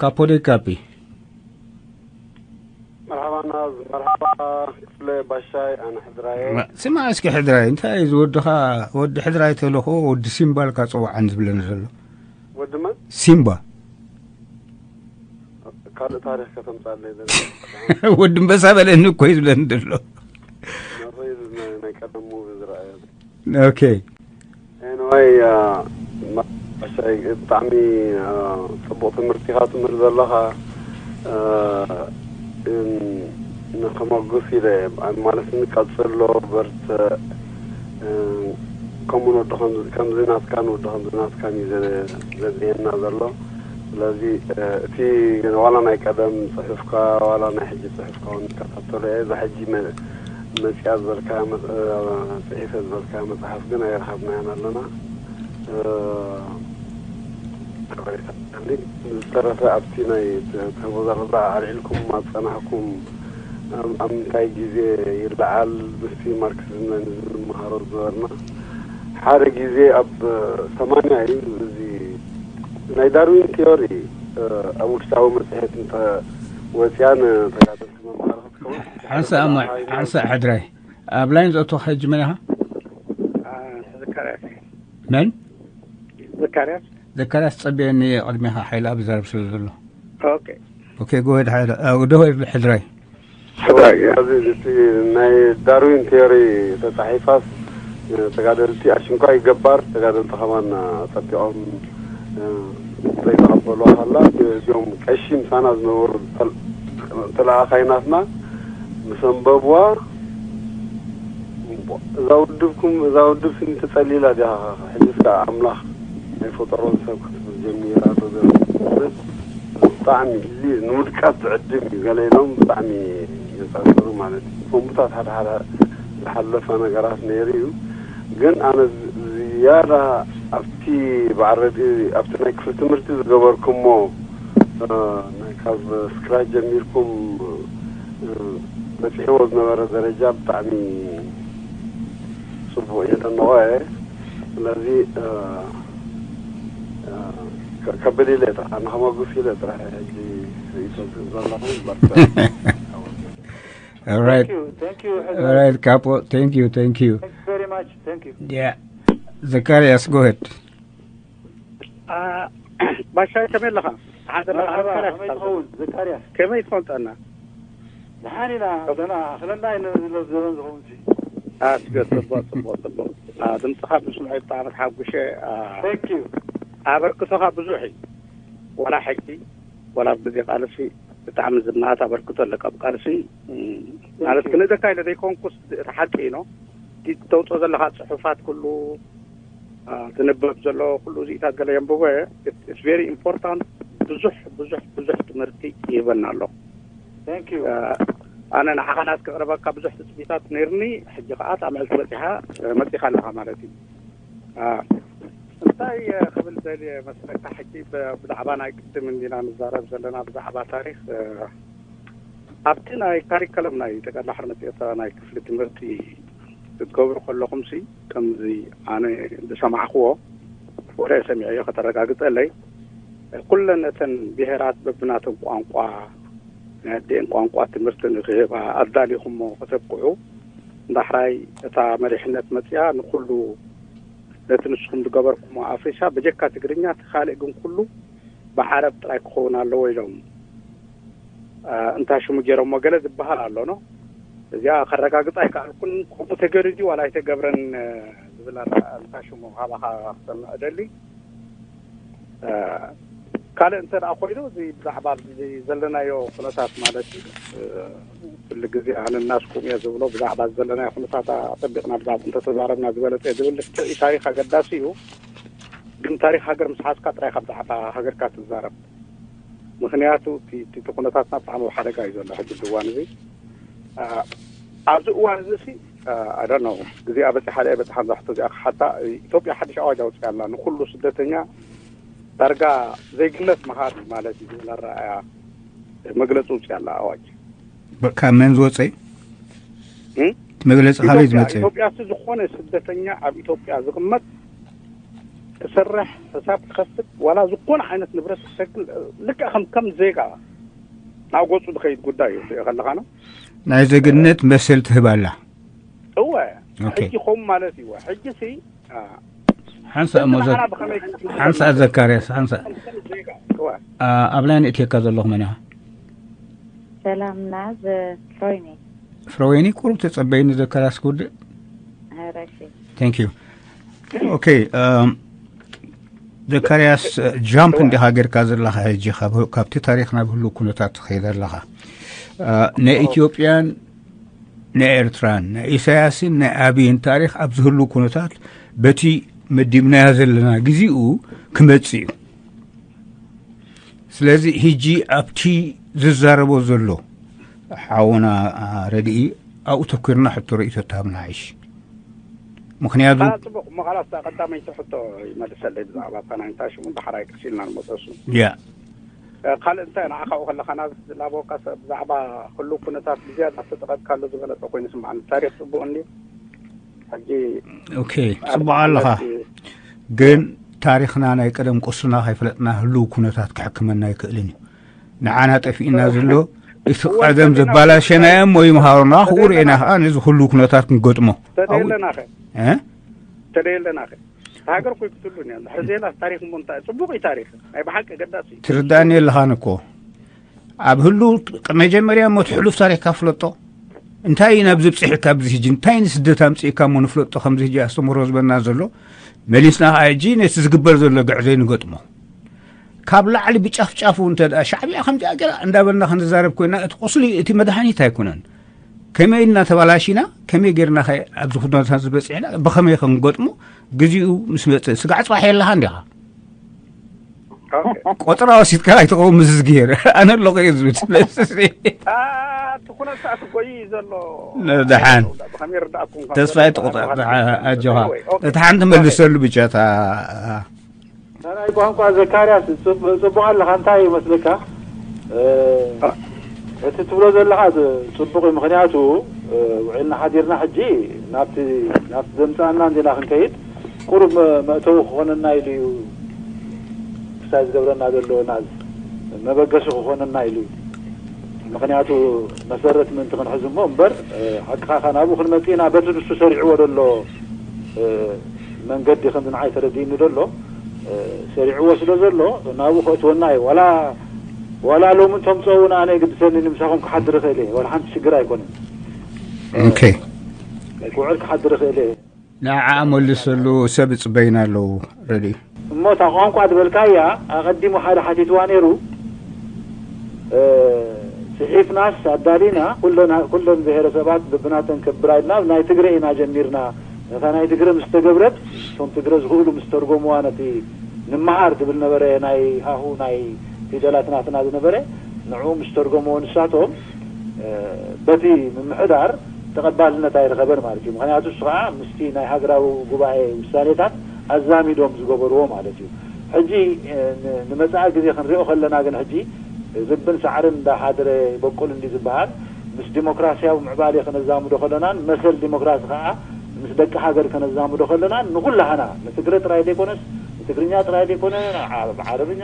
ካፖ ደይ ካፒ። መርሓባ ናዝ፣ መርሓባ ክፍለ ባሻይ፣ ኣነ ሕድራየ። ስማ እስኪ ሕድራይ፣ እንታይ እዩ ዝወድኻ? ወዲ ሕድራይ ተለኹ ወዲ ሲምባልካ ጽዋዓን ዝብለኒ ዘሎ። ወዲ መን? ሲምባ። ካልእ ታሪኽ ከተምጻለይ ዘለ። ወዲ እምበሳ በለኒ እኮ እዩ ዝብለኒ ዘሎ። ናተይ ናይ ቀደም ሙቪ ዝረኣየ። ኦኬ። ኤንዋይ፣ ማሻይ ብጣዕሚ ጽቡቕ ትምህርቲ ኢኻ ትምህር ዘለኻ። ንኸመጉስ ኢለ ማለት ንቀጽሎ በርትዕ። ከምኡ ንወዲ ከምዚ ናትካን ወዲ ከምዚ ናትካን እዩ ዘድልየና ዘሎ። ስለዚ እቲ ዋላ ናይ ቀደም ጽሑፍካ ዋላ ናይ ሕጂ ጽሑፍካ እውን ይከታተሎ እየ። እዛ ሕጂ መፅያ ዝበልካያ መፅ- እ፣ ፅሒፈ ዝበልካያ መፅሓፍ ግን ኣይረኸብናያን ኣለና። እ፣ ሓበሬታ ኣለኒ። ዝተረፈ ኣብቲ ናይ ተ- ተወዛረዛ ኣልዒልኩም ኣብ ፀናሕኩም ኣብ ኣብ ምንታይ ግዜ ይለዓል ምስቲ ማርክሲዝም ሌኒኒዝም ንመሃሮ ዝነበርና ሓደ ግዜ ኣብ ሰማንያ እዩ እዚ ናይ ዳርዊን ቲዮሪ ኣብ ውሽጣዊ መፅሄት እንተ ወፅያ ንተጋደልቲ መምሃሪ ክትከውን ሓንሳእ እሞ ሓንሳእ ሕድራይ ኣብ ላይን ዘእትወካ ሕጂ መን ኢኻ? ዘካርያስ መን? ዘካርያስ ዘካርያስ ጸቢየኒ ቅድሜኻ ሓይለ ኣብ ዘረብ ስለ ዘሎ ኦኬ ኦኬ ጎሄድ ሓይለ ደሆድ ሕድራይ እዚ ናይ ዳርዊን ቴዮሪ ተፃሒፋስ ተጋደልቲ ኣሽንኳይ ገባር ተጋደልቲ ከማን ኣፀቢቖም ዘይተቐበልዋ ከላ እዚኦም ቀሺ ምሳና ዝነበሩ ተለኣኻይናትና ምስ ኣንበብዋ እዛ ውድብኩም እዛ ውድብ ስኒ ተፀሊላ ዲኻ ሕጂ እስካ ኣምላኽ ናይ ፈጠሮ ሰብ ክትብል ጀሚራ ዶ ገለ ብጣዕሚ እዚ ንውድቀት ዝዕድም እዩ ገለ ኢሎም ብጣዕሚ የፃፅሩ ማለት እዩ። ከምቡታት ሓደ ሓደ ዝሓለፈ ነገራት ነይሩ እዩ። ግን ኣነ ዝያዳ ኣብቲ በዓል ረድኢ ኣብቲ ናይ ክፍሊ ትምህርቲ ዝገበርኩሞ ካብ ስክራች ጀሚርኩም በፂሕዎ ዝነበረ ደረጃ ብጣዕሚ ፅቡቅ እየ ደንቆ እየ። ስለዚ ከብል ኢለ ጥራሕ ንኸመጉስ ኢለ ጥራሕ ሕጂ ርእቶ ዘለኹ በርተ All right. Thank you. All right, Capo. Thank you. Thank you. Thank you very much. Thank you. Yeah. Zacharias, go ahead. ባሻይ ከመይ ኣለኻ? ሓደ መርሓባ ከመይ ትኸውን ዘካርያስ? ከመይ ትፈልጠና? ደሓን ኢና ደና ኣኽለና ኢና ዝለብ ዘበን ዝኸውን ሲ ኣስገ ጽቡቕ ጽቡቕ ጽቡቕ ድምፅኻ ብስምዐ ብጣዕሚ ተሓጉሸ Thank you ኣበርክቶኻ ብዙሕ እዩ ዋላ ሕጂ ዋላ ኣብ ግዜ ቃልሲ ብጣዕሚ ዝነኣት ኣበርክቶ ኣለካ ኣብ ቃልሲ ማለት ክንእደካ ኢለ ዘይኮንኩስ እቲ ሓቂ ኢኖ እቲ ተውፅኦ ዘለካ ፅሑፋት ኩሉ ዝንበብ ዘሎ ኩሉ እዚኢታት ገለ የንብቦ እየ it's very important ብዙሕ ብዙሕ ብዙሕ ትምህርቲ ይህበና ኣሎ Thank you ኣነ ንዓኻ ናት ክቕርበካ ብዙሕ ትፅቢታት ነይርኒ ሕጂ ከዓ እታ ምዕልቲ በፂሓ መፂኻ ኣለኻ ማለት እዩ እንታይ ክብል ደልየ መስለካ ሕጂ ብዛዕባ ናይ ቅድም እንዲና ንዛረብ ዘለና ብዛዕባ ታሪክ ኣብቲ ናይ ካሪከለም ናይ ጠቅላላ ሓርነት ኤርትራ ናይ ክፍሊ ትምህርቲ ክትገብሩ ከለኹም ሲ ከምዚ ኣነ ዝሰማዕክዎ ወረ ሰሚዐዮ ከተረጋግፀለይ ኩለን እተን ብሄራት በብናተን ቋንቋ ናይ ኣዲኤን ቋንቋ ትምህርቲ ንክህባ ኣዳሊኹሞ ከተብቅዑ ዳሕራይ እታ መሪሕነት መፅያ ንኩሉ ነቲ ንስኹም ዝገበርኩሞ ኣፍሪሳ በጀካ ትግርኛ እቲ ካልእ ግን ኩሉ ብዓረብ ጥራይ ክኸውን ኣለዎ ኢሎም እንታ ሽሙ ገይሮሞ ገለ ዝበሃል ኣሎ ኖ እዚኣ ከረጋግፅ ኣይከኣልኩን ከምኡ ተገይሩ ድዩ ዋላ ኣይተገብረን ዝብል እንታ ሽሙ ካባኻ ክሰምዕ እደሊ ካልእ እንተ ደኣ ኮይኑ እዚ ብዛዕባ ዘለናዮ ኩነታት ማለት እዩ ኩሉ ግዜ ኣነ እናስኩም እየ ዝብሎ ብዛዕባ ዘለናዮ ኩነታት ኣጠቢቕና ብዛዕባ እንተተዛረብና ዝበለፀ ዝብል ልክዕ ታሪክ ኣገዳሲ እዩ ግን ታሪክ ሃገር ምስ ሓዝካ ጥራይ ካብ ብዛዕባ ሃገርካ ትዛረብ ምኽንያቱ እቲ ኩነታትና ብጣዕሚ ኣብ ሓደጋ እዩ ዘሎ ሕጂ እዋን እዚ ኣብዚ እዋን እዚ ሲ ኣደኖ ግዜኣ በፂሓ ደ በፅሓ ዛሕቶ እዚኣ ክሓታ ኢትዮጵያ ሓድሽ ኣዋጅ ኣውፅያ ኣላ ንኩሉ ስደተኛ ዳርጋ ዘይግለፅ መሃር ማለት እዩ ዝብል ኣረኣያ መግለፂ ውፅያ ኣላ ኣዋጅ ካብ መን ዝወፀ መግለፂ ካበይ ዝመፀ ኢትዮጵያ ሲ ዝኾነ ስደተኛ ኣብ ኢትዮጵያ ዝቕመጥ ክሰርሕ፣ ሕሳብ ክኸፍት፣ ዋላ ዝኾነ ዓይነት ንብረት ክሸክል፣ ልክዕ ከም ከም ዜጋ ናብ ገጹ ዝኸይድ ጉዳይ እዩ ትሪኦ ከለኻ ነው። ናይ ዜግነት መሰል ትህብ ኣላ። እወ ኦኬ። ሕጂ ኸም ማለት እዩ። ሕጂ ሲ ሓንሳእ እሞ ዘ- ሓንሳእ ዘካርያስ ሓንሳእ። ኣብ ላይን እትየካ ዘለኹ መን ኢኻ? ሰላምና ዘፍሮይኒ ፍረወይኒ ቁሩብ ተጸበይኒ ዘካርያስ ክውድእ። ረሺ Thank you. Okay. Um, ዘካርያስ ጃምፕ እንዲኻ ጌርካ ዘለኻ ሕጂ ካብ- ካብቲ ታሪኽ ናብ ህሉ ኩነታት ትኸይድ ኣለኻ። Uh, ናይ ኢትዮጵያን ናይ ኤርትራን ናይ ኢሳያስን ናይ ኣብይን ታሪኽ ኣብ ዝህሉ ኩነታት በቲ መዲብናዮ ዘለና ግዜኡ ክመጽእ እዩ። ስለዚ ሕጂ ኣብቲ ዝዛረቦ ዘሎ ሓውና ረድኢ ኣብኡ ተኩርና ሕቶ ርእይቶ ተሃብና ዓይሽ። ምክንያቱ ጽቡቅ እሞ ካላስ ቀዳመይቲ ሕቶ ይመልሰለይ ብዛዕባ እታ ናይ እንታይ ሽሙ ዳሕራይ ቀሲልና ንመፀሱ ያ ካልእ እንታይ ንዓኻ ከለኻ ናብ ዝላበወካ ሰብ ብዛዕባ ኩሉ ኩነታት ብዝያዳ ዝተጠቐጥካሉ ዝበለጠ ኮይኑ ስምዓኒ። ታሪኽ ጽቡቕ እንዲ ሕጂ ኦኬ ጽቡቕ ኣለኻ። ግን ታሪኽና ናይ ቀደም ቁስና ከይፈለጥና ህልው ኩነታት ክሕክመና ኣይክእልን እዩ። ንዓና ጠፊእና ዘሎ እቲ ቀደም ዘባላሸናዮ እሞ ይምሃሩና ክኡ ርኤና ከዓ ነዚ ኩሉ ኩነታት ክንገጥሞ ተደየለናኸ እ? ተደየለናኸ ሃገር ኮይ ክትሉ እኒኣ ሕዚ ዜላ ታሪክ እሞ እንታይ ጽቡቅ እዩ ታሪክ ናይ ብሓቂ ገዳስ እዩ ትርዳእኒ የለኻን እኮ ኣብ ህሉ መጀመርያ እሞ ትሕሉፍ ታሪክካ ፍለጦ እንታይ እዩ ናብዚ ብፅሒካ ኣብዚ ሕጂ እንታይ ንስደት ኣምፅእካ እሞ ንፍለጦ ከምዚ ሕጂ ኣስተምህሮ ዝበና ዘሎ መሊስና ከዓ ሕጂ ነቲ ዝግበር ዘሎ ግዕዘይ ንገጥሞ ካብ ላዕሊ ብጫፍጫፉ እንተ ደኣ ሻዕብያ ከምዚኣ ገይራ እንዳበልና ክንዛረብ ኮይና እቲ ቁስሊ እቲ መድሃኒት ኣይኮነን ከመይ ኢልና ተባላሺና ከመይ ጌርና ከ ኣብዚ ኩነታት ዝበፅሕና ብኸመይ ክንገጥሞ ግዜኡ ምስ መፅእ ስጋዕ ፅባሕ የለኻ እንዲኻ ቆጠራ ወሲድካ ኣይትኸውን ምስ ዝግሄር ኣነ ኣለኹ እየ ዝብል ስለዚ ትኩነት ሰዓት ጎይ ዘሎ ደሓን ብኸመይ ይርዳእኩም ተስፋ ኣይትቁጠር ኣጆኻ እቲ ሓንቲ መልሰሉ ብቻ እታ ናይ ቋንቋ ዘካርያስ ጽቡቕ ኣለኻ እንታይ ይመስልካ እቲ ትብሎ ዘለኻ ጽቡቕ እዩ ምክንያቱ ውዒልና ሓዲርና ሕጂ ናብቲ ናብቲ ዘምጻእና እንዲና ክንከይድ ቁሩብ መእተዊ ክኾነና ኢሉ እዩ ክሳይ ዝገብረና ዘሎ ናዝ መበገሲ ክኾነና ኢሉ እዩ ምክንያቱ መሰረት ምእንቲ ክንሕዝ እሞ እምበር ሓቅኻ ናብኡ ክንመጽእ ኢና በቲ ንሱ ሰሪዕዎ ዘሎ መንገዲ ከምዚ ንዓይ ተረዲእኒ ዘሎ ሰሪዕዎ ስለ ዘሎ ናብኡ ከእትወና እዩ ዋላ ዋላ ሎሚ እንተምፀኡ ንኣነ ግድሰኒ ንምሳኹም ክሓድር ይኽእል እየ ዋላ ሓንቲ ሽግር ኣይኮነን ኦኬ ክውዕል ክሓድር ይኽእል እየ ንዓ መሊሰሉ ሰብ ይፅበይና ኣለዉ ረዲ እሞ እታ ቋንቋ ዝበልካያ ኣቐዲሙ ሓደ ሓቲትዋ ነይሩ ፅሒፍናስ ኣዳሊና ኩለን ብሄረሰባት ብብናተን ክብር ኣይልና ናይ ትግረ ኢና ጀሚርና ነታ ናይ ትግረ ምስ ተገብረት እቶም ትግረ ዝኽእሉ ምስ ተርጎምዋ ነቲ ንምሃር ዝብል ነበረ ናይ ሃሁ ናይ ፊደላት ናትና ዝነበረ ንዕኡ ምስ ተርጎምዎ ንሳቶም በቲ ምምሕዳር ተቐባልነት ኣይረኸበን ማለት እዩ ምክንያቱ እሱ ከዓ ምስቲ ናይ ሃገራዊ ጉባኤ ውሳኔታት ኣዛሚዶም ዝገበርዎ ማለት እዩ ሕጂ ንመፃኢ ግዜ ክንሪኦ ከለና ግን ሕጂ ዝብን ሳዕርን እንዳሓደረ ይበቁል እንዲ ዝበሃል ምስ ዲሞክራሲያዊ ምዕባሌ ከነዛምዶ ከለናን መሰል ዲሞክራሲ ከዓ ምስ ደቂ ሃገር ከነዛምዶ ከለናን ንኩላህና ንትግረ ጥራይ ዘይኮነስ ንትግርኛ ጥራይ ዘይኮነ ዓረብኛ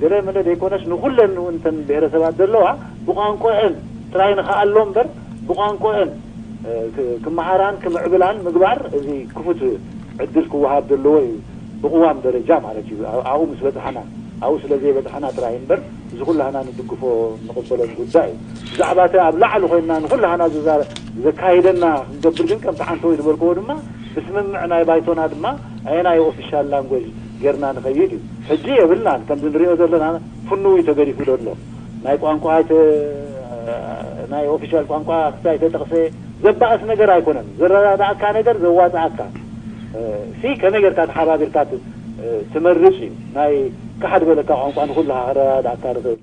ገለ መለ ዘይኮነስ ንኩለን እውን እተን ብሄረሰባት ዘለዋ ብቋንቋአን ጥራይ ንክኣሎ እምበር ብቋንቋአን ክመሃራን ክምዕብላን ምግባር እዚ ክፉት ዕድል ክወሃብ ዘለዎ እዩ ብቅዋም ደረጃ ማለት እዩ ኣብኡ ምስ በፅሓና ኣብኡ ስለ ዘይበፅሓና ጥራይ እምበር እዚ ኩላህና ንድግፎ ንቕበሎን ጉዳይ እዩ ብዛዕባ እቲ ኣብ ላዕሊ ኮይንና ንኩላህና ዘካይደና ክንገብር ግን ከምቲ ሓንተ ወይ ዝበልክዎ ድማ ብስምምዕ ናይ ባይቶና ድማ ኣየናይ ኦፊሻል ላንጎጅ ጌርና ንኸይድ እዩ ሕጂ የብልናን ከምዚ ንሪኦ ዘለና ፍኑው እዩ ተገዲፉ ዘሎ ናይ ቋንቋ ናይ ኦፊሻል ቋንቋ ክሳይ ተጠቕሰ ዘባእስ ነገር ኣይኮነን ዝረዳዳእካ ነገር ዘዋፅኣካ ሲ ከመይ ጌርካ ተሓባቢርካ ትመርፅ እዩ ናይ ካሓድ በለካ ቋንቋ ንኩሉ ከረዳዳእካ ርኽእል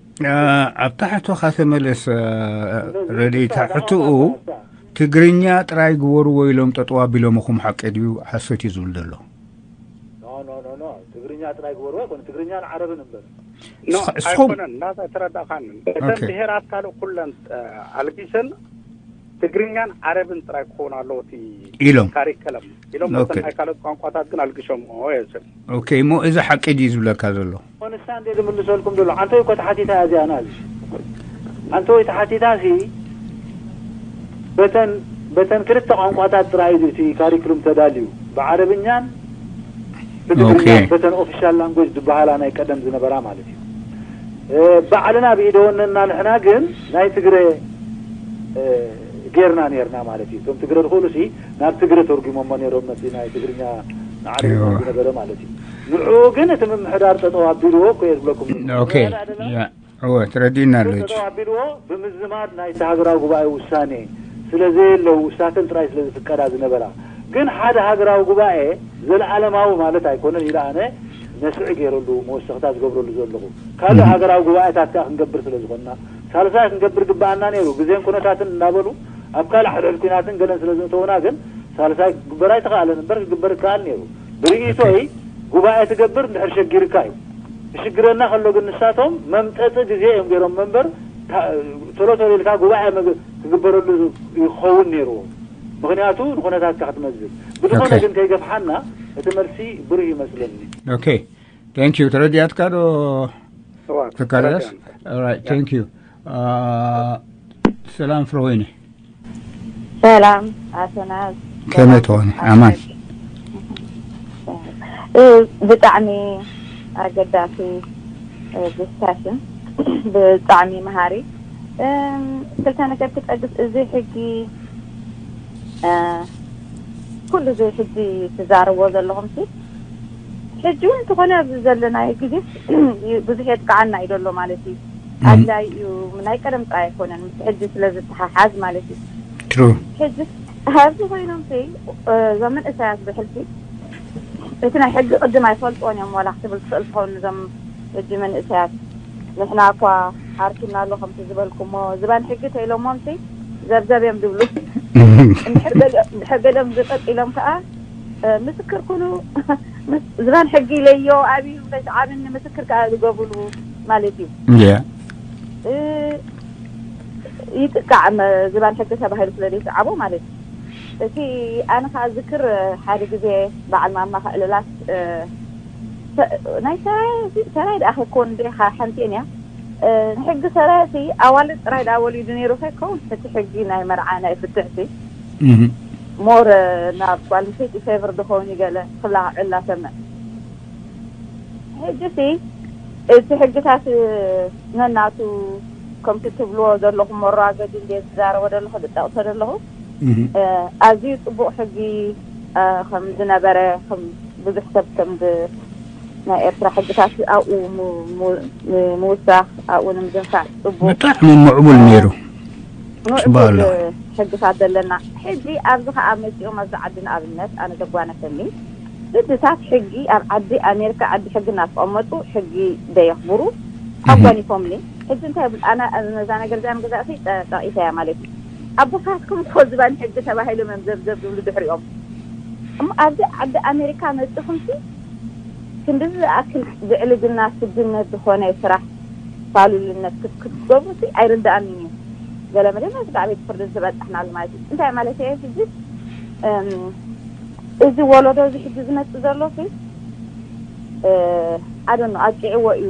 ኣብ ታሕቱ ካተመለስ ረዲ ታሕትኡ ትግርኛ ጥራይ ግበርዎ ኢሎም ጠጠው ኣቢሎምኹም ሓቂ ድዩ ሓሶት እዩ ዝብል ዘሎ ትግርኛ ጥራይ ግበርዎ ኣይኮነ ትግርኛን ዓረብን እምበር ኣይኮነን ናታ ተረዳእካንን እተን ብሄራት ካልእ ኩለን ኣልጊሰን ትግርኛን ዓረብን ጥራይ ክኸውን ኣለዎ እቲ ኢሎም። ካሪከለም ኢሎም። ኦኬ። በተን ናይ ካልኦት ቋንቋታት ግን ኣልግሾም። ኦ የስል ኦኬ፣ እሞ እዚ ሓቂ ድዩ ዝብለካ ዘሎ? ሆነሳ እንደ ልምልሰልኩም ዘሎ ኣንተ እኮ ተሓቲታ እዚኣ ናልሽ ኣንተ ወይ ተሓቲታ ሲ በተን በተን ክልተ ቋንቋታት ጥራይ እዩ እቲ ካሪክሉም ተዳልዩ፣ ብዓረብኛን ብትግርኛ ኦኬ። በተን ኦፊሻል ላንጉጅ ዝበሃላ ናይ ቀደም ዝነበራ ማለት እዩ። እ፣ ባዕልና ብኢደወነና ንሕና ግን ናይ ትግረ እ፣ ጌርና ኔርና ማለት እዩ። እቶም ትግረ ዝኽእሉ ሲ ናብ ትግረ ተርጉሞሞ ኔሮም፣ ነቲ ናይ ትግርኛ ንዓረብኛ እዋ። ዝነበረ ማለት እዩ። ንዕኡ ግን እቲ ምምሕዳር ጠጠው ኣቢልዎ እኮ እየ ዝብለኩም። ኦኬ። ምምሕዳር ኣይደለም? ያ፣ እወ፣ ተረዲእና ኣሎ። ጠጠው ኣቢልዎ ብምዝማድ ናይቲ ሃገራዊ ጉባኤ ውሳኔ ስለ ዘየለው ውሳተን ጥራይ ስለ ዝፍቀዳ ዝነበራ። ግን ሓደ ሃገራዊ ጉባኤ ዘለዓለማዊ ማለት ኣይኮነን ኢለ ኣነ ነስዒ ገይረሉ መወሰኽታ ዝገብረሉ ዘለኹ። ካልእ እም። ሃገራዊ ጉባኤታት ከኣ ክንገብር ስለ ዝኾንና፣ ሳልሳይ ክንገብር ግበኣና ነይሩ። ግዜን ኩነታትን እናበሉ ኣብ ካልእ ሕድሕድ ኲናትን ገለን ስለ ዘእተውና ግን ሳልሳይ ክግበር ኣይተኻእለን እምበር ክግበር ይከኣል ነይሩ። ብርእይቶይ ጉባኤ ትገብር እንድሕር ሸጊርካ እዩ። ክሽግረና ከሎ ግን ንሳቶም መምጠጢ ግዜ እዮም ገይሮም እምበር ታ- ቶሎ ቶሎ ኢልካ ጉባኤ መግ- ክግበረሉ ይኸውን ነይርዎ። ምኽንያቱ ንኹነታትካ ክትመዝን። ብዝኾነ ኦኬ። ግን ከይገፍሓና እቲ መልሲ ብሩህ ይመስለኒ። ኦኬ፣ thank you። ተረዲኣትካ ዶ ዘካርያስ? Alright, thank you። ሰላም ፍረወይኒ። ሰላም ኣቶ ናዝ። ከመይ ትኾኒ? ኣማን። እ፣ ብጣዕሚ ኣገዳሲ እ፣ ዲስካሽን፣ ብጣዕሚ መሃሪ። እም፣ ክልተ ነገር ክጠቅስ፣ እዚ ሕጊ እ፣ ኩሉ እዚ ሕጂ ትዛረብዎ ዘለኹም ሲ ሕጂ እውን እንተኾነ ኣብዚ ዘለናዮ ግዜ ብዙሕ የጥቃዓና እዩ ዘሎ ማለት እዩ። ኣድላይ እዩ፣ ናይ ቀደም ጥራይ ኣይኮነን፣ ምስ ሕጂ ስለ ዝተሓሓዝ ማለት እዩ። ትሩ ሕጂ ኣብዚ ኮይኖም ሲ እዞም መንእሰያት ብሕልፊ እቲ ናይ ሕጊ ቅድም ኣይፈልጥዎን እዮም ዋላ ክትብል ትኽእል ትኸውን። እዞም ሕጂ መንእሰያት ንሕና እኳ ዓርኪና ኣሎ ከምቲ ዝበልኩሞ ዝባን ሕጊ ተኢሎሞም ሲ ዘብዘብ እዮም ዝብሉ። እንድሕር ገሊኦም ዝቀጢሎም ከዓ ምስክር ኩኑ ዝባን ሕጊ ኢለዮ ኣብዩ መሽ ዓብኒ ምስክር ከዓ ዝገብሩሉ ማለት እዩ። ያ ይጥቃዕ ዝባን ሕጊ ተባሂሉ ስለ ዘይሰዓቦ ማለት እዩ። እቲ ኣነ ከዓ ዝክር ሓደ ግዜ በዓል ማማ ክዕልላት ናይ ሰራይ ሰራይ ደኣ ከይኮን እንደ ሓንቲ እያ ንሕጊ ሰራይ ኣዋልድ ጥራይ ደኣ ወሊዱ ነይሩ ከይከውን እቲ ሕጊ ናይ መርዓ ናይ ፍትሕቲ ሞር ናብ ጓል ኣንስተይቲ ፌቨር ዝኸውን ገለ ክብላ ክዕላ ሰምዕ። ሕጂ ሲ እቲ ሕግታት ነናቱ ከምቲ ትብልዎ ዘለኹም መራገዲ እንደ ዝዛረቦ ዘለኹ ዝጠቕሶ ዘለኹ ኣዝዩ ፅቡቕ ሕጊ ከም ዝነበረ ብዙሕ ሰብ ከም ናይ ኤርትራ ሕግታት ኣብኡ ምውሳኽ ኣብኡ ንምድንፋዕ ፅቡቕ ብጣዕሚ ምዕቡል ነይሩ። ምዕቡል ሕግታት ዘለና ሕጂ ኣብዚ ከዓ መፂኦም ኣብዚ ዓዲ ንኣብነት ኣነ ዘጓነፈኒ ግድታት ሕጊ ኣብ ዓዲ ኣሜሪካ ዓዲ ሕጊ እናተቐመጡ ሕጊ ደየኽብሩ ኣጓኒፎምኒ። ሕጂ እንታይ ይብል ኣነ ነዛ ነገር እዚኣ ንገዛእሲ ጠቂሰያ ማለት እዩ። ኣቦታትኩም እኮ ዝባን ሕጊ ተባሂሎም እዮም ዘብዘብ ዝብሉ ድሕሪኦም። እሞ ኣብዚ ዓዲ ኣሜሪካ መፂኹምሲ ክንድዚ ዝኣክል ብዕልግና ስድነት ዝኾነ ስራሕ ፋሉልነት ክትገብሩ ሲ ኣይርድኣንን እዩ። ገለ መለ ናይ ስድራ ቤት ፍርዲ ዝበፃሕናሉ ማለት እዩ። እንታይ ማለት እየ ሕጂ እዚ ወለዶ እዚ ሕጂ ዝመፅእ ዘሎ ሲ ኣደኖ ኣቂዕዎ እዩ።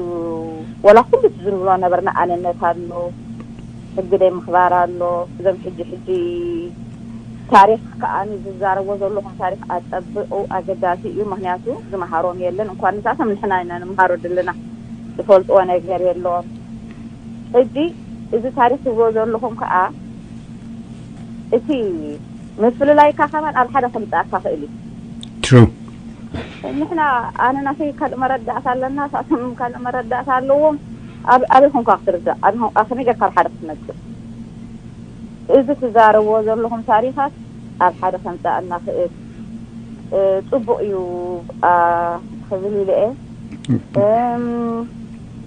ወላ ኩሉ ዝንብሎ ነበርና ኣነነት ኣሎ ሕጊ ደይ ምኽባር ኣሎ። እዞም ሕጂ ሕጂ ታሪኽ ከዓ ዝዛረቦ ዘለኹም ታሪኽ ኣፀብቑ ኣገዳሲ እዩ። ምክንያቱ ዝመሃሮም የለን እንኳን ንሳቶም ንሕና ኢና ንምሃሮ ዘለና ዝፈልጥዎ ነገር የለዎም። ሕጂ እዚ ታሪኽ ትብሎ ዘለኹም ከዓ እቲ ምፍልላይካ ከማን ኣብ ሓደ ከምፅኣካ ክእል እዩ። True። ንሕና ኣነ ናተይ ካልእ መረዳእታ ኣለና፣ ሳቶም ካልእ መረዳእታ ኣለዎም። ኣበይ ኮንካ ክትርዳእ? ኣበይ ኮንካ ከመይ ጌርካ ኣብ ሓደ ክትመፅእ? እዚ ትዛረብዎ ዘለኹም ታሪኻት ኣብ ሓደ ከምፅኣና ክእል ፅቡቅ እዩ ክብል ኢለ እየ።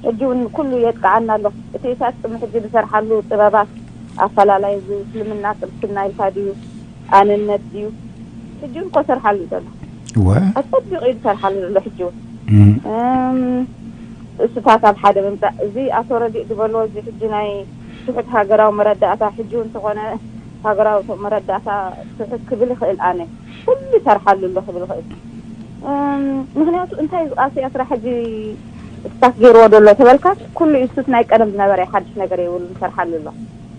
ሕጂ እውን ኩሉ የጥቅዓና ኣሎ። እቲ እሳት ፅም ሕጂ ዝሰርሓሉ ጥበባት ኣፈላላይ እዚ እስልምና ክርስትና ኢልካ ድዩ ኣነነት ድዩ ሕጂ እውን ኮሰርሓሉ እዩ ዘሎ። እወ ኣፀቢቑ እዩ ዝሰርሓሉ ዘሎ ሕጂ እውን እም፣ እሱታት ኣብ ሓደ ምምፃእ እዚ ኣቶ ረዲእ ዝበልዎ እዚ ሕጂ ናይ ትሑት ሃገራዊ መረዳእታ ሕጂ እውን እንተኾነ ሃገራዊ መረዳእታ ትሕት ክብል ይኽእል። ኣነ ኩሉ ይሰርሓሉ ኣሎ ክብል ይኽእል። እም፣ ምኽንያቱ እንታይ እዩ፣ ኣስያስራ ሕጂ ስታክ ገይርዎ ዘሎ ተበልካስ፣ ኩሉ እዩ ሱት ናይ ቀደም ዝነበረ፣ ሓድሽ ነገር የብሉን፣ ይሰርሓሉ ኣሎ።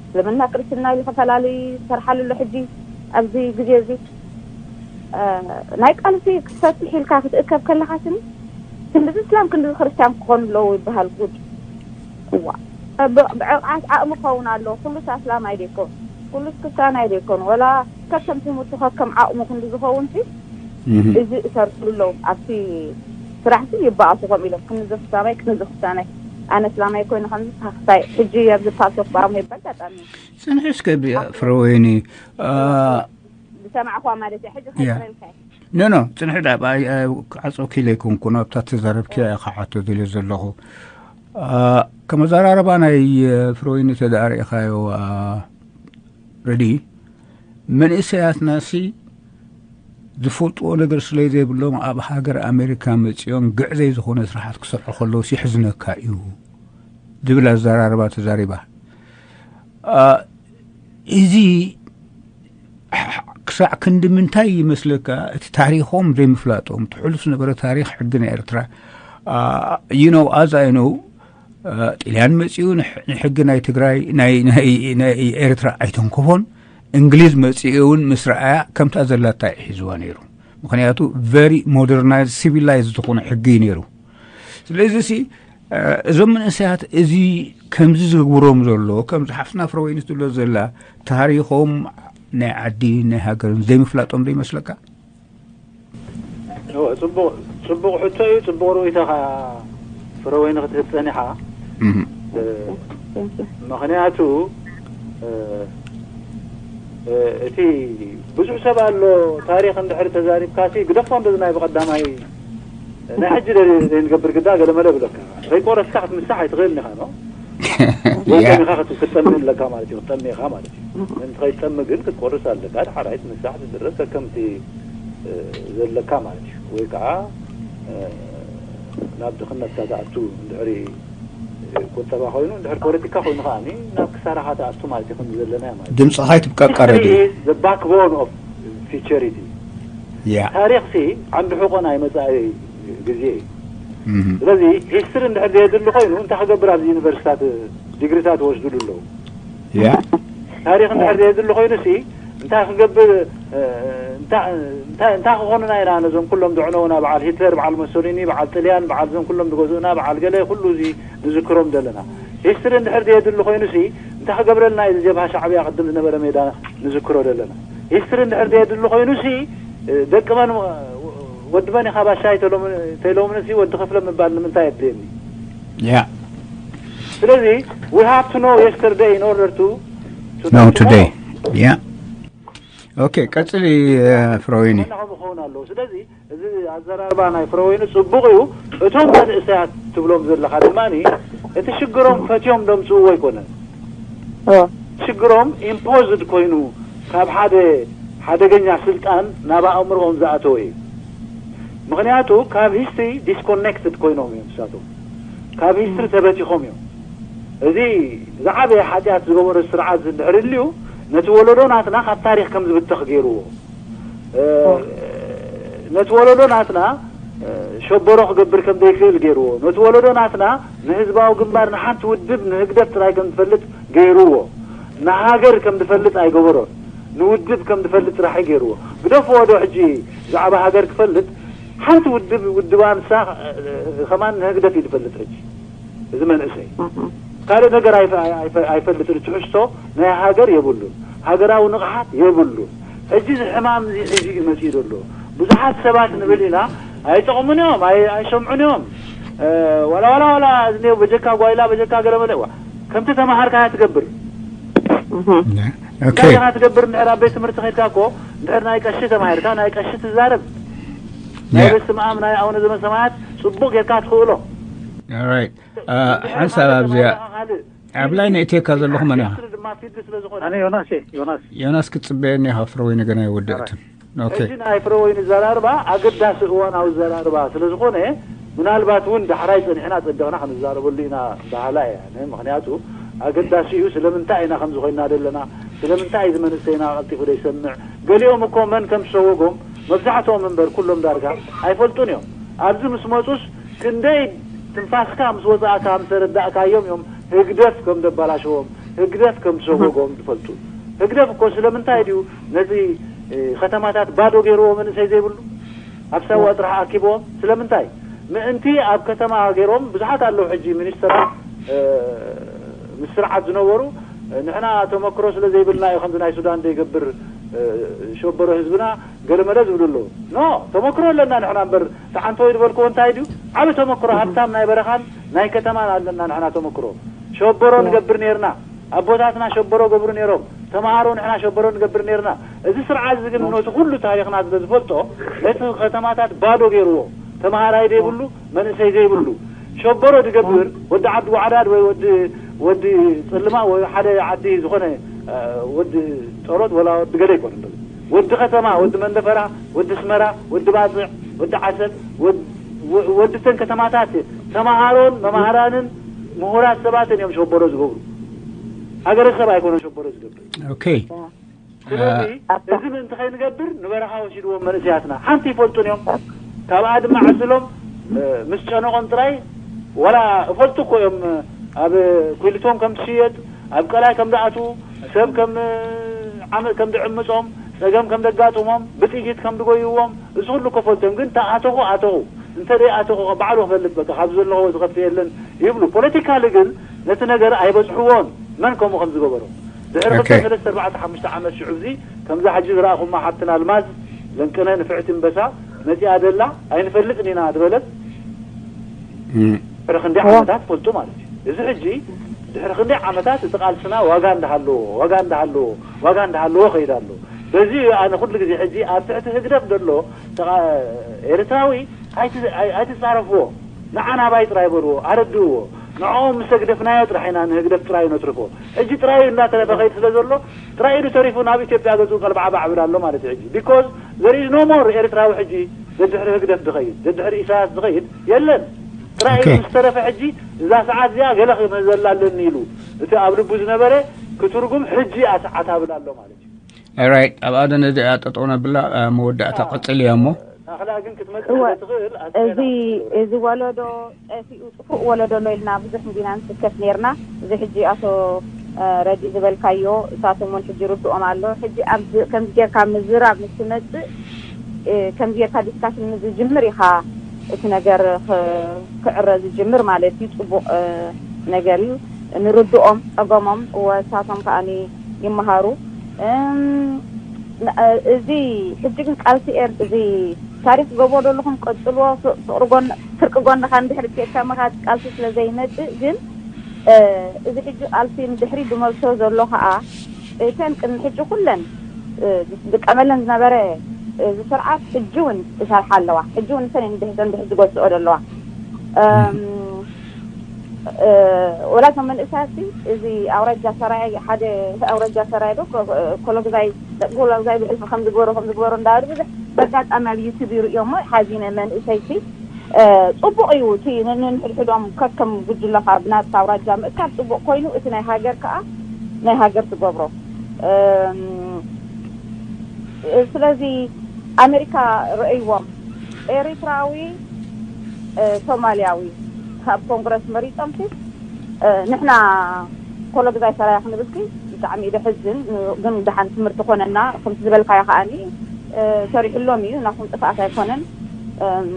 እስልምና ክርስትና ኢሉ ከፈላለዩ ይሰርሓሉ ኣሎ። ሕጂ ኣብዚ ግዜ እዚ፣ እ፣ ናይ ቃልሲ ክትፈትሕ ኢልካ ክትእከብ ከለኻስኒ፣ ክንድዚ እስላም ክንድዚ ክርስቲያን ክኾኑ ኣለዉ ይበሃል። ጉድ! እዋ፣ ብ-፣ ብዕቕዓት ዓቕሚ ክኸውን ኣለዎ። ኩሉስ ኣስላማይ ደይኮን፣ ኩሉስ ክስታናይ ደይኮን፣ ወላ ከከም ትምህርቱ ከከም ዓቕሙ ክንዲ ዝኸውን ሲ፣ እህ። እዚ እሰርሕሉ ኣለዉ። ኣብቲ ስራሕሲ ይበኣሱ ከም ኢሎም፣ ክንዚ ክስታናይ፣ ክንዚ ክስታናይ። ኣነ እስላማይ ኮይነ ከምዚ ታኽሳይ፣ ሕጂ ኣብዚ ፓልቶክ ብኣሞ ይበል ኣጋጣሚ። ጽንሒ እስከ ብያ ፍረወይኒ፣ አ፣ ዝሰማዕኳ ማለት እየ። ሕጂ ያ። ከይጥረልካ እየ። ኖ፣ ኖ፣ ጽንሒ ዳ፣ ኣይ፣ ኣይ፣ ክዓጸውኪ ኢለ ኣይኮንኩን፣ ኣብታ ተዛረብኪ እየ ክሓቶ ደልየ ዘለኹ። አ፣ ከም ኣዘራርባ ናይ፣ እ፣ ፍረወይኒ ተደኣ ርኢኻዮ፣ አ፣ ረዲ፣ መንእሰያትናሲ ዝፈልጥዎ ነገር ስለ ዘይብሎም ኣብ ሃገር ኣሜሪካ መጺኦም ግዕዘይ ዝኾነ ስራሓት ክሰርሑ ከለውሲ ይሕዝነካ እዩ ዝብል ኣዘራርባ ተዛሪባ። አ፣ እዚ ክሳዕ ክንዲ ምንታይ ይመስለካ እቲ ታሪኾም ዘይምፍላጦም፣ እቲ ሕሉፍ ዝነበረ ታሪኽ ሕጊ ናይ ኤርትራ፣ ዩ ኖው፣ ኣዝ ኣይ ኖው፣ ጥልያን መጺኡ ንሕ-፣ ንሕጊ ናይ ትግራይ፣ ናይ፣ ናይ፣ ናይ ኤርትራ ኣይተንከፎን። እንግሊዝ መጺኡ እውን ምስ ረኣያ ከምታ ዘላታ እዩ ሒዝዋ ነይሩ። ምኽንያቱ ቨሪ ሞደርናይዝ፣ ሲቪላይዝ ዝኾነ ሕጊ እዩ ነይሩ። ስለዚ ሲ፣ እ፣ እዞም መንእሰያት እዚ ከምዚ ዝግብሮም ዘሎ፣ ከምዚ ሓፍትና ፍረወይኒ ትብሎ ዘላ፣ ታሪኾም ናይ ዓዲ ናይ ሃገርን ዘይምፍላጦም ዶ ይመስለካ? እወ፣ ጽቡቕ፣ ጽቡቕ ሕቶ እዩ፣ ጽቡቕ ርእይቶ ኸኣ ፍረወይኒ ክትህብ ጸኒሓ። እህ። እ፣ ምኽንያቱ፣ እ፣ እ፣ እቲ ብዙሕ ሰብ ኣሎ፣ ታሪኽ እንድሕር ተዛሪብካሲ፣ ግደፎ እንደዚ ናይ ብቐዳማይ ናይ ሕጂ ደሊ ዘይንገብር ግዳ ገለ መለ ብለካ። ከይቆረስካ ክትምሳሕ ኣይትኽእልን ኢኻ፣ ኖ? ወይ ያ። ጠሚኻ ክት-፣ ክትጠሚ ኣለካ ማለት እዩ፣ ክትጠሚ ኢኻ ማለት እዩ። ምእንቲ ከይትጠሚ ግን ክትቆርስ ኣለካ። ድሓር ኣይትምሳሕ፣ ትድረስ ከከምቲ፣ እ፣ ዘለካ ማለት እዩ። ወይ ከዓ፣ እ፣ ናብ ድኽነትካ ትኣቱ እንድሕሪ ቁጠባ ኮይኑ፣ እንድሕር ፖለቲካ ኮይኑ ከኣኒ ናብ ክሳራኻ ትኣቱ ማለት እዩ፣ ከምዚ ዘለና ማለት እዩ። ድምፅኻ ኣይትብቀቀረዲ። History is the backbone of futurity። ያ። ታሪኽሲ ዓንዲ ሕቆ ናይ መጻኢ ግዜ እዩ። እህ። ስለዚ ሂስትሪ እንድሕር ዘየድሊ ኮይኑ እንታይ ክገብር ኣብዚ ዩኒቨርሲታት ዲግሪታት ይወስድሉ ኣለዉ? ያ። ታሪኽ እንድሕር ዘየድሊ ኮይኑሲ እንታይ ክገብር፣ እ፣ እንታ-፣ እንታይ፣ እንታይ ክኾኑና ኢና ነዞም ኩሎም ዝዕነዉና፣ በዓል ሂትለር፣ በዓል ሞሶሊኒ፣ በዓል ጥልያን፣ በዓል እዞም ኩሎም ዝገዝኡና፣ በዓል ገለ ኩሉ እዚ ንዝክሮም ዘለና? ሂስትሪ እንድሕር ዘየድሊ ኮይኑሲ እንታይ ክገብረልና እዩ እዚ ጀብሃ ሻዕብያ ቅድም ዝነበረ ሜዳ ንዝክሮ ዘለና? ሂስትሪ እንድሕር ዘየድሊ ኮይኑሲ፣ እ፣ ደቂ መን፣ ወዲ መን ኢኻ ባሻይ ተሎም-፣ ተይሎምንሲ ወዲ ክፍለ ምባል ንምንታይ የድልየኒ? ያ። ስለዚ we have to know yesterday in order to, to know know today. Tomorrow። ያ። ኦኬ፣ ቀጽሊ፣ እ፣ ፍሮይኒ። ከምኡ ክኸውን ኣለዎ። ስለዚ እዚ ኣዘራርባ ናይ ፍረወይኑ ጽቡቕ እዩ። እቶም መንእሰያት ትብሎም ዘለኻ ድማ እቲ ሽግሮም ፈትዮም ደምጽእዎ ኣይኮነን። ኦ። ሽግሮም ኢምፖዝድ ኮይኑ ካብ ሓደ ሓደገኛ ስልጣን ናብ ኣእምሮኦም ዝኣተወ እዩ። ምኽንያቱ ካብ ሂስትሪ ዲስኮኔክትድ ኮይኖም እዮም ንሳቶም። ካብ ሂስትሪ ተበቲኾም እዮም። እዚ ዝዓበየ ሓጢኣት ዝገበሮ ስርዓት እንድሕር ህልዩ ነቲ ወለዶ ናትና ካብ ታሪኽ ከም ዝብተኽ ገይርዎ። እ፣ ነቲ ወለዶ ናትና፣ እ፣ ሸበሮ ክገብር ከም ዘይክእል ገይርዎ። ነቲ ወለዶ ናትና ንህዝባዊ ግንባር ንሓንቲ ውድብ ንህግደፍ ጥራይ ከም ዝፈልጥ ገይርዎ። ንሃገር ከም ዝፈልጥ ኣይገበሮን። ንውድብ ከም ዝፈልጥ ጥራሕ እዩ ገይርዎ። ግደፍዎ ዶ ሕጂ ብዛዕባ ሃገር ክፈልጥ? ሓንቲ ውድብ፣ ውድባ ንሳ፣ እ፣ ከማን ንህግደፍ እዩ ዝፈልጥ ሕጂ። እዚ መንእሰይ እህ። ካልእ ነገር ኣይፈ-፣ ኣይፈ-፣ ኣይፈልጥን። ትሕዝቶ ናይ ሃገር የብሉን። ሃገራዊ ንቕሓት የብሉን። ሕጂ እዚ ሕማም እዚ ሕጂ እዩ መጺኡ ዘሎ። ብዙሓት ሰባት ንብል ኢና፣ ኣይጠቕሙን እዮም፣ ኣይ-፣ ኣይሰምዑን እዮም። እ፣ ዋላ፣ ዋላ፣ ዋላ፣ እዚ እንዲያው በጀካ ጓይላ፣ በጀካ ገለመለ፣ ዋ፣ ከምቲ ተማሃርካያ ትገብር። እህ። ኦኬ። እንታይ ኢኻ ትገብር? እንድሕር ኣብ ቤት ትምህርቲ ከይድካ እኮ፣ እንድሕር ናይ ቀሺ ተማሂርካ፣ ናይ ቀሺ ትዛረብ። ናይ ያ። በስመ ኣብ፣ ናይ ኣቡነ ዘበሰማያት ጽቡቕ ጌርካ ትኽእሎ። ኦራይት። እ፣ ሓንሳብ ኣብዚኣ፣ ካልእ ኣብ ላይ ነእትየካ ዘለኹ መን ኢኻ? ሚኒስትሪ ድማ ፊልድ ስለ ዝኾነ። ኣነ ዮናስ እየ፣ ዮናስ። ዮናስ ክትጽበየኒ ኢኻ፣ ፍረወይኒ ገና ኣይወደእትን። ኦኬ። እዚ ናይ ፍረወይኒ ዘራርባ ኣገዳሲ እዋናዊ ዘራርባ ስለ ዝኾነ፣ ምናልባት እውን ዳሕራይ ጸኒሕና ጸቢቕና ክንዛረበሉ ኢና በሃላይ እየ ኣነ። ምኽንያቱ ኣገዳሲ እዩ፣ ስለምንታይ ኢና ከምዚ ኮይንና ዘለና፣ ስለምንታይ እዚ መንእሰይና ቀልጢፉ ዘይሰምዕ? ገሊኦም እኮ መን ከም ዝሰወጎም፣ መብዛሕትኦም እምበር ኩሎም ዳርጋ ኣይፈልጡን እዮም። ኣብዚ ምስ መጹስ ክንደይ ትንፋስካ ምስ ወጻእካ ምስ ተረዳእካዮም እዮም ህግደፍ ከም ደባላሸዎም፣ ህግደፍ ከም ዝሰወጎም ዝፈልጡ። ህግደፍ እኮ ስለምንታይ ድዩ ነዚ፣ እ፣ ከተማታት ባዶ ገይርዎ መንእሰይ ዘይብሉ? ኣብ ሳዋ ጥራሕ ኣኪብዎም። ስለምንታይ? ምእንቲ ኣብ ከተማ ገይሮም ብዙሓት ኣለዉ ሕጂ ሚኒስተራት፣ እ፣ ምስ ስርዓት ዝነበሩ፣ እ፣ ንሕና ተመክሮ ስለ ዘይብልና እዩ ከምዚ ናይ ሱዳን ዘይገብር፣ እ፣ ሸበሮ ህዝብና ገለመለ ዝብሉ ኣለዉ። ኖ፣ ተመክሮ ኣለና ንሕና እምበር፣ ተዓንተወይ ዝበልክዎ እንታይ ድዩ? ዓቢ ተመክሮ፣ ሃብታም ናይ በረኻን ናይ ከተማን ኣለና ንሕና ተመክሮ። ሸበሮ ንገብር ነይርና። ኣቦታትና ሸበሮ ገብሩ ነይሮም። ተምሃሮ ንሕና ሸበሮ ንገብር ነይርና። እዚ ስርዓት እዚ ግን ነቲ ኩሉ ታሪኽና ስለ ዝፈልጦ፣ ነቲ ከተማታት ባዶ ገይርዎ። ተምሃራይ ዘይብሉ፣ መንእሰይ ዘይብሉ። ሸበሮ ዝገብር ወዲ ዓዲ ዋዕዳድ ወይ ወዲ፣ ወዲ ጽልማ ወይ ሓደ ዓዲ ዝኾነ፣ እ፣ ወዲ ጸሎት ወላ ወዲ ገለ ይኮን። ወዲ ከተማ፣ ወዲ መንደፈራ፣ ወዲ ኣስመራ፣ ወዲ ባጽዕ፣ ወዲ ዓሰብ፣ ወድ-፣ ወ-፣ ወዲ ተን ከተማታት ተምሃሮን መምሃራንን ምሁራት ሰባትን እዮም ሸበሮ ዝገብሩ። ሃገረሰብ ኣይኮነን ሸበሮ ዝገብር። ኦኬ። ስለዚ ኣታ- እዚ ምእንቲ ከይንገብር ንበረኻ ወሲድዎም መንእሰያትና ሓንቲ ይፈልጡን እዮም። ካብኣ ድማ ዓስሎም፣ እ፣ ምስ ጨነቖም ጥራይ ዋላ እፈልጡ እኮ እዮም። ኣብ ኩሊቶም ከም ትሽየጥ፣ ኣብ ቀላይ ከም ዝኣትዉ፣ ሰብ ከም ዓመ- ከም ዝዕምጾም፣ ጸገም ከም ዘጋጥሞም፣ ብጥይት ከም ዝጎይዎም፣ እዚ ኩሉ እኮ ፈልጡ እዮም። ግን ተኣተኹ ኣተኹ፣ እንተ ደይ ኣተኹ ባዕሉ ክፈልጥ በቃ ካብ ዘለኹዎ ዝኸፍእ የለን ይብሉ። ፖለቲካሊ ግን ነቲ ነገር ኣይበጽሕዎን። መን ከምኡ ከም ዝገበሮ ድሕሪ ኦኬ። ክልተ ሰለስተ ኣርባዕተ ሓሙሽተ ዓመት ሽዑ እዚ ከምዛ ሕጂ ዝረኣኹማ ሓብትና ኣልማዝ ለንቅነ ንፍዕቲ እምበሳ መጺኣ ደላ ኣይንፈልጥን ኢና ዝበለት እም፣ ድሕሪ ክንደይ ዓመታት ፈልጡ ማለት እዩ። እዚ ሕጂ ድሕሪ ክንደይ ዓመታት እቲ ቃልስና ዋጋ እንዳሃለዎ ዋጋ እንዳሃለዎ ዋጋ እንዳሃለዎ ከይዳ ኣሎ። በዚ እዩ ኣነ ኩሉ ግዜ ሕጂ ኣብ ትሕቲ ህግደፍ ዘሎ ተቓ- ኤርትራዊ ኣይት- ኣይ- ኣይትጻረፍዎ፣ ንዓና ኣባይ ጥራይ በልዎ፣ ኣረድእዎ። ንዕኦም ምስ ኣግደፍናዮ ጥራሕ ኢና ንህግደፍ ጥራይ ነትርፎ። ሕጂ ጥራይ እንዳተረፈ ከይድ ስለ ዘሎ ጥራይ ኢሉ ተሪፉ ናብ ኢትዮጵያ ገጹ ቀልባዕባዕ ይብል ኣሎ ማለት እዩ። ሕጂ because there is no more ኤርትራዊ ሕጂ ደድሕሪ ህግደፍ ዝኸይድ ደድሕሪ ኢሳያስ ዝኸይድ የለን። ጥራይ ኢሉ ኦኬ። ምስ ተረፈ ሕጂ እዛ ሰዓት እዚኣ ገለ ክመዘላ ኣለኒ ኢሉ እቲ ኣብ ልቡ ዝነበረ ክትርጉም ሕጂ እያ ሰዓት ሃብል ኣሎ ማለት እዩ። ኦራይት፣ ኣብ ኣደ ነዚኣ ጠጠው ነብላ፣ እ፣ መወዳእታ ቀጽል እያ እሞ። ናኽላ ግን ክትመጽእ እወ፣ ትኽእል እዚ እዚ ወለዶ ጠፊኡ ጥፉእ ወለዶ ኣሎ ኢልና ብዙሕ እንዲና ንስከፍ ነርና። እዚ ሕጂ ኣቶ እ፣ ረዲ ዝበልካዮ እሳቶም እውን ሕጂ ርድኦም ኣሎ። ሕጂ ኣብዚ ከምዚ ጌርካ ምዝራብ ምስ ትመጽእ እ፣ ከምዚ ጌርካ ዲስካሽን ምስ ዝጅምር ኢኻ እቲ ነገር ክ- ክዕረ ዝጅምር ማለት እዩ። ጽቡቕ እ፣ ነገር እዩ። ንርድኦም ጸገሞም እወ እሳቶም ከኣ ይመሃሩ። እም፣ ን- እ፣ እዚ ሕጂ ግን ቃልሲ ኤር እዚ ታሪኽ ትገብሮ ዘለኹም ቀጽልዎ። ፍ- ፍቕሪ ጎን ፍርቂ ጎንኻ ንድሕሪ ኬድካ ምኻድ ቃልሲ ስለ ዘይመጽእ ግን እ፣ እዚ ሕጂ ቃልሲ ንድሕሪ ዝመልሶ ዘሎ ከኣ እተን ቅድሚ ሕጂ ኩለን እ፣ ዝጥቀመለን ዝነበረ እዚ ስርዓት ሕጂ እውን ይሰርሓ ኣለዋ። ሕጂ እውን እተን እንድሕተን ድሕሪ ዝጎስኦ ዘለዋ እም፣ እ፣ ወላ እቶም መንእሰያት እዚ ኣውራጃ ሰራየ ሓደ ኣውራጃ ሰራየ ዶ ኮሎግዛይ ኮሎግዛይ ብሕልፊ ከም ዝግበሩ ከም ዝግበሩ እንዳበሉ ብዙሕ በጋጣሚ ኣብ ዩቱብ ይርእዮሞ ሓዚነ መንእሰይቲ እ፣ ጽቡቕ እዩ እቲ ን- ንንሕድሕዶም ከከም ጉጅለኻ ብናትካ ኣውራጃ ምእካብ ጽቡቕ ኮይኑ እቲ ናይ ሃገር ከኣ ናይ ሃገር ትገብሮ እም፣ ስለዚ ኣሜሪካ ረእይዎም ኤሪትራዊ እ፣ ሶማልያዊ ካብ ኮንግረስ መሪጾም ሲ እ፣ ንሕና ኮሎግዛይ ሰራያ ክንብልሲ ብጣዕሚ እዩ ደሕዝን ግን ደሓን ትምህርቲ ኮነና ከምቲ ዝበልካዮ ከኣኒ እ፣ ሰሪሕሎም እዩ ናኹም ጥፍኣት ኣይኮነን እም፣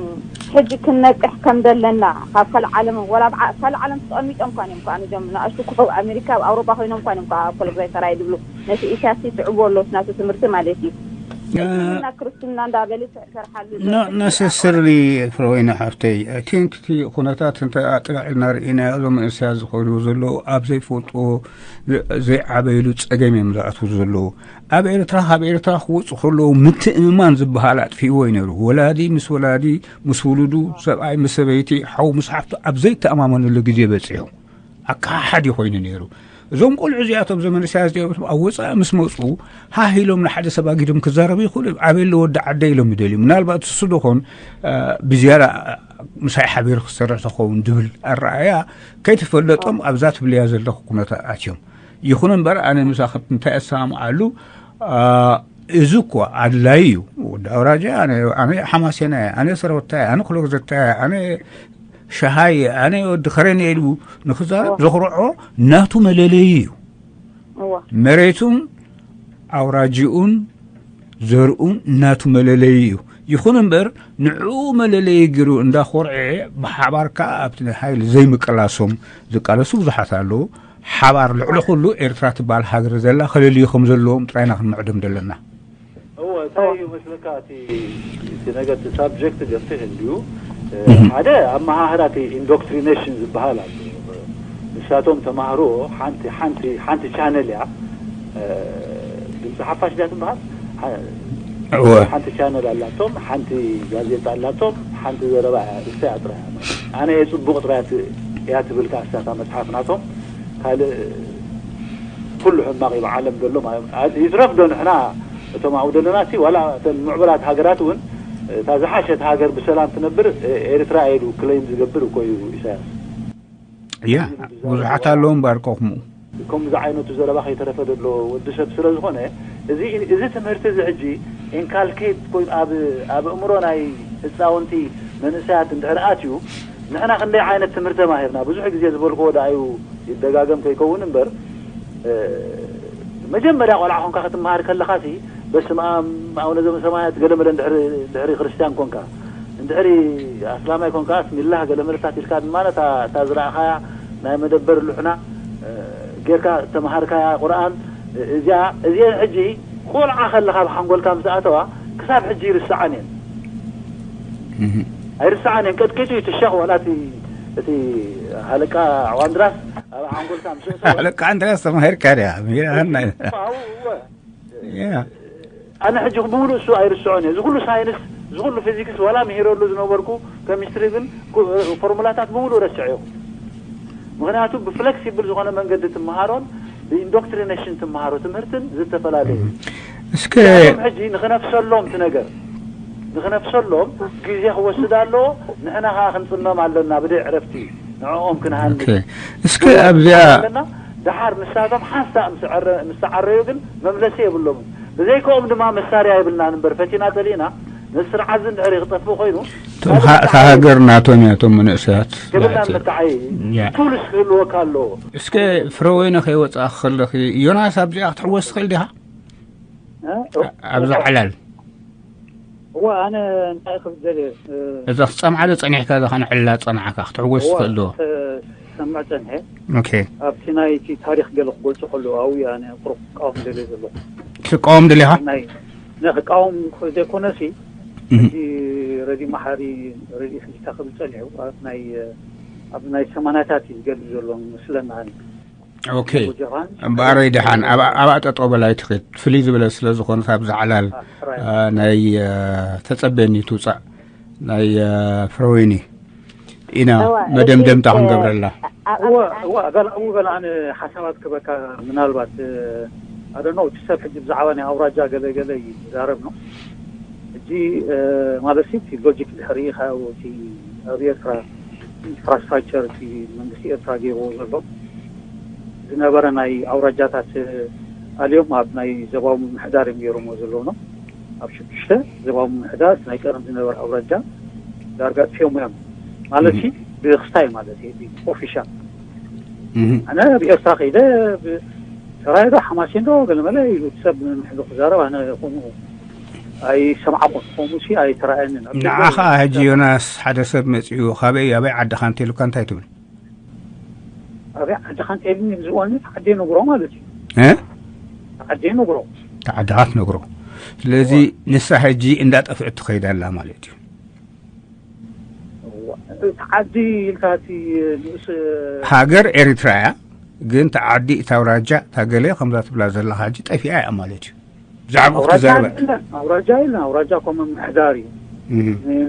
ሕጂ ክንነቅሕ ከም ዘለና ካብ ካልእ ዓለም ወላ ኣብ ዓ- ካልእ ዓለም ተቐሚጦም እኳን እዮም ከኣ ነዞም ንኣሽቱ ኮ ኣሜሪካ ኣብ ኣውሮጳ ኮይኖም እኳን እዮም ከኣ ኮሎግዛይ ሰራይ ዝብሉ ነቲ ኢሳያስ ይስዕብዎ ኣለዉ ናቱ ትምህርቲ ማለት እዩ እስልምና ክርስትና እንዳበለ ይሰርሓሉ No necessarily ፍረወይኒ ሓፍተይ I think እቲ ኩነታት እንተ ኣጥላዒልና ርኢና እዞም መንእሰያት ዝኸዱ ዘለዉ ኣብ ዘይፈልጥዎ ዘይዓበይሉ ጸገም እዮም ዝኣትዉ ዘለዉ ኣብ ኤርትራ ካብ ኤርትራ ክወፁ ከለዉ ምትእምማን ዝበሃል ኣጥፊእዎ እዩ ነይሩ ወላዲ ምስ ወላዲ ምስ ውሉዱ ሰብኣይ ምስ ሰበይቲ ሓው ምስ ሓፍቱ ኣብ ዘይተኣማመነሉ ግዜ በፂሑ ኣካሓዲ ኮይኑ ነይሩ እዞም ቆልዑ እዚኣቶም ዘመንስያ እዚኦም ኣብ ወፃኢ ምስ መፁ ሃህ ኢሎም ንሓደ ሰብ ኣጊዶም ክዛረቡ ይኽእሉ እዮም ኣበይ ኣሎ ወዲ ዓደ ኢሎም ይደልዩ ምናልባት እሱ ዶኾን ብዝያዳ ምሳይ ሓቢሩ ክሰርሕ ተኸውን ዝብል ኣረኣያ ከይተፈለጦም ኣብዛ ትብልያ ዘለኹ ኩነታት ኣትዮም ይኹን እምበር ኣነ ምሳኽት እንታይ ኣሰማምዓሉ? እዚ እኮ ኣድላይ እዩ። ወዲ ኣውራጃ ኣነ ሓማሴና፣ ኣነ ሰረወታ፣ ኣነ ክሎግዘታ፣ ኣነ ሸሃይ፣ ኣነ ወዲ ከረን ኢሉ ንክዛረብ ዘኽርዖ ናቱ መለለዩ እዩ። መሬቱን ኣውራጅኡን ዘርኡን ናቱ መለለዩ እዩ። ይኹን እምበር ንዕኡ መለለዩ ገይሩ እንዳኾርዐ ብሓባር ከዓ ኣብቲ ሓይሊ ዘይምቅላሶም ዝቃለሱ ብዙሓት ኣለዉ። ሓባር ልዕሊ ኩሉ ኤርትራ ትበሃል ሃገር ዘላ ከለልዩ ከም ዘለዎም ጥራይና ክንምዕዶም ዘለና። እወ እንታይ እዩ መስለካ እቲ እቲ ነገር እቲ ሳብጀክት ገፊሕ እንድዩ። ሓደ ኣመሃህራ እቲ ኢንዶክትሪኔሽን ዝበሃል ኣሎ። ንሳቶም ተማህሮ ሓንቲ ሓንቲ ሓንቲ ቻነል እያ። ድምፂ ሓፋሽ ድያ ትበሃል። ሓንቲ ቻነል ኣላቶም፣ ሓንቲ ጋዜጣ ኣላቶም፣ ሓንቲ ዘረባ እያ። እሳ እያ ጥራይ። ኣነ የፅቡቕ ጥራይ እያ ትብል ከኣ እሳታ መፅሓፍ ናቶም ካልእ ኩሉ ሕማቕ እዩ ብዓለም ዘሎ ማለት ይትረፍ ዶ ንሕና እቶም ኣብኡ ዘለና እቲ ዋላ እተን ምዕቡላት ሃገራት እውን እታ ዝሓሸት ሃገር ብሰላም ትነብር ኤርትራ ኢሉ ክለይም ዝገብር እኮ እዩ ኢሳያስ። ያ ብዙሓት ኣለዉ እምበኣር ከ ከምኡ። ከምዚ ዓይነቱ ዘረባ ከይተረፈ ዘሎ ወዲ ሰብ ስለ ዝኾነ እዚ እዚ ትምህርቲ እዚ ሕጂ ኢንካልኬት ኮይኑ ኣብ ኣብ እምሮ ናይ ህፃውንቲ መንእሰያት እንድሕር ኣትዩ ንሕና ክንደይ ዓይነት ትምህርቲ ተማሂርና ብዙሕ ግዜ ዝበልክዎ ደኣ እዩ ይደጋገም ከይከውን እምበር መጀመርያ ቆልዓ ኮንካ ክትመሃር ከለኻሲ በስመ ኣብ ኣቡነ ዘበሰማያት ገለመለ እንድሕሪ ክርስትያን ኮንካ እንድሕሪ ኣስላማይ ኮንካ ብስሚላህ ገለመለታት ኢልካ ድማ እታ ዝረኣኻያ ናይ መደበር ልሑና ጌርካ ተምሃርካያ ቁርኣን እዚኣ እዚአን ሕጂ ቆልዓ ከለኻ ብሓንጎልካ ምስ ኣተዋ ክሳብ ሕጂ ይርስዓን እየን ኣይርስዓን እየን ቀጥቂጡ እዩ ትሸኽ ዋላ እቲ ሃለቃ ዋንድራስ ኣብ ሓንጎልካ ምስ ኣተዋ ሃለቃ ዋንድራስ ተማሂርካ ድያ ሚራና ኣነ ሕጂ ብምሉእ እሱ ኣይርስዖን እየ እዚ ኩሉ ሳይንስ እዚ ኩሉ ፊዚክስ ዋላ ምሂረሉ ዝነበርኩ ኬሚስትሪ ግን ፎርሙላታት ብምሉእ ረስዐዮ ምክንያቱ ብፍለክሲብል ዝኾነ መንገዲ ትምሃሮን ብኢንዶክትሪኔሽን ትምሃሮ ትምህርትን ዝተፈላለየ እዩ እስከ ሕጂ ንክነፍሰሎም ትነገር ንክነፍሰሎም ግዜ ክወስድ ኣለዎ ንሕና ከዓ ክንፅመም ኣለና ብደይ ዕረፍቲ ንዕኦም ክንሃኒ እስከ ኣብዚኣ ኣለና ደሓር ንሳቶም ሓንሳእ ምስ ተዓረዩ ግን መምለሲ የብሎምን ብዘይከኦም ድማ መሳርያ የብልናን እምበር ፈቲና ፀሊእና ነዚ ስርዓት እዚ እንድሕር ክጠፍእ ኮይኑ እቶም እታ ሃገር ናቶም እያ እቶም መንእሰያት ገበና መታዓይ ቱልስ ክህልወካ ኣለዎ እስከ ፍረወይነ ከይወፅኣ ክኸለኺ ዮናስ ኣብዚኣ ክትሕወስ ትኽእል ዲኻ ኣብዛ ዕላል እዋ ኣነ እንታይ ክብል ደልየ እዛ ክፀምዓ ዶ ፀኒሕካ እዛ ከነዕልላ ፀናዕካ ክትሕወስ ትኽእል ዶ ክሰምዕ ፀንሐ ኦኬ ኣብቲ ናይ እቲ ታሪክ ገለ ክገልፆ ከለዉ ኣብኡ ኣነ ቁሩብ ክቃወም ደልየ ዘለኹ ክትቃወም ደሊኻ ናይ ናይ ክቃወም ዘይኮነሲ እቲ ረዲ መሓሪ ረዲ ሕዚታ ክብል ፀኒሑ ኣብ ናይ ኣብ ናይ ሰማናታት እዩ ዝገልፅ ዘሎ መስለና ኦኬ እምበኣረይ ደሓን ኣብኣ ጠጠው በል ኣይትኺድ ፍልይ ዝበለ ስለ ዝኾነት ኣብዚ ዓላል ናይ ተፀበኒ ትውፃእ ናይ ፍረወይኒ ኢና መደምደምታ ክንገብረላ እዋ በላ ሓሳባት ክበካ ምናልባት ኣደኖ እቲ ሰብ ሕጂ ብዛዕባ ናይ ኣውራጃ ገለገለ ይዛረብ ነው ሕጂ ማለት እቲ ሎጂክ ድሕሪ ኢኻ እቲ ኣብ ኤርትራ ኢንፍራስትራክቸር እቲ መንግስቲ ኤርትራ ገይርዎ ዘሎ ዝነበረ ናይ ኣውራጃታት ኣልዮም ኣብ ናይ ዘባዊ ምምሕዳር እዮም ገይሮምዎ ዘለውኖ ኣብ ሽዱሽተ ዘባዊ ምምሕዳር ናይ ቀደም ዝነበረ ኣውራጃ ዳርጋ ጥፊኦም እዮም ማለት ብክስታይ ማለት ኦፊሻል ኣነ ኣብ ኤርትራ ከይደ ሰራይ ዶ ሓማሴን ዶ ገለመለ ኢሉ ሰብ ምሕሉ ክዛረብ ኣነ ከምኡ ኣይሰማዕኩን። ከምኡ ሲ ኣይተራእየንን። ኣብ ንዓ ኸኣ ሕጂ ዮናስ ሓደ ሰብ መጺኡ ካበይ ኣበይ ዓድኻ እንተኢሉካ እንታይ ትብል? ኣበይ ዓድኻ እንተኢሉኒ ኣብዚ እዋን እዚ ተዓዲ ነግሮ ማለት እዩ። እ? ተዓዲ ነግሮ። ተዓድኻ ትነግሮ። ስለዚ ንሳ ሕጂ እንዳጠፍአት ትኸይድ ኣላ ማለት እዩ። ተዓዲ ኢልካ እቲ ንኡስ ሃገር ኤሪትራ እያ። ግን ተዓዲ እታ ኣውራጃ እታ ገለ ከምዛ ትብላ ዘለኻ ሕጂ ጠፊኣ እያ ማለት እዩ። ብዛዕባኡ ክትዛረበ። ኣውራጃ የለን፣ ኣውራጃ ከምኡ ምምሕዳር እዩ።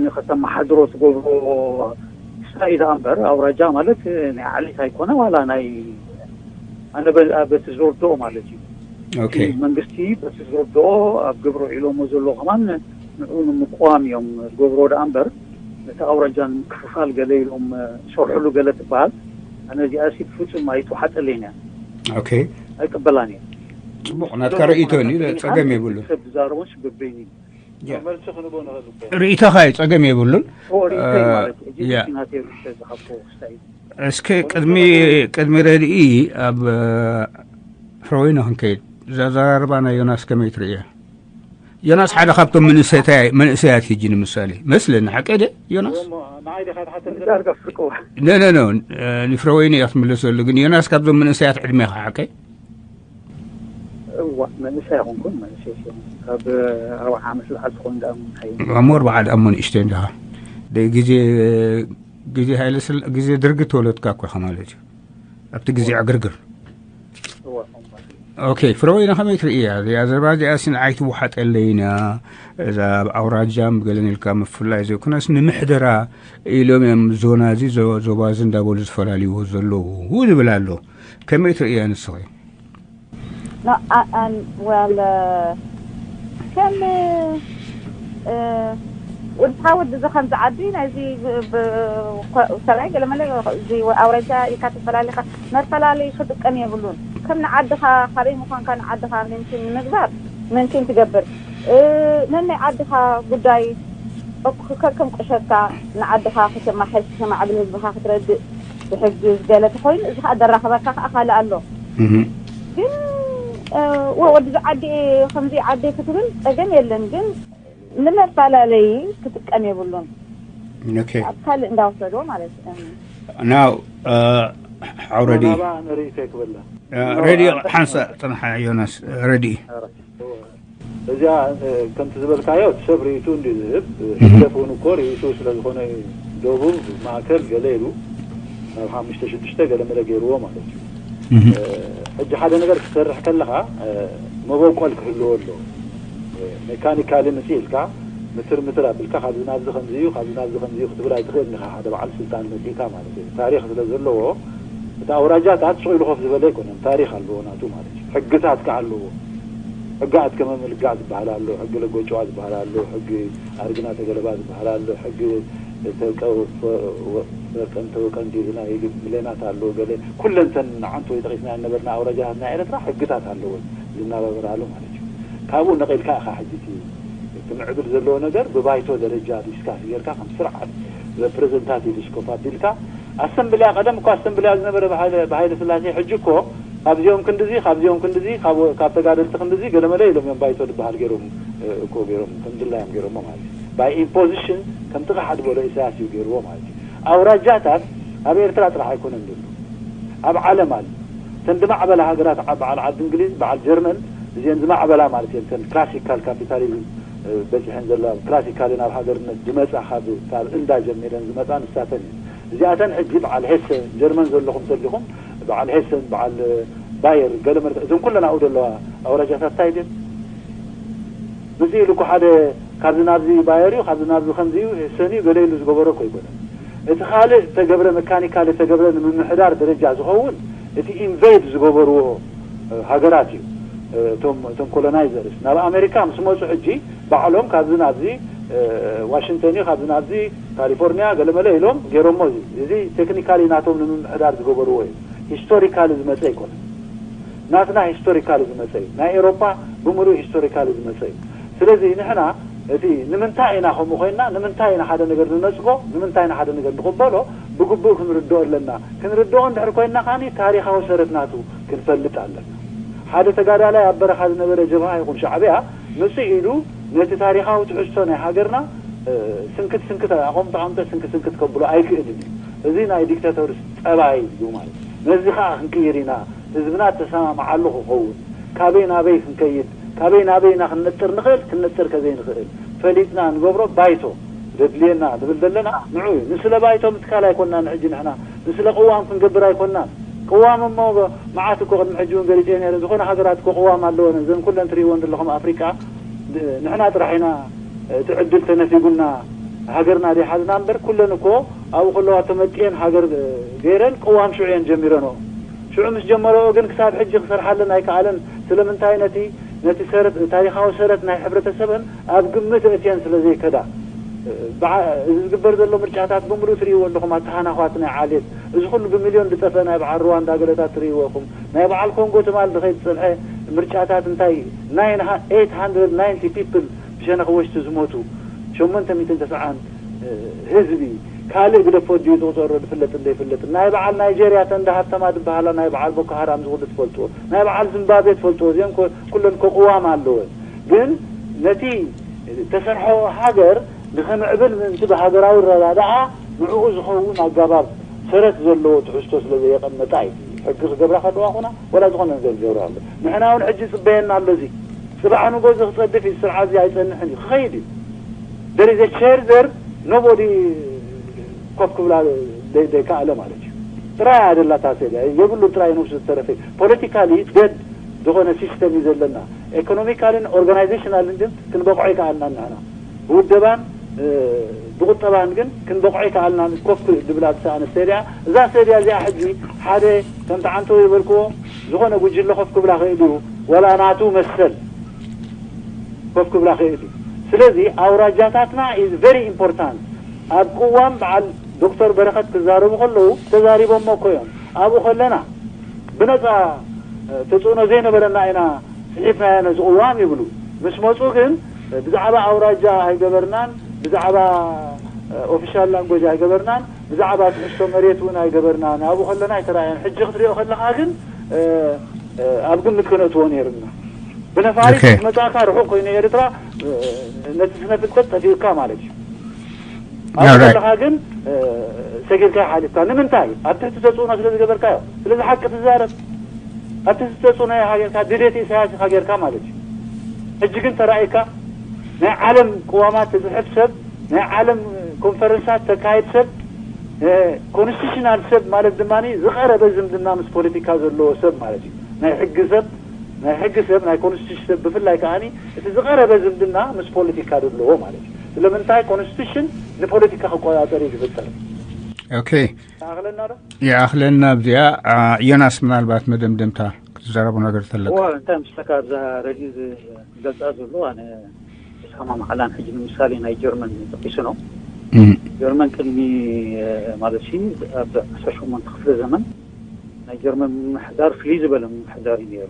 ንኸተመሓድሮ ትገብሮ ስታይ ደኣ እምበር ኣውራጃ ማለት ናይ ዓሌት ኣይኮነ ዋላ ናይ ኣነ በቲ ዝርድኦ ማለት እዩ። ኦኬ። መንግስቲ በቲ ዝርድኦ ኣብ ግብሪ ውዒሎሞ ዘሎ ከማን ንዑ ንምቅዋም እዮም ዝገብርዎ ደኣ እምበር ነቲ ኣውራጃ ንምክፍፋል ገለ ኢሎም ዝሰርሕሉ ገለ ትበሃል ኣነ እዚኣሲ ብፍፁም ኣይትውሓጠለይን እያ። ኦኬ። ኣይቅበላን እየ። ጽቡቕ ናትካ ርእይቶ እዩ፣ ጸገም የብሉን። ሰብ ዝዛረቦን ሽበበይን እዩ። ያ። መልሲ ክንቦ ንኽእል እኮ። ርእይቶኻ እዩ፣ ጸገም የብሉን። ኦ፣ ርእይቶይ እ፣ ማለት እዩ። ያ። እቲ ናተይ ርእይቶ ዝሃብኩ ክስታይ እዩ። እስከ ቅድሚ ቅድሚ ረድኢ ኣብ እ፣ ፍረወይኒ ክንከይድ፣ እዛ ኣዘራርባ ናይ ዮናስ ከመይ ትርእያ? ዮናስ ሓደ ካብቶም መንእሰያት መንእሰያት ሕጂ ንምሳሌ መስለኒ፣ ሓቀ ደ ዮናስ? ንዓይ ዲኻ ትሓተኒ ዘለኻ? ዳርጋ ፍርቅዋ። ነ ነ ነ ንፍረወይኒ እያ ትምልሰሉ፣ ግን ዮናስ ካብዞም መንእሰያት ዕድሜኻ ሓቀ? እዋ፣ መንእሰይ ኣይኮንኩን፣ መንእሰይ ሲሆን ካብ ኣርባዓ ዓመት ላዕሊ ዝኾኑ ደኣ እንታይ እዩ? እሞ ኣርባዓ ደኣ እሞ ንእሽተይ እንዲኻ። ደ- ግዜ ግዜ ሃይለ ስላ- ግዜ ድርጊ ተወለድካ እኮ ኢኻ ማለት እዩ፣ ኣብቲ ግዜ ዕግርግር። እዋ፣ እዋ። ኦኬ፣ ፍረወይኒ ከመይ ትርእያ? እዚኣ ዘረባ እዚኣ ሲ ንዓይ ትወሓጠለይና። እዛ ኣብ ኣውራጃ ገለን ኢልካ ምፍላይ ዘይኮነስ ንምሕደራ ኢሎም እዮም ዞና እዚ ዞ- ዞባ እዚ እንዳበሉ ዝፈላልይዎ ዘለዉ ዝብል ኣሎ። ከመይ ትርእያ ንስኺ? No, I, I'm, well, uh, ከም እ፣ ወዲ ሓወድ እዚ ከምዚ ዓዲ ናይዚ ብ- ብ- ኮ- ሰብኣይ ገለመለ እዚ ኣውራጃ ኢልካ ተፈላለኻ መፈላለይ ክጥቀም የብሉን። ከም ንዓድኻ ካበይ ምዃንካ ንዓድኻ ምንኪን ንምግባር ምንኪን ትገብር። እ፣ ነናይ ዓድኻ ጉዳይ ከከም ቁሸትካ ንዓድኻ ከተማሓይሽ፣ ከተማዕብል፣ ህዝብኻ ክትረድእ፣ ትሕግዝ ገለ ተኾይኑ፣ እዚ ኸዓ ዘራኽበካ ኸዓ ካልእ ኣሎ። እህ። ግን እ፣ ወ- ወዲ ዓዲ ከምዚ ዓዲ ክትብል ጸገም የለን፣ ግን ንመፈላለዪ ክጥቀም የብሉን። ኦኬ። ኣብ ካልእ እንዳወሰዶ ማለት እዩ። ናው ኣውረዲ ናባ ንርእይቶ ክበላ ረዲ ሓንሳ ጽንሓ ዮናስ ረዲ እዚኣ እ፣ ከምቲ ዝበልካዮ እቲ ሰብ ርእይቱ እንዲ ዝህብ፣ ህግደፍ እውን እኮ ርእይቱ ስለ ዝኾነ እዩ ደቡብ ማእከል ገለ ኢሉ ናብ ሓሙሽተ ሽዱሽተ ገለ መለ ገይርዎ ማለት እዩ። እ፣ ሕጂ ሓደ ነገር ክትሰርሕ ከለኻ እ፣ መበቆል ክህልዎ ኣሎ። እ፣ ሜካኒካሊ ምጽእ ኢልካ ምትር ምትር ኣቢልካ ካብዚ ናብዚ ከምዚ እዩ፣ ካብዚ ናብዚ ከምዚ እዩ ክትብል ኣይትኽእልን ኢኻ። ሓደ በዓል ስልጣን መጺእካ ማለት እዩ። ታሪኽ ስለ ዘለዎ እቲ ኣውራጃታት ስቕ ኢሉ ኮፍ ዝበለ ኣይኮነን። ታሪኽ ኣለዎ ናቱ ማለት እዩ። ሕግታት ከኣ ኣለዎ። ሕጊ ኣትከመ ምልጋዕ ዝበሃል ኣሎ፣ ሕጊ ለጎጭዋ ዝበሃል ኣሎ፣ ሕጊ ኣርግና ተገለባ ዝበሃል ኣሎ፣ ሕጊ ተቀ- ፈ- ወ- ፈቀን ተወቀን ዲልና ኢሉ ብሌናት ኣሎ። ገለ ኩለን ተን ንዓንቱ ወይ ጠቂስና ነበርና ኣውራጃታት ናይ ኤርትራ ሕግታት ኣለዎ ዝናባበራሉ ማለት እዩ። ካብኡ ነቂልካ ኢኻ ሕጂ እቲ እቲ ምዕብል ዘለዎ ነገር ብባይቶ ደረጃ ዲስካስ ጌርካ ከም ስርዓት ሬፕሬዘንታቲቭ ስኮፕ ኣቢልካ ኣሰምብልያ፣ ቀደም እኮ ኣሰምብልያ ዝነበረ ብሃይለ ብሃይለ ስላሴ፣ ሕጂ እኮ ካብዚኦም ክንድዚ፣ ካብዚኦም ክንድዚ፣ ካብ ካብ ተጋደልቲ ክንድዚ ገለመለ ኢሎም እዮም ባይቶ ዝበሃል ገይሮም እ፣ እኮ ገይሮም ከም ድላዮም ገይሮሞ ማለት እዩ። ባይ ኢምፖዚሽን ከምቲ ቃሓ ዝበሎ ኢሳያስ እዩ ገይርዎ ማለት እዩ። ኣውራጃታት ኣብ ኤርትራ ጥራሕ ኣይኮነን ዘሎ፣ ኣብ ዓለም ኣሎ። እተን ዝማዕበላ ሃገራት ዓ- በዓል ዓዲ እንግሊዝ፣ በዓል ጀርመን፣ እዚአን ዝማዕበላ ማለት እየን። እተን ክላሲካል ካፒታሊዝም እ፣ በፂሐን ዘለዋ፣ ክላሲካሊ ናብ ሃገርነት ዝመፃ ካብ ካብ እንዳ ጀሚረን ዝመፃ ንሳተን እየን። እዚኣተን ሕጂ በዓል ሄሰ ጀርመን ዘለኹም ተሊኹም በዓል ሄሰን በዓል ባየር ገለ መለ እዞም ኩለን ኣብኡ ዘለዋ ኣውራጃታት እንታይ ድን ምጽእ ኢሉ እኮ ሓደ ካብዚ ናብዚ ባየር እዩ፣ ካብዚ ናብዚ ከምዚ እዩ፣ ሄሰን እዩ ገለ ኢሉ ዝገበሮ እኮ ኣይኮነን። እቲ ካልእ ተገብረ፣ መካኒካል ተገብረ ንምምሕዳር ደረጃ ዝኸውን እቲ ኢንቨይድ ዝገበርዎ እ፣ ሃገራት እዩ። እ፣ እቶም እቶም ኮሎናይዘርስ ናብ ኣሜሪካ ምስ መፁ ሕጂ ባዕሎም ካብዚ ናብዚ እ፣ ዋሽንግተን እዩ፣ ካብዚ ናብዚ ካሊፎርኒያ ገለመለ ኢሎም ገይሮሞ እዩ። እዚ ቴክኒካሊ ናቶም ንምምሕዳር ዝገበርዎ እዩ። ሂስቶሪካሊ ዝመፀ ኣይኮነን። ናትና ሂስቶሪካሊ ዝመፀ እዩ። ናይ ኤሮፓ ብምሉእ ሂስቶሪካሊ ዝመፀ እዩ። ስለዚ ንሕና እቲ ንምንታይ ኢና ከምኡ ኮይንና፣ ንምንታይ ኢና ሓደ ነገር ንነፅጎ፣ ንምንታይ ኢና ሓደ ነገር ንቕበሎ ብግቡእ ክንርድኦ ኣለና። ክንርድኦ እንድሕር ኮይንና ከዓኒ ታሪኻዊ ሰረት ናቱ ክንፈልጥ ኣለና። ሓደ ተጋዳላይ ኣብ በረኻ ዝነበረ ጀብሃ ይኹን ሻዕብያ ምፅእ ኢሉ ነቲ ታሪኻዊ ትሕዝቶ ናይ ሃገርና እ፣ ስንክት ስንክት ኣቆምጦ ኣምጦ ስንክት ስንክት ከብሎ ኣይክእልን እዩ። እዚ ናይ ዲክታቶርስ ጠባይ እዩ ማለት እዩ። ነዚ ከዓ ክንቅይር ኢና። ህዝብና ተሰማምዓሉ ክኸውን፣ ካበይ ናበይ ክንከይድ፣ ካበይ ናበይ ኢና ክንነጥር ንኽእል፣ ክንነጥር ከዘይንኽእል ፈሊጥና ንገብሮ ባይቶ ዘድልየና ንብል ዘለና ንዑ እዩ። ንስለ ባይቶ ምትካል ኣይኮንናን ሕጂ ንሕና፣ ንስለ ቅዋም ክንገብር ኣይኮንናን። ቅዋም እሞ መዓት እኮ ቅድሚ ሕጂ እውን ገሊፀ ነይረ። ዝኾነ ሃገራት እኮ ቅዋም ኣለወን። እዘን ኩለን ትሪእወን ዘለኹም ኣፍሪቃ ንሕና ጥራሕ ኢና እቲ ዕድል ተነፊጉና ሃገርና ዘይሓዝና እምበር፣ ኩለን እኮ ኣብኡ ከለዋ ተመጢየን ሃገር ገይረን ቅዋም ሽዑ እየን ጀሚረንኦ። ሽዑ ምስ ጀመረኦ ግን ክሳብ ሕጂ ክሰርሓለን ኣይከኣለን። ስለምንታይ? ነቲ ነቲ ሰረት፣ ታሪኻዊ ሰረት ናይ ሕብረተሰበን ኣብ ግምት እእትየን ስለ ዘይከዳ። እዚ ዝግበር ዘሎ ምርጫታት ብምሉእ ትርእይዎ ኣለኹም። ኣተሃናዃት ናይ ዓሌት፣ እዚ ኩሉ ብሚልዮን ዝጠፍአ ናይ በዓል ሩዋንዳ ገለታት ትርእይዎ ኢኹም። ናይ በዓል ኮንጎ ትማል ዝኸይድ ዝጸንሐ ምርጫታት እንታይ፣ nine hu- eight hundred ninety people ብሸነኽ ወሽቲ ዝሞቱ፣ ሸሞንተ ሚእትን ተስዓን ህዝቢ፣ ካልእ ግደፎ ድዩ ዝቑጸሮ ዝፍለጥ እንደይፍለጥ። ናይ በዓል ናይጄርያ፣ ተን እንዳ ሃብተማ ዝበሃላ፣ ናይ በዓል ቦኮ ሃራም ዝኹሉ ትፈልጥዎ፣ ናይ በዓል ዚምባብዌ ትፈልጥዎ፣ እዚአን ኮ- ኩለን ኮ ቅዋም ኣለወን። ግን ነቲ ተሰርሖ ሃገር ንኽምዕብል ምእንቲ ብሃገራዊ ረዳድኣ ንዕኡ ዝኸውን ኣገባብ ሰረት ዘለዎ ትሕዝቶ ስለ ዘየቐመጣ እዩ። ሕጊ ክገብራ ከለዋ ኹና፣ ወላ ዝኾነ ነገር ክገብራ ኣሎ። ንሕና እውን ሕጂ ይጽበየና ኣሎ። እዚ ጽባሕ ንጎ እዚ ክጸድፍ እዩ። ስርዓት እዚ ኣይጸንሕን እዩ፣ ክኸይድ እዩ። There is a chair there, nobody ኮፍ ክብላ ደይ- ደይከኣለ ማለት እዩ። ጥራይ ኣይደላታ ሴድያ፣ የብሉ ጥራይ ነብሱ ዝተረፈ። ፖለቲካሊ ደድ ዝኾነ ሲስተም እዩ ዘለና። ኤኮኖሚካልን ኦርጋናይዜሽናልን ግን ክንበቕዖ ይከኣልና ንሕና። ብውደባን ብቁጠባን ግን ክንበቕዖ ይከኣልና። ኮፍ ድብላ ዝሰኣነ ሴድያ፣ እዛ ሴድያ እዚኣ ሕጂ ሓደ ከምቲ ዓንተው የበልክዎ ዝኾነ ጉጅለ ኮፍ ክብላ ክእል እዩ፣ ወላ ናቱ መሰል ኮፍ ክብላ ክእል እዩ። ስለዚ ኣውራጃታትና is very important። ኣብ ቅዋም በዓል ዶክተር በረኸት ክዛረቡ ከለዉ ተዛሪቦሞ እኮ እዮም። ኣብኡ ከለና ብነጻ ተጽዕኖ ዘይነበረና ኢና ጽሒፍናዮ ነዚ ቅዋም ይብሉ። ምስ መጹ ግን ብዛዕባ ኣውራጃ ኣይገበርናን፣ ብዛዕባ ኦፊሻል ላንጎጅ ኣይገበርናን፣ ብዛዕባ ትሕዝቶ መሬት እውን ኣይገበርናን። ኣብኡ ከለና ኣይተራእየን። ሕጂ ክትሪኦ ከለኻ ግን ኣብ ግምት ከነእትዎ ነይርና። ብነፋሪት መጻእካ ርሑቕ ኮይኑ ኤርትራ ነቲ ስነ ፍልጠት ጠፊኡካ ማለት እዩ። ኣብኡ ከለኻ ግን ሰጊርካ ሓሊፍካ። ንምንታይ? ኣብ ትሕቲ ተጽዕኖ ስለ ዝገበርካዮ። ስለዚ ሓቂ ትዛረብ። ኣብ ትሕቲ ተጽዕኖ ኢኻ ጌርካ፣ ድሌት ኢሳያስ ኢኻ ጌርካ ማለት እዩ። ሕጂ ግን ተራእይካ ናይ ዓለም ቅዋማት ዝጽሕፍ ሰብ፣ ናይ ዓለም ኮንፈረንሳት ተካይድ ሰብ፣ ኮንስቲቱሽናል ሰብ ማለት ድማ ዝቐረበ ዝምድና ምስ ፖለቲካ ዘለዎ ሰብ ማለት እዩ። ናይ ሕጊ ሰብ ናይ ሕጊ ሰብ ናይ ኮንስቲቱሽን ሰብ ብፍላይ ከዓኒ እቲ ዝቐረበ ዝምድና ምስ ፖለቲካ ዘለዎ ማለት እዩ። ስለምንታይ ኮንስቲቱሽን ንፖለቲካ ክቆጻጸር እዩ ዝፍጠር። ኦኬ ይኣኽለና ዶ? ይኣኽለና ኣብዚኣ። ዮናስ ምናልባት መደምደምታ ክትዘረቡ ነገር ተለካ። እንታይ ምስለካ ኣብዛ ረድዩ ዝገልፃ ዘሎ ኣነ ተሰማማዕላን ሕጂ ንምሳሌ ናይ ጀርመን ጠቂሱ ነው። ጀርመን ቅድሚ ማለት ሲ ኣብ ዓሰርተ ሸሞንተ ክፍለ ዘመን ናይ ጀርመን ምምሕዳር ፍልይ ዝበለ ምምሕዳር እዩ ነይሩ።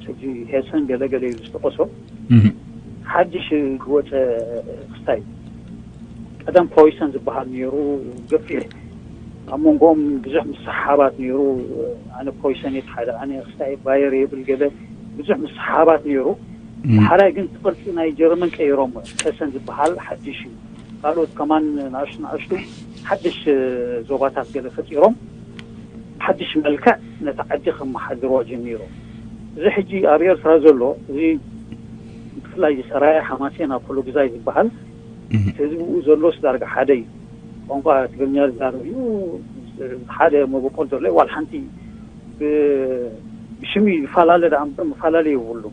ሕጂ ሄሰን ገለገለ ኢሉ ዝጠቀሶ ሓድሽ ዝወፀ ክስታይ ቀደም ፖይሰን ዝበሃል ነይሩ። ገፊሕ ኣብ መንጎኦም ብዙሕ ምስሓባት ነይሩ። ኣነ ፖይሰን እየ ሓደ ኣነ ክስታይ ባየር የብል ገለ ብዙሕ ምስሓባት ነይሩ። ሓራይ ግን ቅርፂ ናይ ጀርመን ቀይሮም ሄሰን ዝበሃል ሓድሽ እዩ። ካልኦት ከማን ንኣሽቱ ንኣሽቱ ሓድሽ ዞባታት ገለ ፈጢሮም ሓድሽ መልክዕ ነቲ ዓዲ ከመሓድርዋ ጀሚሮም። እዚ ሕጂ ኣብ ኤርትራ ዘሎ እዚ ብፍላይ ሰራየ ሓማሴን ኣፖሎግዛይ ዝበሃል ህዝብኡ ዘሎስ ዳርጋ ሓደ እዩ። ቋንቋ ትግርኛ ዝዛረብ እዩ። ሓደ መበቆል ዘሎ ዋላ ሓንቲ ብሽም ይፈላለ ደኣ እምበር መፈላለ የብሉ።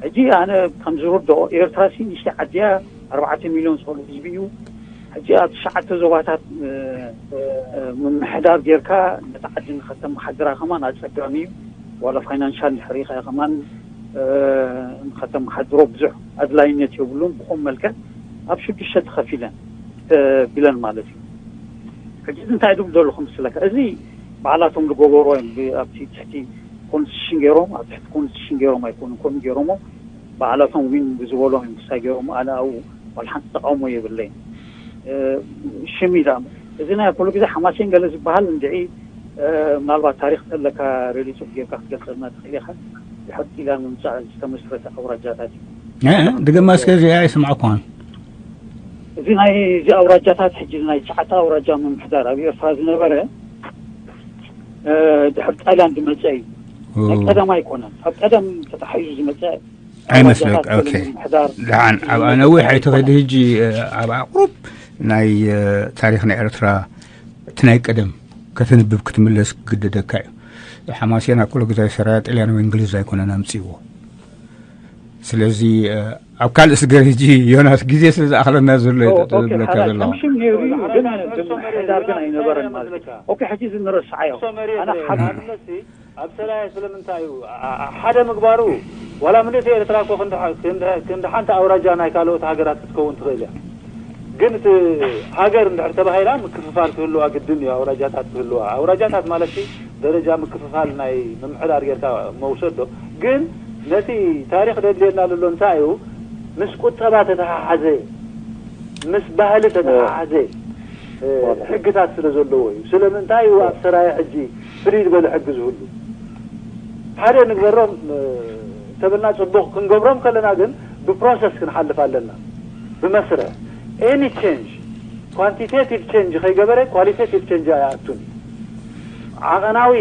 ሕጂ ኣነ ከም ዝርድኦ ኤርትራ ሲ ንሽቲ ዓዲያ ኣርባዕተ ሚልዮን ዝኸውን ህዝቢ እዩ። ሕጂ ኣብ ትሽዓተ ዞባታት ምምሕዳር ጌርካ ነቲ ዓዲ ንኸተመሓድራ ከማን ኣጸጋሚ እዩ። ዋላ ፋይናንሻል እንድሕር ሪኢኻ ከማን ንኸተመሓድሮ ብዙሕ ኣድላይነት የብሉን። ብኹም መልክዕ ኣብ ሽዱሽተ ተኸፊለን ተቢለን ማለት እዩ። ሕጂ እዚ እንታይ ድብል ዘለኹም ምስለካ እዚ ባዕላቶም ዝገበሮ እዮም። ኣብቲ ትሕቲ ኮንስቲቱሽን ገይሮም ኣብ ትሕቲ ኮንስቲቱሽን ገይሮም ኣይኮኑን ከምኡ ገይሮሞ ባዕላቶም ዊን ብዝበሎም እዮም ክሳይ ገይሮም ኣነ ኣብኡ ዋላ ሓንቲ ተቃውሞ የብለይን። ሽም እዩ ደኣ እዚ ናይ ኩሉ ግዜ ሓማሴን ገለ ዝበሃል እንድዒ ምናልባት ታሪክ ተለካ ሬድዮ ጽሑፍ ጌርካ ክትገልጸልና ትኽእል ኢኻ። ድሕር ኢላ ንምምጻእ ዝተመስረተ ኣውራጃታት እዩ። ድገማ እስከ እዚኣ ኣይሰማዕኳን። እዚ ናይ እዚ ኣውራጃታት ሕጂ ናይ ትሽዓተ ኣውራጃ ምምሕዳር ኣብ ኤርትራ ዝነበረ ድሕር ጣልያን ዝመጸ እዩ። ናይ ቀደም ኣይኮነን። ካብ ቀደም ተታሒዙ ዝመጸ ኣይመስለክ ኦኬ። ደሓን ኣብ ነዊሕ ኣይትኸዲ። ህጂ ኣብ ኣቁሩብ ናይ ታሪክ ናይ ኤርትራ እቲ ናይ ቀደም ከተንብብ ክትምለስ ክግደደካ እዩ። ሓማሴን ኣኩሎ ግዛይ ሰራያ ጥልያን ወይ እንግሊዝ ኣይኮነን ኣምፅዎ። ስለዚ ኣብ ካልእ ስገር ህጂ ዮናስ ግዜ ስለ ዝኣኽለና ዘሎ እዩ ጠጠው ዝብለካ ዘለኹ። ሽም ነይሩ እዩ ግን ምምሕዳር ግን ኣይነበረን ማለት እዩ። ኦኬ ሕጂ እዚ ንረስዓዮ። ኣነ ሓ- ኣብ ሰላየ ስለምንታይ እዩ ሓደ ምግባሩ? ዋላ ምልእቲ ኤርትራ እኮ ክንዲ ሓንቲ ኣውራጃ ናይ ካልኦት ሃገራት ክትከውን ትኽእል እያ። ግን እቲ ሃገር እንድሕር ተባሂላ ምክፍፋል ክህልዋ ግድን እዩ። ኣውራጃታት ክህልዋ፣ ኣውራጃታት ማለት ደረጃ ምክፍፋል ናይ ምምሕዳር ጌርካ መውሰዶ። ግን ነቲ ታሪኽ ደድልየና ዘሎ እንታይ እዩ? ምስ ቁጠባ ተተሓሓዘ፣ ምስ ባህሊ ተተሓሓዘ ሕግታት ስለ ዘለዎ እዩ። ስለምንታይ እዩ ኣብ ሰራየ ሕጂ ፍልይ ዝበለ ሕጊ ዝህሉ? ሓደ ንግበሮም ተበልና ጽቡቕ ክንገብሮም ከለና ግን ብፕሮሰስ ክንሓልፍ ኣለና። ብመስርዕ ኤኒ ቸንጅ፣ ኳንቲቴቲቭ ቸንጅ ከይገበረ ኳሊቴቲቭ ቸንጅ ኣይኣቱን። ዓቐናዊ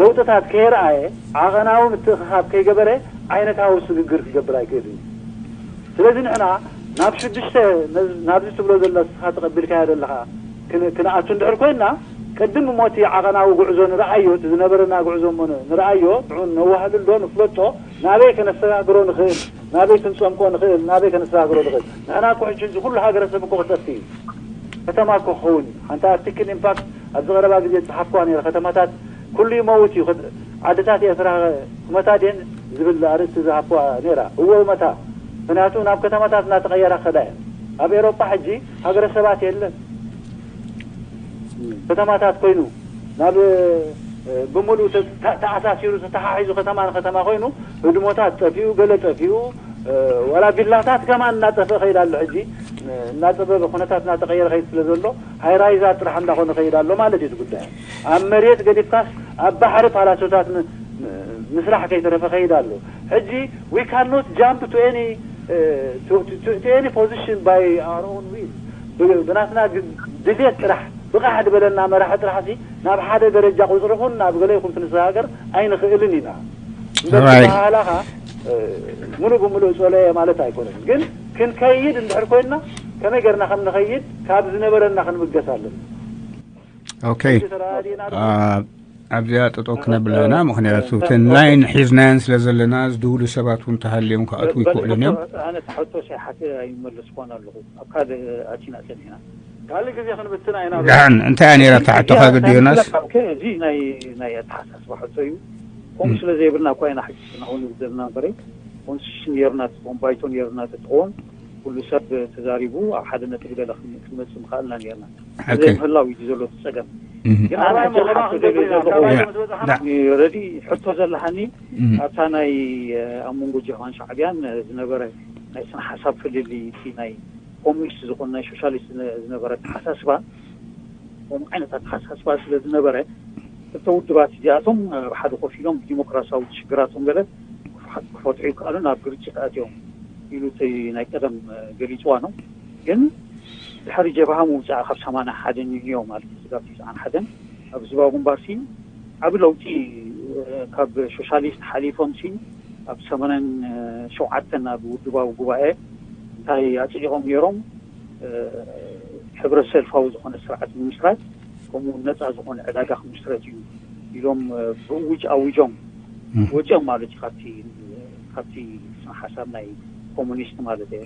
ለውጥታት ከየርኣየ፣ ዓቐናዊ ምትእኽኻብ ከይገበረ ዓይነታዊ ስግግር ክገብር ኣይክእልን እዩ። ስለዚ ንሕና ናብ ሽዱሽተ ናብዚ ትብሎ ዘለካ ተቐቢልካዮ ዘለካ ክንኣቱ እንድሕር ኮይና፣ ቅድም እሞ እቲ ዓቐናዊ ጉዕዞ ንርኣዮ፣ እቲ ዝነበረና ጉዕዞ እሞ ንርኣዮ፣ ንዕኡ ነዋህልሎ፣ ንፍለጦ፣ ናበይ ከነሰጋግሮ ንኽእል፣ ናበይ ክንጸምቆ ንኽእል፣ ናበይ ከነሰጋግሮ ንኽእል። ንሕና እኮ ሕጂ እዚ ኩሉ ሃገረሰብ እኮ ክጠፍእ እዩ። ከተማ እኮ ክኸውን እዩ። ሓንቲ ኣርቲክል ኢምፓክት ኣብዚ ቀረባ ግዜ ዝጸሓፍኩዋ ነይረ። ከተማታት ኩሉ ይመውት እዩ። ዓድታት ኤርትራ ክመታ ድየን ዝብል ኣርእስቲ ዝሃብኩዋ ነይራ። እዎ መታ። ምክንያቱ ናብ ከተማታት እናተቐየራ ከዳ እየን። ኣብ ኤሮጳ ሕጂ ሃገረሰባት የለን። ከተማታት ኮይኑ ናብ ብምሉእ ተኣሳሲሩ ተተሓሒዙ ከተማ ንከተማ ኮይኑ ህድሞታት ጠፊኡ፣ ገለ ጠፊኡ፣ ዋላ ቪላታት ከማን እናጠፍአ ከይድ ኣሎ። ሕጂ እናጠበበ ኩነታት እናተቐየረ ከይድ ስለ ዘሎ ሃይራይዛት ጥራሕ እንዳኾነ ከይድ ኣሎ ማለት እዩ እቲ ጉዳይ። ኣብ መሬት ገዲፍካስ ኣብ ባሕሪ ፓላሶታት ምስራሕ ከይተረፈ ከይድ ኣሎ። ሕጂ we cannot jump to any position by our own will። ብናትና ድሌት ጥራሕ ብቓሕ ዝበለና መራሒ ጥራሕ ሲ ናብ ሓደ ደረጃ ቁፅሪ ኹን ናብ ገለ ይኹን ክንሰጋገር ኣይንኽእልን ኢና። እምበር ተባሃላኻ ሙሉእ ብሙሉእ ጸለየ ማለት ኣይኮነን። ግን ክንከይድ እንድሕር ኮይንና ከመይ ገርና ከም ንኸይድ ካብ ዝነበረና ክንብገስ ኣለና። ኦኬ፣ ኣብዚኣ ጠጠው ክነብላ ኢና። ምክንያቱ እተን ላይን ሒዝናየን ስለ ዘለና ዝድውሉ ሰባት እውን ተሃልዮም ክኣትዉ ይክእሉን እዮም። ኣነ ተሕቶ ሳይሓት ኣይመለስኳን ኣለኹ። ኣብ ካልእ ኣቲና ጸኒሕና ካልእ ግዜ ክንብትና ኢና። ደሓን እንታይ እያ ነይራ እታ ሕቶኻ ግዲ ዮናስ? እዚ ናይ ናይ ኣተሓሳስባ ሕቶ እዩ። ከምኡ ስለ ዘይብልና እኳ ኢና ሕጂ ናውን ዘለና እምበረ ኮንስቲቱሽን ነርና ትኸውን ባይቶ ነርና ትኸውን ኩሉ ሰብ ተዛሪቡ ኣብ ሓደ ነጥብ ገለ ክንመፅእ ምኽኣልና ነርና። ዘይምህላው እዩ ዘሎ እቲ ፀገም። ግን ኣነ ሕጂ ሓቶ ደልየ ዘለኹ ረዲ ሕቶ ዘለሃኒ ኣብታ ናይ ኣብ መንጎ ጀብሃን ሻዕብያን ዝነበረ ናይ ስነ ሓሳብ ፍልልይ እቲ ናይ ኮሚኒስት ዝኾነ ናይ ሶሻሊስት ዝነበረ ኣተሓሳስባ ከምኡ ዓይነት ኣተሓሳስባ ስለ ዝነበረ ክልተ ውድባት እዚኣቶም ኣብ ሓደ ኮፍ ኢሎም ብዲሞክራሲያዊ ሽግራቶም ገለ ክፈትሑ ይከኣሉ ናብ ግርጭት ኣትዮም ኢሉ እቲ ናይ ቀደም ገሊፅዋ ነው። ግን ድሕሪ ጀብሃ ምውፃእ ካብ ሰማንያ ሓደ ንዮ ማለት እዩ ስጋብ ትስዓን ሓደን ኣብ ህዝባዊ ግንባር ሲ ዓቢ ለውጢ ካብ ሶሻሊስት ሓሊፎም ሲ ኣብ ሰማንያን ሸውዓተን ኣብ ውድባዊ ጉባኤ እንታይ ኣፅዲቖም ነይሮም? ሕብረ ሰልፋዊ ዝኾነ ስርዓት ንምስራት ከምኡ እውን ነፃ ዝኾነ ዕዳጋ ክምስረት እዩ ኢሎም ብእውጅ ኣዊጆም ወፂኦም ማለት እዩ ካብቲ ካብቲ ስነ ሓሳብ ናይ ኮሙኒስት ማለት እዩ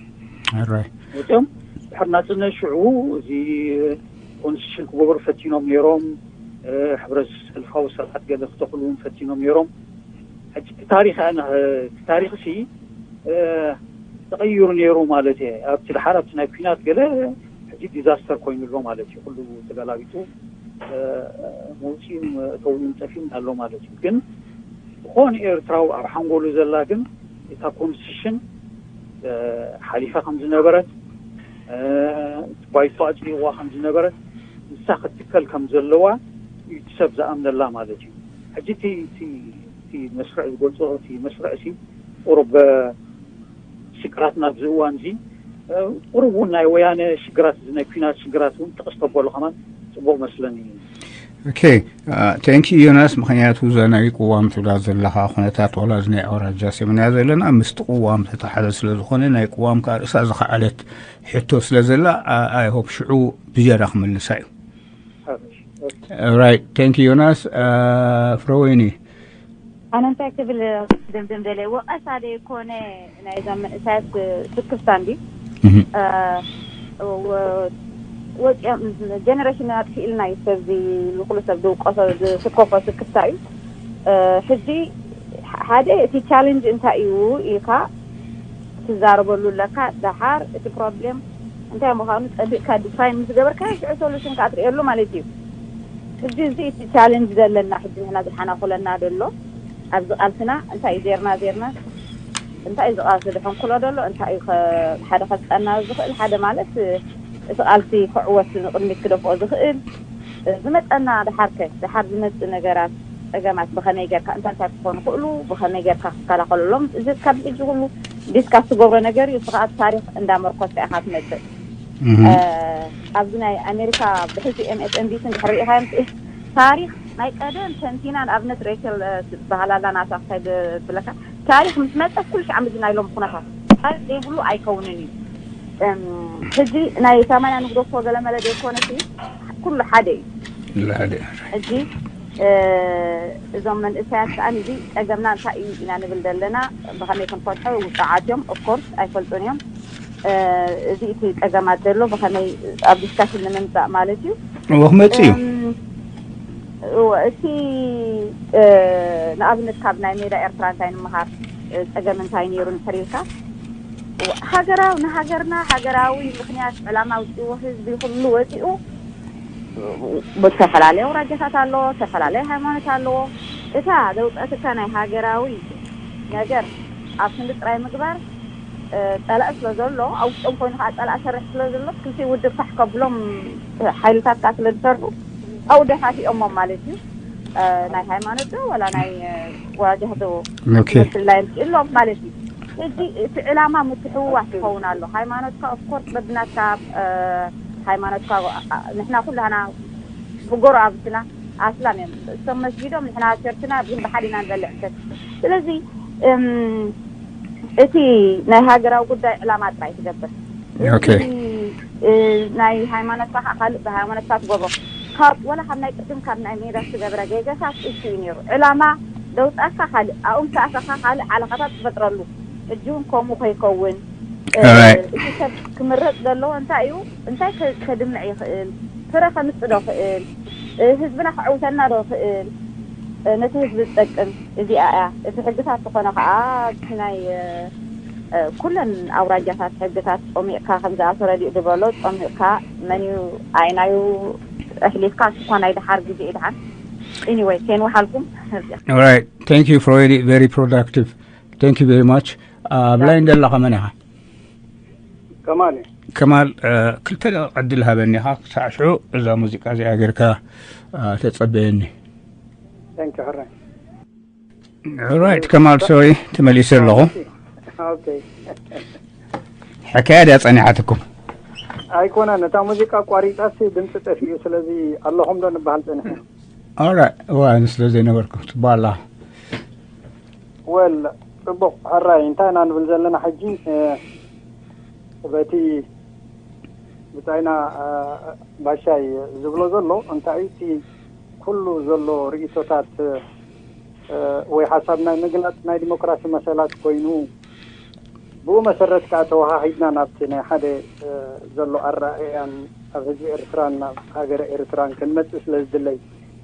ወፂኦም ድሕር ናፅነት ሽዑ እዚ ኮንስቲቱሽን ክገብሩ ፈቲኖም ነይሮም ሕብረ ሰልፋዊ ስርዓት ገለ ክተኽሉ እውን ፈቲኖም ነይሮም ሕጂ እቲ ታሪኽ ኣነ እቲ ታሪኽ ሲ ተቐይሩ ነይሩ ማለት እየ ኣብቲ ድሓር ኣብቲ ናይ ኩናት ገለ ሕጂ ዲዛስተር ኮይኑ ኣሎ ማለት እዩ ኩሉ ተገላቢጡ መውፅኡን እተውኡን ጠፊኡን ኣሎ ማለት እዩ ግን ዝኾነ ኤርትራዊ ኣብ ሓንጎሉ ዘላ ግን እታ ኮንስቲቱሽን ሓሊፋ ከም ዝነበረት ባይቶ ኣፅዲቕዋ ከም ዝነበረት ንሳ ክትትከል ከም ዘለዋ እዩ እቲ ሰብ ዝኣምነላ ማለት እዩ ሕጂ እቲ እቲ እቲ መስርዕ ዝገልፆ እቲ መስርዕ ሲ ቁሩብ ሽግራት ናብዚ እዋን እዚ ቁሩብ እውን ናይ ወያነ ሽግራት እዚ ናይ ኩናት ሽግራት እውን ጥቕስ ተበሎ ከማን ፅቡቕ መስለኒ ኦኬ ቴንኪ ዮናስ ምክንያቱ እዛ ናይ ቅዋም ትብላ ዘለካ ኩነታት ዋላ እዚ ናይ ኣውራጃ ሰሚና ዘለና ምስቲ ቅዋም ተተሓዘ ስለ ዝኾነ ናይ ቅዋም ከዓ ርእሳ ዝኸዓለት ሕቶ ስለ ዘላ ኣይሆፕ ሽዑ ብዝያዳ ክምልሳ እዩ right thank you ዮናስ ፍረወይኒ ኣነ እንታይ ክብል ክድምድም ደለ ወቀሳ ደይኮነ ናይዞም መንእሰያት ስክፍታ እንዲ ወፂኦም ጀነሬሽን ኣጥፊእልና እዩ ሰብዚ ንኩሉ ሰብ ዝውቀሶ ዝስከፎ ስክፍታ እዩ ሕጂ ሓደ እቲ ቻለንጅ እንታይ እዩ ኢልካ ትዛረበሉ ኣለካ ደሓር እቲ ፕሮብሌም እንታይ ምዃኑ ጸቢቕካ ዲፋይን ምስ ገበርካ ሽዑ ሶሉሽን ከዓ ትርእየሉ ማለት እዩ። ሕጂ እዚ እቲ ቻለንጅ ዘለና ሕጂ ንሕና ዝሓናኹለና ዘሎ ኣብዚ ቃልስና እንታይ እዩ ዜርና ዜርና እንታይ እዩ ዝቃልሲ ዝሕንኩሎ ዘሎ እንታይ እዩ ሓደ ከስጠና ዝኽእል ሓደ ማለት እቲ ቃልሲ ክዕወት ንቅድሚት ክደፍኦ ዝኽእል ዝመፀና ድሓርከ ድሓር ዝመፅእ ነገራት ፀገማት ብኸመይ ጌርካ እንታይ እንታይ ክኾኑ ክእሉ ብኸመይ ጌርካ ክከላኸለሎም እዚ ካብ ሕጂ ኩሉ ዲስካስ ትገብሮ ነገር እዩ። ስኻ ኣብ ታሪኽ እንዳመርኮስካ ኢኻ ትመፅእ። ኣብዚ ናይ ኣሜሪካ ብሕጂ ኤምኤስኤንቢሲ እንድሕር ርኢኻዮም ታሪኽ ናይ ቀደም ተንቲና ንኣብነት ሬቸል ዝበሃላላ ናታ ክሳይ ብለካ ታሪኽ ምስ መፀት ኩሉ ሻዕ ምዚ ናይ ሎም ኩነታት ታሪኽ ዘይብሉ ኣይከውንን እዩ። ሕጂ ናይ ሰማንያ ንግደፎ ገለመለ ዘይኮነ ኩሉ ሓደ እዩ። ሕጂ እዞም መንእሰያት ከዓ እዚ ፀገምና እንታይ እዩ ኢና ንብል ዘለና ብኸመይ ክንፈትሖ ውፅዓት እዮም ኦፍኮርስ ኣይፈልጡን እዮም። እዚ እቲ ፀገማት ዘሎ ብኸመይ ኣብ ዲስካሽን ንምምፃእ ማለት እዩ። እዎ ክመፅእ እዩ። እቲ ንኣብነት ካብ ናይ ሜዳ ኤርትራ እንታይ ንምሃር ፀገም እንታይ ነይሩ ንሕር ኢልካ ሃገራዊ ንሃገርና ሃገራዊ ምክንያት ዕላማ ኣውፅዎ ህዝቢ ኩሉ ወፂኡ ብዝተፈላለየ ኣውራጃታት ኣለዎ፣ ዝተፈላለየ ሃይማኖት ኣለዎ። እታ ዘውፀትካ ናይ ሃገራዊ ነገር ኣብ ክንዲ ጥራይ ምግባር ፀላኢ ስለ ዘሎ ኣብ ውሽጦም ኮይኑ ከዓ ፀላኢ ሰርሕ ስለ ዘሎ ክልቲ ውድብ ፋሕ ከብሎም ሓይልታት ከዓ ስለ ዝሰርሑ ኣብኡ ደፋፊኦሞም ማለት እዩ። ናይ ሃይማኖት ዶ ወላ ናይ ዋጃህ ዶ ምፍልላይ የብሎም ማለት እዩ። ሕጂ እቲ ዕላማ ምትሕውዋስ ክኸውን ኣሎ። ሃይማኖትካ ኦፍኮርስ በብናትካ ሃይማኖትካ ንሕና ኩላና ብጎረባብትና ኣስላም እዮም። እሶም መስጊዶም ንሕና ቸርችና ግን ብሓደ ኢና ንበልዕ እንተ ስለዚ እቲ ናይ ሃገራዊ ጉዳይ ዕላማ ጥራይ ትገብር። ኦኬ። ናይ ሃይማኖትካ ከዓ ካልእ ብሃይማኖትካ ትገብሮ ካብ ወላ ካብ ናይ ቅድም ካብ ናይ ሜዳ ዝገበረ ጌጋታት እሱ እዩ ነይሩ። ዕላማ ደውፃካ ካልእ ኣብኡ ምስ ኣተኻ ካልእ ዓለኻታት ትፈጥረሉ። ሕጂ እውን ከምኡ ከይከውን Alright. እቲ ሰብ ክምረፅ ዘለዎ እንታይ እዩ? እንታይ ከ- ከድምዕ ይኽእል? ፍረ ከምፅእ ዶ ይኽእል? ህዝብና ክዕውተልና ዶ ይኽእል? ነቲ ህዝቢ ዝጠቅም እዚኣ እያ። እቲ ሕግታት ዝኾነ ከዓ እቲ ናይ ኩለን ኣውራጃታት ሕግታት ፆሚቕካ ከምዚ ኣቶ ረዲእ ዝበሎ ፆሚቕካ መን እዩ ኣይናዩ ኣሕሊፍካ እሱ እኳ ናይ ድሓር ግዜ እዩ ድሓን anyway ከይንወሓልኩም Alright. Thank you for very, very productive. Thank you very much. ኣብ ላይን ዘለኻ መን ኢኻ? ከማል ከማል ክልተ ዕድል ሃበኒ ኢኻ ክሳዕ ሽዑ እዛ ሙዚቃ እዚኣ ጌርካ ተጸበየኒ። Thank you ሕራይ Alright ከማል ሶሪ ተመሊሰ ኣለኹ። Okay ሕካያ ድያ ጸኒሓትኩም? ኣይኮነን እታ ሙዚቃ ኣቋሪጻሲ ድምፂ ጠፊኡ ስለዚ ኣለኹም ዶ ንበሃል ጸኒሕና Alright እዋ ስለ ዘይነበርኩ ትባላ Well ፅቡቕ ሕራይ እንታይ ኢና ንብል ዘለና ሕጂ በቲ ብፃይና ባሻይ ዝብሎ ዘሎ እንታይ እቲ ኩሉ ዘሎ ርእቶታት ወይ ሓሳብ ናይ ምግላፅ ናይ ዲሞክራሲ መሰላት ኮይኑ ብኡ መሰረት ከዓ ተወሃሂድና ናብቲ ናይ ሓደ ዘሎ ኣረኣእያን ኣብ ህዝቢ ኤርትራን ናብ ሃገረ ኤርትራን ክንመፅእ ስለ ዝድለይ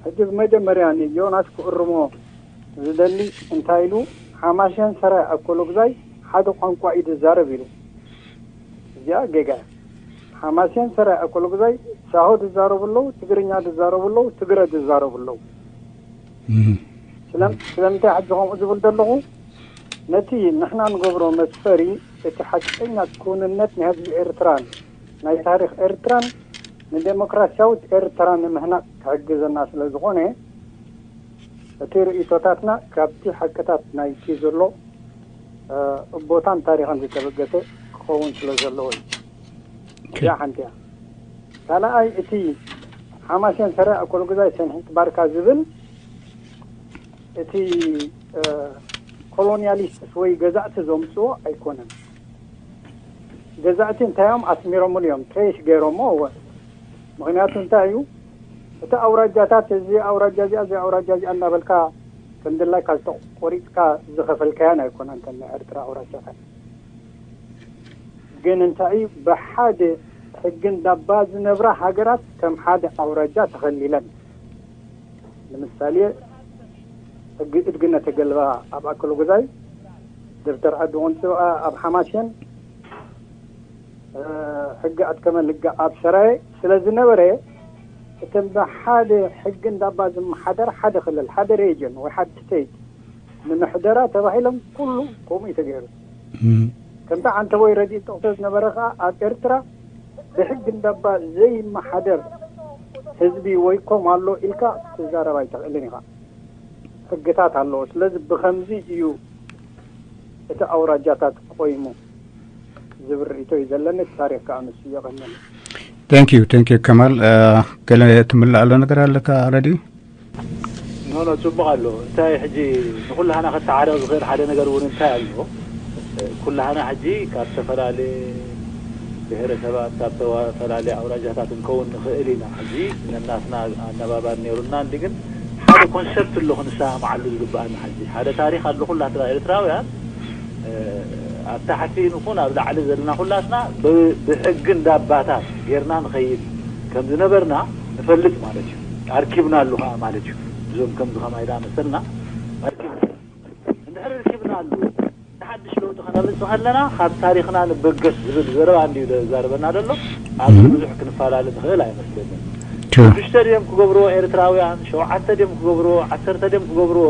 ሕጂ ብመጀመርያ ንዮናስ ክእርሞ ዝደሊ እንታይ ኢሉ ሓማሴን ሰራይ ኣኮሎጉዛይ ሓደ ቋንቋ እዩ ዝዛረብ ኢሉ እዚኣ ጌጋ እያ ሓማሴን ሰራይ ኣኮሎጉዛይ ሳሆ ዝዛረቡ ኣለዉ ትግርኛ ዝዛረቡ ኣለዉ ትግረ ዝዛረቡ ኣለዉ ስለምንታይ ሕጂ ከምኡ ዝብል ዘለኹ ነቲ ንሕና ንገብሮ መስፈሪ እቲ ሓቀኛ ክውንነት ናይ ህዝቢ ኤርትራን ናይ ታሪኽ ኤርትራን ንዴሞክራሲያዊት ኤርትራ ንምህናጽ ክሕግዘና ስለ ዝኾነ እቲ ርእይቶታትና ካብቲ ሓቅታት ናይቲ ዘሎ ቦታን ታሪኽን ዝተበገሰ ክኸውን ስለ ዘለዎ እዩ። እዚኣ ሓንቲ እያ። ካልኣይ እቲ ሓማሴን ሰራይ ኣኮሎጉዛይ ሰንሒት ባርካ ዝብል እቲ ኮሎኒያሊስትስ ወይ ገዛእቲ ዘምፅዎ ኣይኮነን። ገዛእቲ እንታይ እዮም ኣስሚሮምሉ እዮም ትሬስ ገይሮሞ እወ ምክንያቱ እንታይ እዩ እቲ ኣውራጃታት እዚ ኣውራጃ እዚኣ እዚ ኣውራጃ እዚኣ እናበልካ ከም ድላይካ ዝተቆሪፅካ ዝኸፈልካያን ኣይኮነን ከም ናይ ኤርትራ ኣውራጃታት ግን እንታይ እዩ ብሓደ ሕጊ እንዳባ ዝነብራ ሃገራት ከም ሓደ ኣውራጃ ተኸሊለን ንምሳሌ ሕጊ እድግነ ተገልባ ኣብ ኣክሎ ጉዛይ ደብተር ዓዲ ቆንፅብኣ ኣብ ሓማሴን ሕጊ ኣትከመ ልጋ ኣብ ሰራየ ስለ ዝነበረ፣ እተን ብሓደ ሕጊ እንዳባ ዝመሓደር ሓደ ክልል፣ ሓደ ሬጅን ወይ ሓደ ስቴት ንምሕደራ ተባሂሎም ኩሉ ከምኡ እዩ ተገይሩ። ከምቲ ዓንተቦይ ረድኢ ጠቕሶ ዝነበረ ከዓ ኣብ ኤርትራ ብሕጊ እንዳባ ዘይመሓደር ህዝቢ ወይ ኮም ኣሎ ኢልካ ክትዛረብ ኣይትኽእልን ኢኻ። ሕግታት ኣለዎ። ስለዚ ብኸምዚ እዩ እቲ ኣውራጃታት ቆይሙ ዝብል ርእይቶ እዩ ዘለኒ። እቲ ታሪኽ ከዓ ንሱ እዩ። የቐንየለይ። Thank you, thank you ከማል። ገለ ትምልእ ኣሎ ነገር ኣለካ ረድኢ? ኖ ኖ፣ ፅቡቕ ኣሎ። እንታይ ሕጂ ንኩላህና ከተዓረቕ ዝኽእል ሓደ ነገር እውን እንታይ ኣሎ? ኩላህና ሕጂ ካብ ዝተፈላለየ ብሄረሰባት፣ ካብ ዝተፈላለየ ኣውራጃታት እንከውን ንኽእል ኢና። ሕጂ ነናትና ኣነባባር ነይሩና እንዲ፣ ግን ሓደ ኮንሰፕት ኣሎ ክንሰማማዓሉ ዝግባኣና። ሕጂ ሓደ ታሪኽ ኣሎ። ኩላትና ኤርትራውያን ኣብ ታሕቲ ንኹን ኣብ ላዕሊ ዘለና ኩላትና ብሕጊ እንዳባታት ጌርና ንኸይድ ከም ዝነበርና ንፈልጥ ማለት እዩ። ኣርኪብና ኣሉ ከዓ ማለት እዩ። እዞም ከምዚ ከማይ ዳ መሰልና ኣርኪብና እንድሕር ርኪብና ኣሉ ንሓድሽ ለውጢ ከነምፅእ ከለና ካብ ታሪኽና ንበገስ ዝብል ዘረባ እንዲዩ ዘዛርበና ዘሎ። ኣብዚ ብዙሕ ክንፈላለ ንኽእል ኣይመስለንን። ሽዱሽተ ድዮም ክገብርዎ ኤርትራውያን፣ ሸውዓተ ድዮም ክገብርዎ፣ ዓሰርተ ድዮም ክገብርዎ፣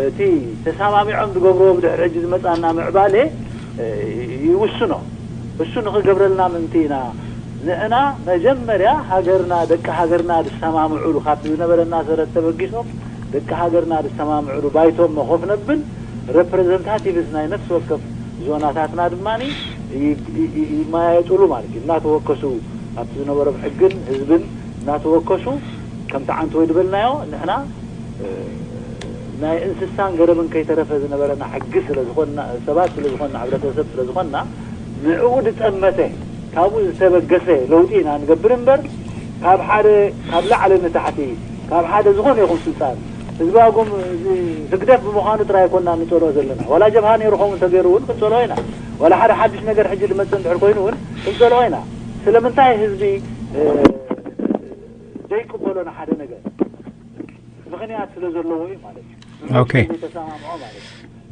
እቲ ተሰማሚዖም ዝገብርዎ ብድሕሪ ሕጂ ዝመፃና ምዕባሌ ይውስኖ። እሱ ንኽገብረልና ምእንቲ ኢና። ንሕና መጀመርያ ሃገርና፣ ደቂ ሃገርና ዝሰማምዑሉ፣ ካብቲ ዝነበረና ሰረት ተበጊሶም ደቂ ሃገርና ዝሰማምዑሉ ባይቶ እሞ ኮፍ ነብል። ሬፕሬዘንታቲቭስ ናይ ነፍሲ ወከፍ ዞናታትና ድማ ይመያየጡሉ ማለት እዩ። እናተወከሱ ኣብቲ ዝነበሮም ሕግን ህዝብን እናተወከሱ ከምቲ ዓንተቦይ ዝበልናዮ ንሕና ናይ እንስሳን ገረብን ከይተረፈ ዝነበረና ሕጊ ስለዝኾንና፣ ሰባት ስለዝኾንና፣ ሕብረተሰብ ስለዝኾንና ንዕኡ ዝጠመተ ካብኡ ዝተበገሰ ለውጢ ኢና ንገብር እምበር ካብ ሓደ ካብ ላዕሊ ንታሕቲ ካብ ሓደ ዝኾነ ይኹን ስልጣን ህዝባዊ ህግደፍ ብምዃኑ ጥራይ ኣይኮንና ንፀልኦ ዘለና። ዋላ ጀብሃ ነይሩ ኸውን ተገይሩ እውን ክንፀልኦ ኢና። ዋላ ሓደ ሓድሽ ነገር ሕጂ ዝመፅእ እንድሕር ኮይኑ እውን ክንፀልኦ ኢና። ስለምንታይ ህዝቢ ዘይቅበሎ ንሓደ ነገር ምኽንያት ስለ ዘለዎ እዩ ማለት እዩ። ኦኬ።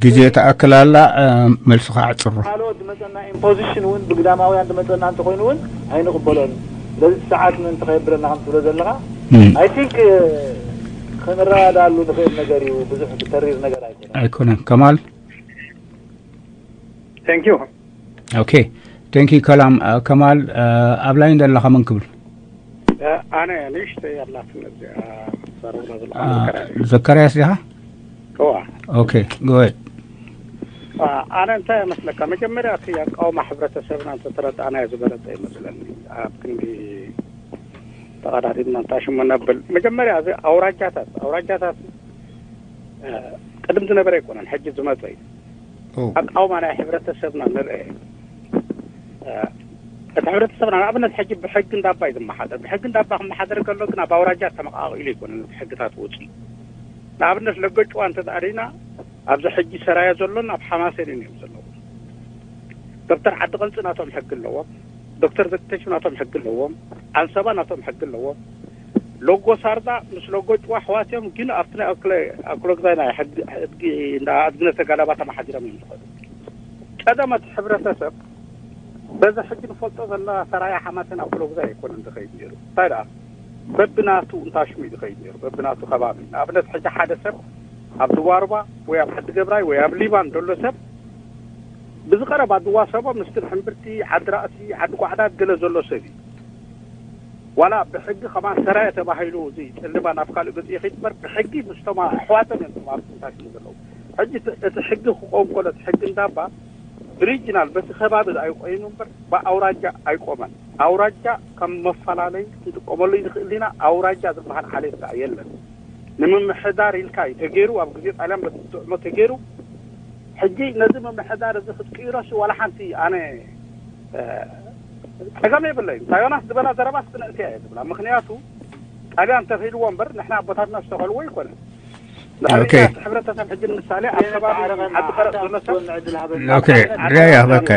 ግዜ ተኣክል ኣላ። መልስኻ ኣዕፅሮ። ካልኦት ዝመፀና ኢምፖዚሽን እውን ብግዳማውያን ዝመፀና እንተኮይኑ እውን ኣይንቕበሎን። ስለዚ እቲ ሰዓት ምእንቲ ከየብለና ከም ትብሎ ዘለኻ ኣይ ቲንክ ክንረዳዳሉ ንኽእል ነገር እዩ። ብዙሕ ተሪር ነገር ኣይኮነን። ኣይኮነን። ከማል Thank you. Okay. Thank you ከላም። ከማል ኣብ ላይን ዘለኻ መን ክብል? ኣነ ንእሽተይ ኣላትን እዚኣ ዛረብና ዘለኹ ዘካርያስ። ዘካርያስ ዲኻ? እዋ Okay, go ahead. ኣነ እንታይ መስለካ፣ መጀመርያ እቲ ኣቃውማ ሕብረተሰብና እንተተረዳእናዮ ዝበለጸ ይመስለኒ። ኣብ ክንዲ ተቐዳዲምና እንታይ ሽሙ ነብል። መጀመርያ እዚ ኣውራጃታት ኣውራጃታት ቅድም ዝነበረ ኣይኮነን፣ ሕጂ ዝመጸ እዩ። ኣቃውማ ናይ ሕብረተሰብና ንርአ። እቲ ሕብረተሰብና ንኣብነት ሕጂ ብሕጊ እንዳባ እዩ ዝመሓደር። ብሕጊ እንዳባ ክመሓደር ከሎ ግን ኣብ ኣውራጃ ተመቃቒሉ ኣይኮነን። እቲ ሕግታት ወፂኡ ንኣብነት ለገጭዋ እንተተኣሪና ኣብዚ ሕጂ ሰራየ ዘሎን ኣብ ሓማሴን እዮም ዘለዉ። ዶክተር ዓዲ ቐልፂ ናቶም ሕጊ ኣለዎም። ዶክተር ዘግተሽ ናቶም ሕጊ ኣለዎም። ዓንሰባ ናቶም ሕጊ ኣለዎም። ሎጎ ሳርዳ ምስ ሎጎ ጭዋ ኣሕዋት እዮም፣ ግን ኣብቲ ናይ ኣክለ- ኣክሎግዛይ ናይ ሕጊ ሕድጊ እንዳ ኣድግነ ተጋዳባ ተመሓዲሮም እዮም ዝኸዱ። ቀደም እቲ ሕብረተሰብ በዚ ሕጂ ንፈልጦ ዘለና ሰራያ ሓማሴን ኣክሎግዛይ ኣይኮነን ዝኸይድ ነይሩ። እንታይ ደኣ በብናቱ እንታሽሙ እዩ ዝኸይድ ነይሩ፣ በብናቱ ከባቢ። ንኣብነት ሕጂ ሓደ ሰብ ኣብ ድዋርባ ወይ ኣብ ዓዲ ገብራይ ወይ ኣብ ሊባን ዘሎ ሰብ ብዝቐረባ ዝዋሰቦ ምስቲ ሕምብርቲ ዓዲ ራእሲ ዓዲ ጓዕዳድ ገለ ዘሎ ሰብ እዩ። ዋላ ብሕጊ ከማን ሰራየ ተባሂሉ እዚ ጨልባ ናብ ካልእ ገፅ ይኸይድ እምበር ብሕጊ ምስቶም ኣሕዋቶም እዮም ቶም ኣብ ትንታሽሙ ዘለዉ። ሕጂ እቲ- እቲ ሕጊ ክቆም ከሎ እቲ ሕጊ እንዳባ ሪጅናል በቲ ከባቢ ዝኣዩ ቆይኑ እምበር ብኣውራጃ ኣይቆመን። ኣውራጃ ከም መፈላለይ ክንጥቀመሉ ዝኽእል ኢና። ኣውራጃ ዝበሃል ዓሌት ከዓ የለን። ንምምሕዳር ኢልካ እዩ ተገይሩ፣ ኣብ ግዜ ጣልያን በቲ ትጥዕሞ ተገይሩ። ሕጂ ነዚ ምምሕዳር እዚ ክትቅይሮሲ ዋላ ሓንቲ ኣነ ጸገም የብለይን። እታ ዮናስ ዝበላ ዘረባስ ክነእትያ እየ ዝብላ። ምኽንያቱ ጣልያን ተኺልዎ እምበር ንሕና ኣቦታትና ዝተኸልዎ ኣይኮነን። ንኣብነት ሕብረተሰብ ሕጂ ንምሳሌ ኣብ ከባቢ ዓዲ ቀረጥ ዘሎ ሰብ ኦኬ ሪያ ያህበከ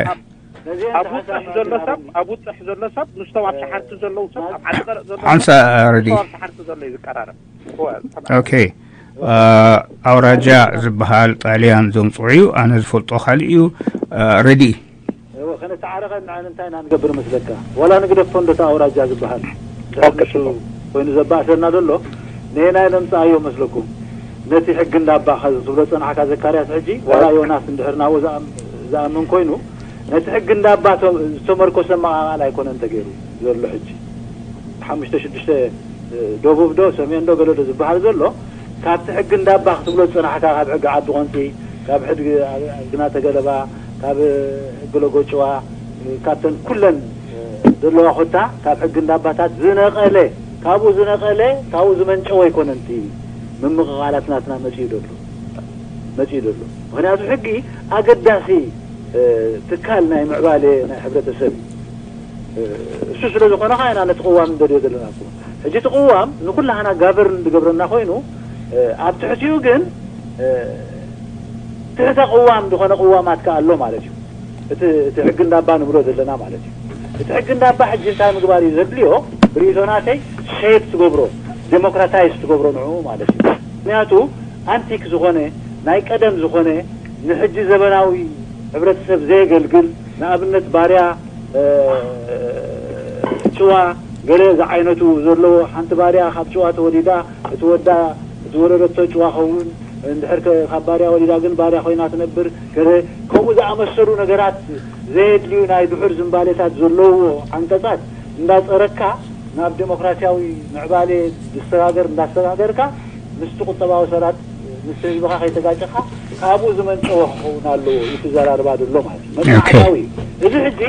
ኣብ ውፅሕ ዘሎ ሰብ ኣብ ውፅሕ ዘሎ ሰብ ምስቶም ኣብ ሰሓርቲ ዘለዉ ሰብ ኣብ ዓዲ ቀረጥ ዘሎ ዓንሳ ረዲ ምስቶም ኣብ ሰሓርቲ ዘሎ እዩ ዝቀራረብ። ኦኬ ኣውራጃ ዝበሃል ጣልያን ዘምፅዑ እዩ። ኣነ ዝፈልጦ ካልእ እዩ። ረዲ ከነተዓረቐ ንዓን እንታይ ኢና ንገብር መስለካ? ዋላ ንግደፎ እንዶ እቲ ኣውራጃ ዝበሃል። ድሕር ንሱ ኮይኑ ዘባእሰና ዘሎ፣ ነየናይ ነምጽኣዮ መስለኩም? ነቲ ሕጊ እንዳባ ኸዚ ትብሎ ጸናሕካ ዘካርያስ፣ ሕጂ ዋላ ዮናስ እንድሕር ናብኡ ዝኣም-፣ ዝኣምን ኮይኑ፣ ነቲ ሕጊ እንዳባ ተ-፣ ዝተመርኮሰ መቓቓል ኣይኮነን ተገይሩ ዘሎ። ሕጂ ሓሙሽተ ሽዱሽተ ደቡብ ዶ ሰሜን ዶ ገለ ዶ ዝበሃል ዘሎ፣ ካብቲ ሕጊ እንዳባ ክትብሎ ዝጸናሕካ፣ ካብ ሕጊ ዓዲ ቆንጺ፣ ካብ ሕጊ ግና ተገለባ፣ ካብ ሕጊ ሎጎጭዋ፣ ካብተን ኩለን ዘለዋ ኮታ፣ ካብ ሕጊ እንዳባታት ዝነቐለ፣ ካብኡ ዝነቐለ፣ ካብኡ ዝመንጨወ ኣይኮነን እቲ ምምቕቓላት ናትና መጺኡ ዘሎ፣ መጺኡ ዘሎ። ምኽንያቱ ሕጊ ኣገዳሲ ትካል ናይ ምዕባለ ናይ ሕብረተሰብ እዩ። እሱ ስለ ዝኾነ ኸዓ ኢና ነቲ ቅዋም ንደልዮ ዘለና እኮ። ሕጂ እቲ ቅዋም ንኩላህና ጋቨርን ዝገብረና ኮይኑ፣ ኣብ ትሕቲኡ ግን ትሕተ ቅዋም ዝኾነ ቅዋማት ከኣ ኣሎ ማለት እዩ። እቲ፣ እቲ ሕጊ እንዳባ ንብሎ ዘለና ማለት እዩ። እቲ ሕጊ እንዳባ ሕጂ እንታይ ምግባር እዩ ዘድልዮ? ብርእይቶ ናተይ ሼፕ ትገብሮ፣ ዴሞክራታይዝ ትገብሮ ንዕኡ ማለት እዩ። ምኽንያቱ ኣንቲክ ዝኾነ፣ ናይ ቀደም ዝኾነ፣ ንሕጂ ዘበናዊ ሕብረተሰብ ዘየገልግል፣ ንኣብነት ባርያ፣ እ፣ ጭዋ፣ ገለ ዝዓይነቱ ዘለዎ፣ ሓንቲ ባርያ ካብ ጭዋ ተወሊዳ፣ እቲ ወዳ ዝወለደቶ ጭዋ ኸውን፣ እንድሕር ከ-፣ ካብ ባርያ ወሊዳ ግን ባርያ ኮይና ትነብር፣ ገለ ከምኡ ዝኣመሰሉ ነገራት ዘየድልዩ ናይ ድሑር ዝንባሌታት ዘለውዎ ዓንቀጻት እንዳጸረግካ ናብ ዴሞክራሲያዊ ምዕባሌ ዝሰጋገር እንዳሰጋገርካ ምስቲ ቁጠባዊ ሰላት ምስቲ ህዝብኻ ከይተጋጨኻ ካብኡ ዝመንጨወ ክኸውን ኣለዎ እዩ እቲ ዘራርባ ዘሎ ማለት እዩ። ኦኬ። መጽናዕታዊ እዩ። እዚ ሕጂ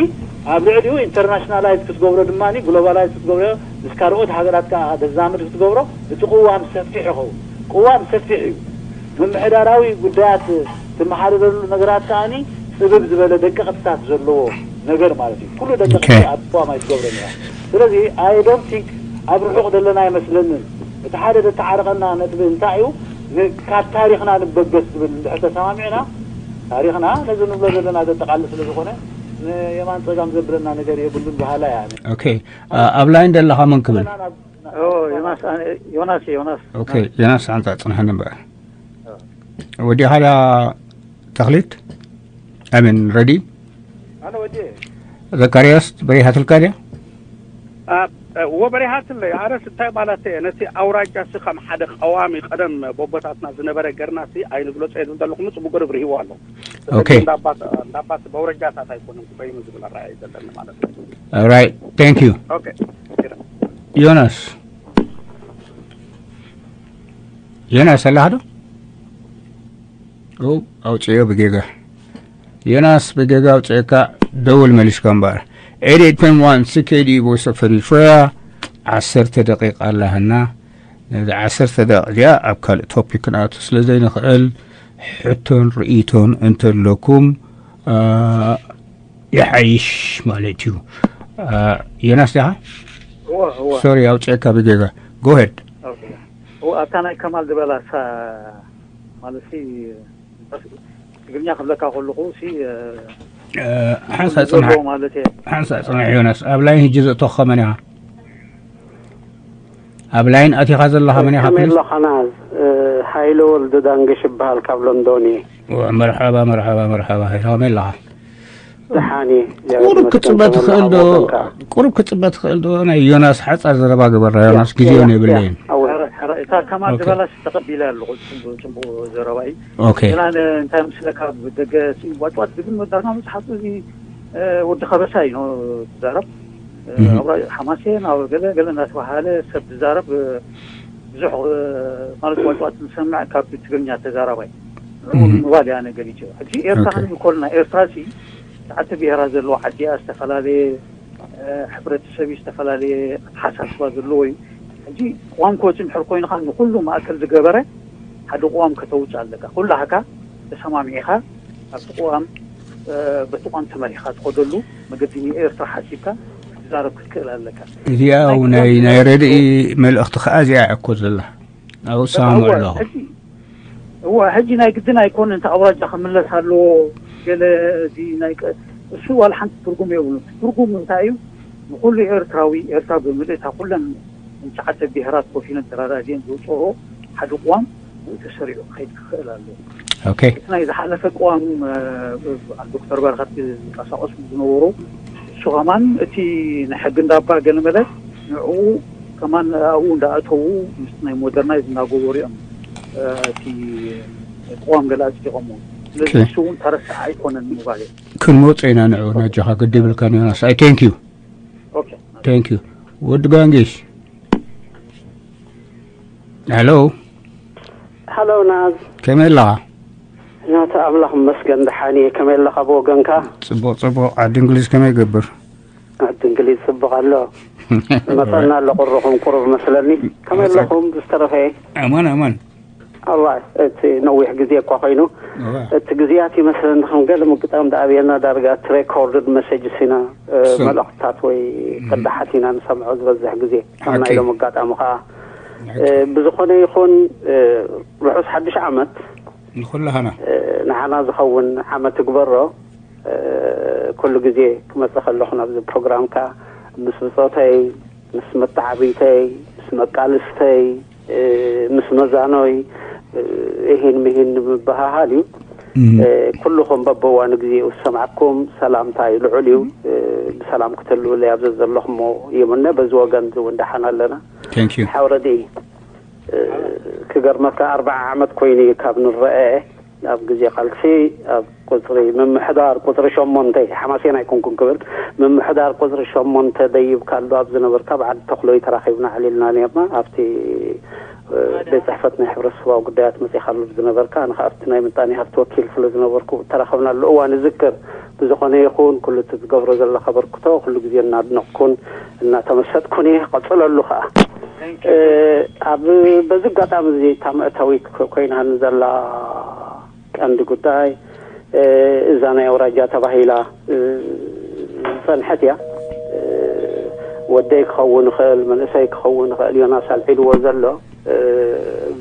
ኣብ ልዕሊኡ ኢንተርናሽናላይዝ ክትገብሮ ድማ ግሎባላይዝ ክትገብሮ ምስ ካልኦት ሃገራት ከዓ ተዛምድ ክትገብሮ እቲ ቅዋም ሰፊሕ ይኸውን። ቅዋም ሰፊሕ እዩ። ምምሕዳራዊ ጉዳያት ትመሓደረሉ ነገራት ከኣኒ ጽብብ ዝበለ ደቀቕትታት ዘለዎ ነገር ማለት እዩ። ኩሉ ደቀቕቲ ኦኬ። ኣብ ቅዋም ኣይትገብሮን እያ። ስለዚ ኣይ ዶንት ቲንክ ኣብ ርሑቕ ዘለና ኣይመስለንን። እቲ ሓደ ዘተዓርቐና ነጥቢ እንታይ እዩ? ን-፣ ካብ ታሪኽና ንበገስ ዝብል እንድሕር ተሰማሚዕና፣ ታሪኽና ነዚ ንብሎ ዘለና ዘጠቓልል ስለ ዝኾነ ንየማን ጸጋም ዘብለና ነገር የብሉን በሃላይ እየ ኣነ። ኦኬ። አ-፣ ኣብ ላይን ዘለኻ መን ክብል? ኦ፣ ዮናስ፣ ኣነ፣ ዮናስ፣ ዮናስ። ኦኬ፣ ዮናስ፣ ኣንታ ጽንሐኒ እምበኣር። ኦ። ወዲኻ ድያ ተኽሊት? ኣሜን፣ ረዲ? ኣነ ወዲ። ዘካርያስ፣ በሪሃትልካ ድያ? አ፣ እወ፣ በሪሃትለይ። ኣነስ እንታይ ማለት እየ፣ ነቲ ኣውራጃ ሲ ከም ሓደ ቀዋሚ ቀደም ቦቦታትና ዝነበረ ገርና ሲ ኣይንግለጾ እየ ዝብል ዘለኹ፣ ጽቡቅ ገይሩ ብርሂዎ ኣሎ። ኦኬ። እንዳባት፣ እንዳባት በውረጃታት ኣይኮነን ክበይኑ ዝብል ኣረኣእያ እዩ ዘለኒ ማለት እዩ። ኦራይት፣ ታንክ ዩ። ኦኬ። ዮናስ፣ ዮናስ ኣለኻ ዶ? ኦ፣ ኣውፅዮ ብጌጋ። ዮናስ ብጌጋ ኣውፅኤካ፣ ደውል መሊስካ እምበኣር። ኤይት ኤይት ፖይንት ዋን ሲ ኬ ዲ ቮይስ ኦፍ ኤሪትሪያ፣ ዓሰርተ ደቂቃ ኣላህና። ነዚ ዓሰርተ ደቂቃ እዚኣ ኣብ ካልእ ቶፒክ ክንኣቱ ስለ ዘይንኽእል፣ ሕቶን ርእይቶን እንተለኩም፣ አ፣ ይሓይሽ ማለት እዩ። አ፣ ዮናስ ዲኻ? እወ፣ እወ። ሶሪ፣ ኣውፅኤካ ብጌጋ። ጎ ሄድ። ኦኬ። እወ፣ ኣብታ ናይ ከማል ዝበላ ሳ-፣ ማለት ሲ፣ ትግርኛ ክብለካ ከለኹ ሲ፣ እ፣ እ፣ ሓንሳእ ጽናሕ፣ ዘለዎ ማለት እየ። ሓንሳእ ጽናሕ ዮናስ፣ ኣብ ላይን ሕጂ ዘእተኹኻ መን ኢኻ? ኣብ ላይን ኣቲኻ ዘለኻ መን ኢኻ ከመይ ፕሊዝ? ኣለኻ ናዝ? እ፣ ሃይለ ወልደ ዳንገሽ ይበሃል ካብ ሎንዶን እየ። ኦ፣ መርሓባ፣ መርሓባ፣ መርሓባ። ሃይለ ከመይ ኣለኻ? ደሓን እየ፣ እግዚኣብሔር ቁሩብ ይመስገን። ክጽበ ከመይ ትኽእል ኣለኻ ዶ? ወገንካ? ቁሩብ ክጽበ ትኽእል ዶ? ናይ ዮናስ ሓጻር ዘረባ ግበራ፣ ዮናስ፣ ያ፣ ግዜውን ያ፣ የብለይን። ያ። ኣወ። ሕረ-፣ ሕረ-፣ እታ ከማል ኦኬ። ዝበላስ ተቐቢለ ኣለኹ። ጽቡቕ፣ ጽቡቕ ዘረባ እዩ። ኦኬ። ገና ን-፣ እንታይ ምስለካ፣ ብደገ ሲ-፣ ዋጭዋጭ ዝብል መዳርና ብዙሓት እዚ፣ እ፣ ወዲ ከበሳ እዩ ኖ-፣ ትዛረብ። እ፣ እህ። ኣብራ-፣ ሓማሴን፣ ኣብ ገለ ገለ እናተባሃለ ሰብ ዝዛረብ፣ እ፣ ብዙሕ፣ እ፣ ማለት ዋጭዋጭ ንሰምዕ ካብ ትግርኛ ተዛራባይ። እህ። ምባል እያ ነገር እዩ። ሕጂ ኤርትራ ኦኬ። ክንብል ከለና፣ ኤርትራ ሲ ትሽዓተ ብሄራት ዘለዎ ዓዲ እያ፣ ዝተፈላለየ፣ እ፣ ሕብረተሰብ እዩ፣ ዝተፈላለየ ኣተሓሳስባ ዘለዎ እዩ። ሕጂ ቅዋም ክወፅእ እንድሕር ኮይንኻ ንኩሉ ማእከል ዝገበረ ሓደ ቅዋም ከተውፅእ ኣለካ። ኩላህካ ተሰማሚዕኻ ኣብቲ ቅዋም፣ እ፣ በቲ ቅዋም ተመሪሕካ ትኸደሉ መገዲ ንኤርትራ ሓሲብካ ክትዛረብ ክትክእል ኣለካ። እዚኣ ናይ ናይ፣ ናይ ረድኢ መልእኽቲ ከኣ እዚኣ እያ እኮ ዘላ። ኣብኡ እሰማምዑ እወ፣ ኣለኹ። ሕጂ፣ እወ፣ ሕጂ ናይ ግድን ኣይኮነን፣ እቲ ኣውራጃ ክምለስ ኣለዎ፣ ገለ እዚ ናይ ቀ-፣ እሱ ዋላ ሓንቲ ትርጉም የብሉን። እቲ ትርጉም እንታይ እዩ? ንኹሉ ኤርትራዊ፣ ኤርትራ ብምልእታ ኩለን ትሽዓተ ብሄራት ኮፍ ኢለን ተረዳዲኤን ዝወፅኦ ሓደ ቅዋም ተሰሪዑ ክኸይድ ክኽእል ኣለዎ። ኦኬ። እቲ ናይ ዝሓለፈ ቅዋም ዶክተር በረኸት ዝንቀሳቐሱ ዝነበሩ እሱ ከማን እቲ ናይ ሕጊ እንዳባ ገለመለ ንዕኡ ከማን ኣብኡ እንዳኣተዉ ምስ ናይ ሞደርናይዝ እናገበሩ እዮም እቲ ቅዋም ገለ ኣፅዲቖሞ። ስለዚ እሱ እውን ተረስዓ ኣይኮነን ምባል። ክንመፁ ኢና ንዕኡ ነጃኻ ግዲ ይብልካን ዮናስ። ኣይ ቴንክ ዩ። ቴንክ ዩ። ወዲ ጋንጊሽ። ሄሎ። ሃሎ ናዝ። ከመይ ኣለኻ? ናተ ኣምላኽ መስገን ደሓን እየ። ከመይ ኣለኻ ብወገንካ? ጽቡቕ ጽቡቕ። ዓዲ እንግሊዝ ከመይ ይገብር? ዓዲ እንግሊዝ ጽቡቕ ኣሎ። መጠና ኣሎ ቁርኹም ቁሩብ መስለኒ። ከመይ ኣለኹም ዝተረፈ? ኣማን ኣማን። ኣላ እቲ ነዊሕ ግዜ እኳ ኮይኑ እቲ ግዜያት ይመስለኒ ከም ገለ ምግጣም ዳኣብየና ዳርጋ እቲ ሬኮርድድ መሴጅስ ኢና መልእኽትታት ወይ ቅዳሓት ኢና ንሰምዖ ዝበዝሕ ግዜ ከም ናይ ሎም ኣጋጣሚ ከዓ ብዝኾነ ይኹን ርሑስ ሓድሽ ዓመት ንኩላህና ንዓና ዝኸውን ዓመት ትግበሮ። ኩሉ ግዜ ክመፅእ ከለኹ ናብዚ ፕሮግራምካ ምስ ብፆተይ ምስ መተዓብይተይ ምስ መቃልስተይ ምስ መዛኖይ ይሂን ምሂን ንምበሃሃል እዩ። ኩልኹም በበዋኑ ግዜኡ ዝሰምዓኩም ሰላምታይ ልዑል እዩ። ብሰላም ክትህልውለይ ኣብዚ ዘለኹሞ ይምነ። በዚ ወገን እውን ደሓን ኣለና። ሓውረዲ ክገርመካ ኣርብዓ ዓመት ኮይኑ እዩ ካብ ንረአ ኣብ ግዜ ቃልሲ ኣብ ቁፅሪ ምምሕዳር ቁፅሪ ሸሞንተ ሓማሴን ኣይኮንኩን ክብል ምምሕዳር ቁፅሪ ሸሞንተ ደይብካ ኣሎ ኣብ ዝነበርካ ብዓዲ ተኽሎይ ተራኺብና ዕሊልና ነርና ኣብቲ ቤት ፅሕፈት ናይ ሕብረተሰባዊ ጉዳያት መፂኻሉ ዝነበርካ ኣነ ኣብቲ ናይ ምጣኔ ሃብቲ ወኪል ስለ ዝነበርኩ ተራኸብናሉ እዋን እዝክር። ብዝኾነ ይኹን ኩሉ እቲ ዝገብሮ ዘለካ በርክቶ ኩሉ ግዜ እናድነቕኩን እናተመሰጥኩን እየ። ቀፅለሉ ከዓ ኣብ በዚ ኣጋጣሚ እዚ እታ መእተዊት ኮይናኒ ዘላ ቀንዲ ጉዳይ እዛ ናይ ኣውራጃ ተባሂላ ዝፀንሐት እያ። ወደይ ክኸውን ይኽእል መንእሰይ ክኸውን ይኽእል ዮናስ ኣልዒልዎ ዘሎ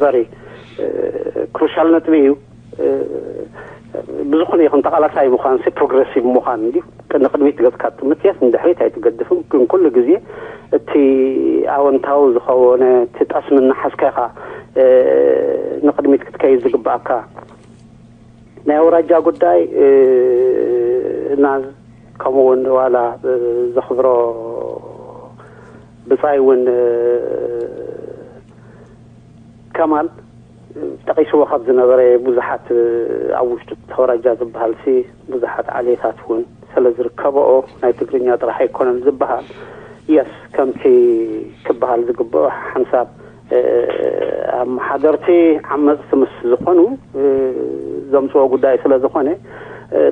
ቨሪ ክሩሻል ነጥቢ እዩ። ብዝኾነ ይኹን ተቓላሳይ ምዃን ሲ ፕሮግረሲቭ ምዃን እንዲ ንቅድሚት ገፅካ ትምትየስ ንድሕሪት ኣይትገድፍን ግን ኩሉ ግዜ እቲ ኣወንታዊ ዝኾነ እቲ ጠስሚ እናሓዝካ ኢኻ ንቅድሚት ክትከይድ ዝግባኣካ። ናይ ኣውራጃ ጉዳይ እና ከምኡ እውን ዋላ ዘኽብሮ ብፃይ እውን ከማል ጠቒስዎ ካብ ዝነበረ ብዙሓት ኣብ ውሽጢ ተወራጃ ዝበሃል ሲ ብዙሓት ዓሌታት እውን ስለ ዝርከበኦ ናይ ትግርኛ ጥራሕ ኣይኮነን ዝበሃል። የስ ከምቲ ክበሃል ዝግብኦ ሓንሳብ ኣመሓደርቲ ዓመፅቲ ምስ ዝኾኑ ዘምፅዎ ጉዳይ ስለ ዝኾነ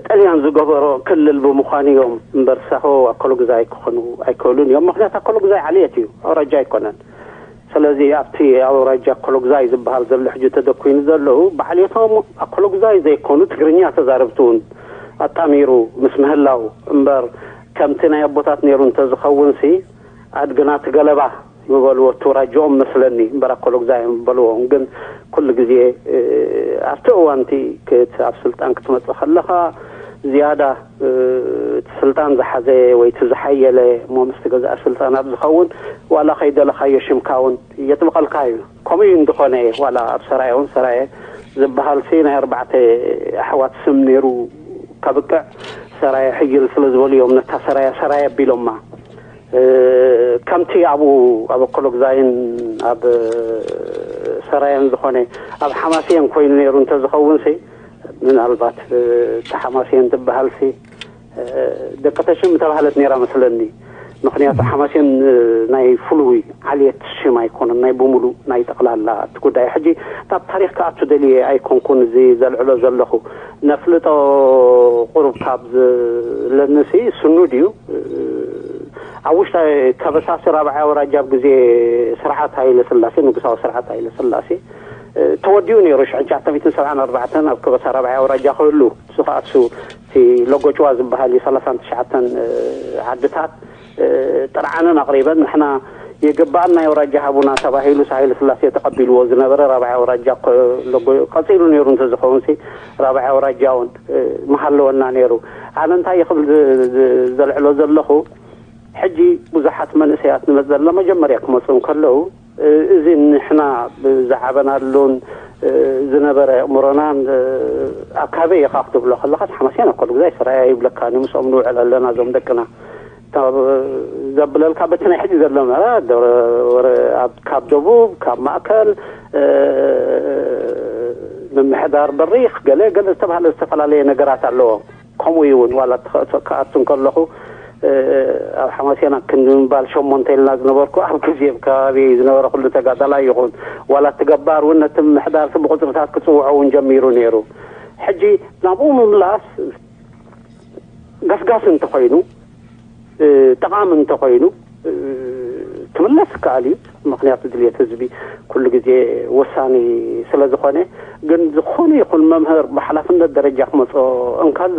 ጥልያን ዝገበሮ ክልል ብምዃኑ እዮም እምበር ሳሆ ኣኮሎግዛይ ክኾኑ ኣይክእሉን እዮም። ምክንያት ኣኮሎግዛይ ዓልየት እዩ፣ ኣውራጃ ኣይኮነን። ስለዚ ኣብቲ ኣውራጃ ኣኮሎግዛይ ዝበሃል ዘሎ ሕጂ ተደኩይኑ ዘለዉ ባዕልቶም ኣኮሎግዛይ ዘይኮኑ ትግርኛ ተዛረብቲ እውን ኣጣሚሩ ምስ ምህላው እምበር ከምቲ ናይ ኣቦታት ነይሩ እንተዝኸውን ሲ ኣድግና ትገለባ ምበልዎ እቲ ውራጅኦም መስለኒ እምበር ኣኮሎግዛይ ምበልዎም ግን ኩሉ ግዜ ኣብቲ እዋንቲ ክት ኣብ ስልጣን ክትመፅእ ከለኻ ዝያዳ እቲ ስልጣን ዝሓዘ ወይ እቲ ዝሓየለ እሞ ምስቲ ገዛእ ስልጣን ኣብ ዝኸውን ዋላ ከይደለኻዮ ሽምካ እውን የጥብቐልካ እዩ። ከምኡ እዩ እንድኾነ ዋላ ኣብ ሰራየ እውን ሰራየ ዝበሃል ሲ ናይ ኣርባዕተ ኣሕዋት ስም ነይሩ ከብቅዕ ሰራየ ሕይል ስለ ዝበሉ እዮም ነታ ሰራየ ሰራየ ኣቢሎማ። ከምቲ ኣብኡ ኣብ ኣኮሎግዛይን ኣብ ሰራየን ዝኾነ ኣብ ሓማስየን ኮይኑ ነይሩ እንተዝኸውን ሲ ምናልባት እቲ ሓማስየን ትበሃል ሲ ደቂ ተሽም ተባህለት ነይራ መስለኒ። ምክንያቱ ሓማሴን ናይ ፍሉይ ዓልየት ሽም ኣይኮነን ናይ ብምሉእ ናይ ጠቕላላ እቲ ጉዳይ ሕጂ ካብ ታሪክ ክኣቱ ደልየ ኣይኮንኩን እዚ ዘልዕሎ ዘለኹ ነፍልጦ ቁሩብ ካብ ዝለንሲ ስኑድ እዩ። ኣብ ውሽጢ ከበሳሲ ራብዓይ ኣውራጃ ኣብ ግዜ ስርዓት ሃይለ ስላሴ ንጉሳዊ ስርዓት ሃይለ ስላሴ ተወዲኡ ነይሩ ሽሕን ትሽዓተ ሚእትን ሰብዓን ኣርባዕተን ኣብ ከበሳ ራብዓይ ኣውራጃ ክህሉ እሱ ከዓ እሱ እቲ ሎጎጭዋ ዝበሃል እዩ ሰላሳን ትሽዓተን ዓድታት ጥርዓንን ኣቕሪበን ንሕና የግባኣና ናይ ኣውራጃ ሃቡና ተባሂሉ ሃይለ ስላሴ ተቐቢልዎ ዝነበረ ራብዓይ ኣውራጃ ቀፂሉ ነይሩ እንተዝኸውን ሲ ራብዓይ ኣውራጃ እውን ምሃለወና ነይሩ። ኣነ እንታይ ክብል ዘልዕሎ ዘለኹ ሕጂ ብዙሓት መንእሰያት ንመፅእ ዘለና መጀመርያ ክመፁ እንከለዉ እዚ ንሕና ዝዓበናሉን ዝነበረ ኣእምሮናን ኣካበይ ኢኻ ክትብሎ ከለኻ ሓማሴን እኮ ግዛይ ስራያ ይብለካ። ንምስኦም ንውዕል ኣለና እዞም ደቅና። ካብ ዘብለልካ በቲ ናይ ሕጂ ዘሎ ምዕራብ ደብረ ወረ-፣ ኣብ-፣ ካብ ደቡብ፣ ካብ ማእከል፣ እ፣ ምምሕዳር በሪኽ ገለ ገለ ዝተባህለ ዝተፈላለየ ነገራት ኣለዎ። ከምኡ እውን ዋላ ትኸ-፣ ክኣቱ እንከለኹ፣ እ፣ ኣብ ሓማሴና ክንዲ ምባል ሸሞንተ ኢልና ዝነበርኩ ኣብ ግዜ ኣብ ከባቢ ዝነበረ ኩሉ ተጋዳላይ ይኹን ዋላ እቲ ገባር እውን ነቲ ምምሕዳር እቲ ብቁፅርታት ክፅውዖ እውን ጀሚሩ ነይሩ። ሕጂ ናብኡ ምምላስ ገስጋስ እንተኾይኑ፣ እ፣ ጠቓሚ እንተኾይኑ፣ እ፣ ክምለስ ይከኣል እዩ። ምኽንያቱ ድልየት ህዝቢ ኩሉ ግዜ ወሳኒ ስለ ዝኾነ፣ ግን ዝኾነ ይኹን መምህር ብሓላፍነት ደረጃ ክመጾ እንከሎ፣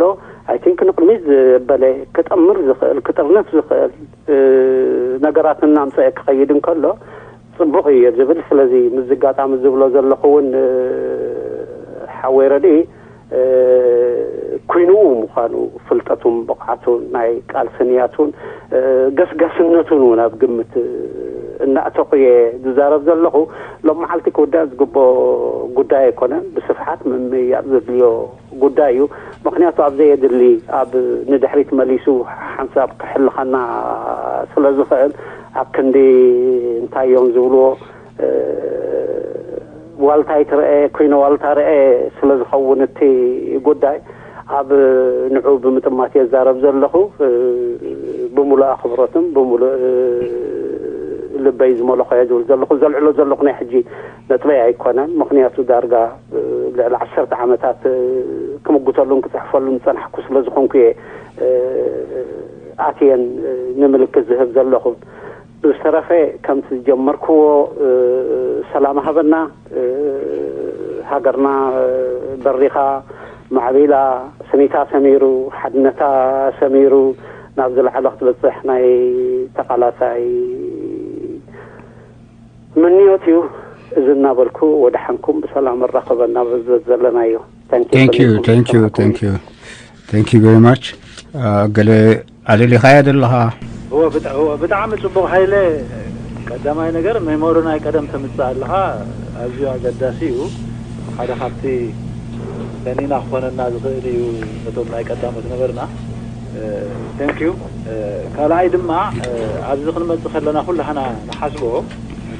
ኣይ ቲንክ ንቕድሚት ዝበለ ክጠምር ዝኽእል፣ ክጥርነፍ ዝኽእል፣ እ፣ ነገራት እናምጸአ ክኸይድ እንከሎ፣ ጽቡቕ እዩ ዝብል። ስለዚ ምስዚ ኣጋጣሚ ዝብሎ ዘለኹ እውን፣ እ፣ ሓወይ ረድኢ፣ እ፣ ኩይንኡ ምዃኑ ፍልጠቱን ብቕዓቱን ናይ ቃልሲ ንያቱን፣ እ፣ ገስጋስነቱን እውን ኣብ ግምት እናእተኹ እየ ዝዛረብ ዘለኹ። ሎም መዓልቲ ክውዳእ ዝግብኦ ጉዳይ ኣይኮነን። ብስፍሓት ምምይያጥ ዘድልዮ ጉዳይ እዩ። ምኽንያቱ ኣብ ዘየድሊ ኣብ ንድሕሪት መሊሱ ሓንሳብ ክሕልኸና ስለ ዝኽእል ኣብ ክንዲ እንታይ እዮም ዝብልዎ፣ እ፣ ዋልታ ይትረአ፣ ኮይነ ዋልታ ረአ ስለ ዝኸውን እቲ ጉዳይ ኣብ ንዑ ብምጥማት እየ ዝዛረብ ዘለኹ። እ፣ ብምሉእ ኣኽብሮትን ብምሉእ፣ እ፣ ልበይ ዝመለኾ እየ ዝብል ዘለኹ። ዘልዕሎ ዘለኹ ናይ ሕጂ ነጥበይ ኣይኮነን። ምኽንያቱ ዳርጋ፣ እ፣ ልዕሊ ዓሰርተ ዓመታት፣ እ፣ ክምጉተሉን ክጽሕፈሉን ዝጸናሕኩ ስለ ዝኾንኩ እየ፣ እ፣ ኣትየን፣ እ፣ ንምልክት ዝህብ ዘለኹ። ብዝተረፈ ከምቲ ዝጀመርክዎ፣ እ፣ ሰላም ሃበና። እ፣ ሃገርና፣ እ፣ በሪኻ፣ ማዕቢላ፣ ስኒታ ሰሚሩ፣ ሓድነታ ሰሚሩ፣ ናብ ዝለዓለ ክትበጽሕ ናይ ተቓላሳይ ምንዮት እዩ። እዚ እናበልኩ ወደሓንኩም ብሰላም ኣራኽበና በዚ ዘለናዮ። Thank you፣ thank you፣ ሰሚዕኩም thank you፣ ዝሰማዕኩም። Thank you። Thank you very much። አ፣ ገለ ኣደሊኻያ ዘለኻ? እወ፣ ብጣ-፣ እወ፣ ብጣዕሚ ጽቡቕ ሃይለ። ቀዳማይ ነገር ሜሞሪ ናይ ቀደም ተምጽእ ኣለኻ፣ ኣዝዩ ኣገዳሲ እዩ። ሓደ ካብቲ ሰኒና ክኾነና ዝኽእል እዩ፣ ነቶም ናይ ቀዳሞት ነበርና። እ፣ thank you። እ፣ ካልኣይ ድማ፣ እ፣ ኣብዚ ክንመጽእ ከለና ኩላህና ንሓስቦ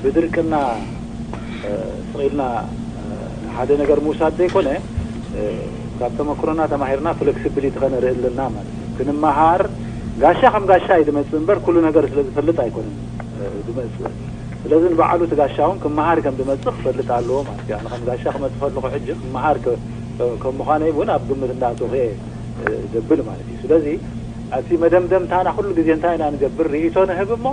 ብድርቅና፣ እ፣ ስቕ ኢልና፣ እ፣ ሓደ ነገር ምውሳድ ዘይኮነ፣ እ፣ ካብ ተመክሮና ተማሂርና ፍለክሲቢሊቲ ከነርኢ ኣለና ማለት እዩ። ክንመሃር ጋሻ ከም ጋሻ እዩ ዝመጽእ እምበር ኩሉ ነገር ስለ ዝፈልጥ ኣይኮነን፣ እ፣ ዝመጽእ። ስለዚ ንባዕሉ እቲ ጋሻ እውን ክመሃር ከም ዝመጽእ ክፈልጥ ኣለዎ ማለት እዩ። ኣነ ከም ጋሻ ክመጽእ ከለኹ ሕጂ ክመሃር ከ-፣ ከ-፣ ከም ምዃነይ እውን ኣብ ግምት እንዳኣተኹ እየ፣ እ፣ ዘብል ማለት እዩ። ስለዚ ኣብቲ መደምደምታና ኩሉ ግዜ እንታይ ኢና ንገብር? ርእይቶ ንህብ እሞ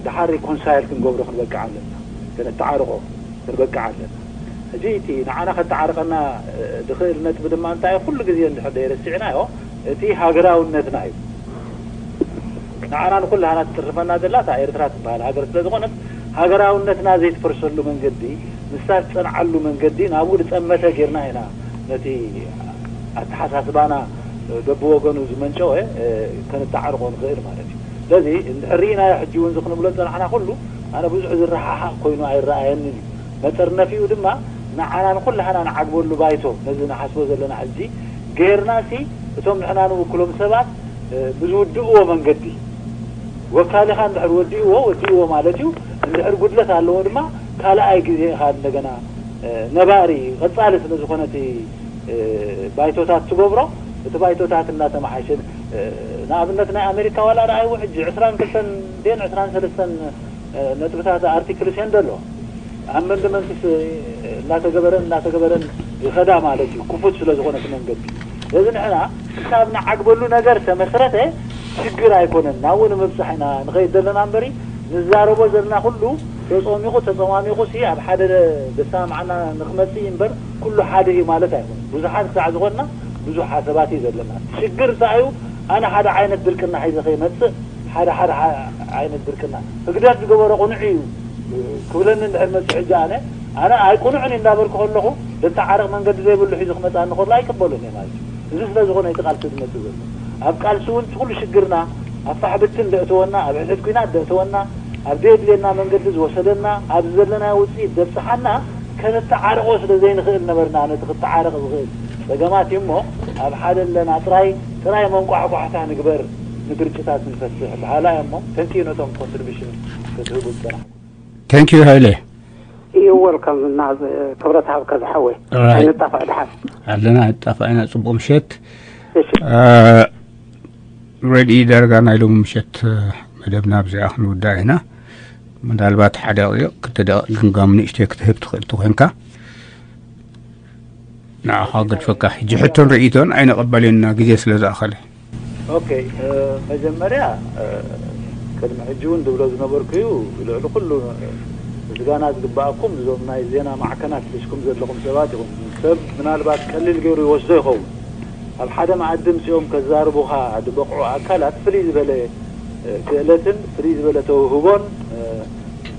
ድሓር ሪኮንሳይል ክንገብሮ ክንበቅዕ ኣለና፣ ከነተዓርቆ ክንበቅዕ ኣለና። ሕጂ እቲ ንዓና ከተዓርቀና፣ እ፣ ዝኽእል ነጥቢ ድማ እንታይ እዩ? ኩሉ ግዜ እንድሕር ደይረሲዕናዮ እቲ ሃገራውነትና እዩ። ንዓና ንኩላህና ትጽርፈና ዘላ እታ ኤርትራ ትበሃል ሃገር ስለ ዝኾነት፣ ሃገራውነትና ዘይትፈርሰሉ መንገዲ፣ ንሳ ትጸንዓሉ መንገዲ ናብኡ ዝጠመተ ጌርና ኢና ነቲ ኣተሓሳስባና በብወገኑ ዝመንጨወ፣ እ፣ ከነተዓርቆ ንኽእል ማለት እዩ። ስለዚ እንድሕር ርኢናዮ ሕጂ እውን እዚ ክንብሎ ዝጸናሕና ኩሉ ኣነ ብዙሕ ዝረሓሓቕ ኮይኑ ኣይረኣየንን እዩ። መጠርነፊኡ ድማ ንዓና ንኩላህና ንዓግበሉ ባይቶ ነዚ ንሓስቦ ዘለና ሕጂ ጌርናሲ እቶም ንሕና ንውክሎም ሰባት፣ እ፣ ብዝውድእዎ መንገዲ ወካሊኻ እንድሕር ወዲእዎ፣ ወዲእዎ ማለት እዩ። እንድሕር ጉድለት ኣለዎ ድማ ካልኣይ ግዜ ኢኻ እንደገና፣ እ፣ ነባሪ ቀጻሊ ስለ ዝኾነ እቲ፣ እ፣ ባይቶታት ትገብሮ፣ እቲ ባይቶታት እናተመሓሸ፣ እ፣ ንኣብነት ናይ ኣሜሪካ ዋላ ረኣይዎ ሕጂ ዕስራን ክልተን ድየን ዕስራን ሰለስተን ነጥብታት ኣርቲክል ሴንድ ኣሎ። ኣመንድመንትስ እናተገበረን እናተገበረን ይኸዳ ማለት እዩ፣ ክፉት ስለ ዝኾነ እቲ መንገዲ። ስለዚ ንሕና ክሳብ ንዓግበሉ ነገር ተመስረተ ሽግር ኣይኮነን፣ ናብኡ ንምብጻሕ ኢና ንኸይድ ዘለና እምበሪ፣ ንዛረቦ ዘለና ኩሉ ተጾሚቑ ተጸማሚቑ ሲ ኣብ ሓደ ዘሰማምዓና ንኽመጽእ እዩ እምበር ኩሉ ሓደ እዩ ማለት ኣይኮነን። ብዙሓት ክሳዕ ዝኾንና ብዙሕ ሓሳባት እዩ ዘለና። ሽግር እንታይ እዩ? ኣነ ሓደ ዓይነት ድርቅና ሒዘ ከይመጽእ ሓደ ሓደ ዓ-፣ ዓይነት ድርቅና ህግደፍ ዝገበሮ ቅኑዕ እዩ ክብለኒ እንድሕር መጽእ ሕጂ ኣነ፣ ኣነ ኣይቅኑዕን እዩ እንዳበልኩ ከለኹ፣ ዘተዓርቕ መንገዲ ዘይብሉ ሒዙ ክመጽኣኒ ከሎ ኣይቅበሉን እየ ማለት እዩ። እዚ ስለ ዝኾነ እቲ ቃልሲ ዝመጽእ ዘሎ። ኣብ ቃልሲ እውን እቲ ኩሉ ሽግርና ኣብ ፋሕ ብትን ዘእተወና፣ ኣብ ሕድሕድ ኲናት ዘእተወና፣ ኣብ ዘየድልየና መንገዲ ዝወሰደና፣ ኣብዚ ዘለናዮ ውጽኢት ዘብጽሓና ከነተዓርቆ ስለ ዘይንኽእል ነበርና። ነቲ ክተዓረቕ ዝኽእል ጸገማት እዩ እሞ፣ ኣብ ሓደ ኣለና ጥራይ፣ ጥራይ መንቋሕቋሕታ ንግበር፣ ንግርጭታት ንፈትሕ በሃላይ እሞ፣ ተንኪዩ ነቶም ኮንትሪቢሽን ክትህቡ ዝጸናሕኩም። Thank you ሃይለ። እዩ ወልካም እና ክብረት ሃብካ ዝሓወይ። Right. ኣይንጣፋእ ድሓን። ኣለና፣ ኣይጣፋእና። ጽቡቕ ምሸት። እሺ። ረድኢ ዳርጋ ናይ ሎሚ ምሸት መደብና ኣብዚኣ ክንውዳእ ኢና። ምናልባት ሓደ ደቂቕ ክልተ ደቂቕ ግምጋም ንእሽተይ ክትህብ ትኽእል ተኾይንካ ንዓኻ ገድፈካ። ሕጂ ሕቶን ርእይቶን ኣይንቐበልን ኢና፣ ግዜ ስለ ዝኣኸለ። ኦኬ፣ መጀመርያ ቅድሚ ሕጂ እውን ዝብሎ ዝነበርኩ እዩ። ልዕሊ ኩሉ ምስጋና ዝግባኣኩም እዞም ናይ ዜና ማዕከናት ሒዝኩም ዘለኹም ሰባት ኢኹም። ሰብ ምናልባት ቀሊል ገይሩ ይወስዶ ይኸውን። ኣብ ሓደ መኣዲ ምፅኦም ከዛርቡኻ ዝበቕዑ ኣካላት ፍልይ ዝበለ ክእለትን ፍልይ ዝበለ ተውህቦን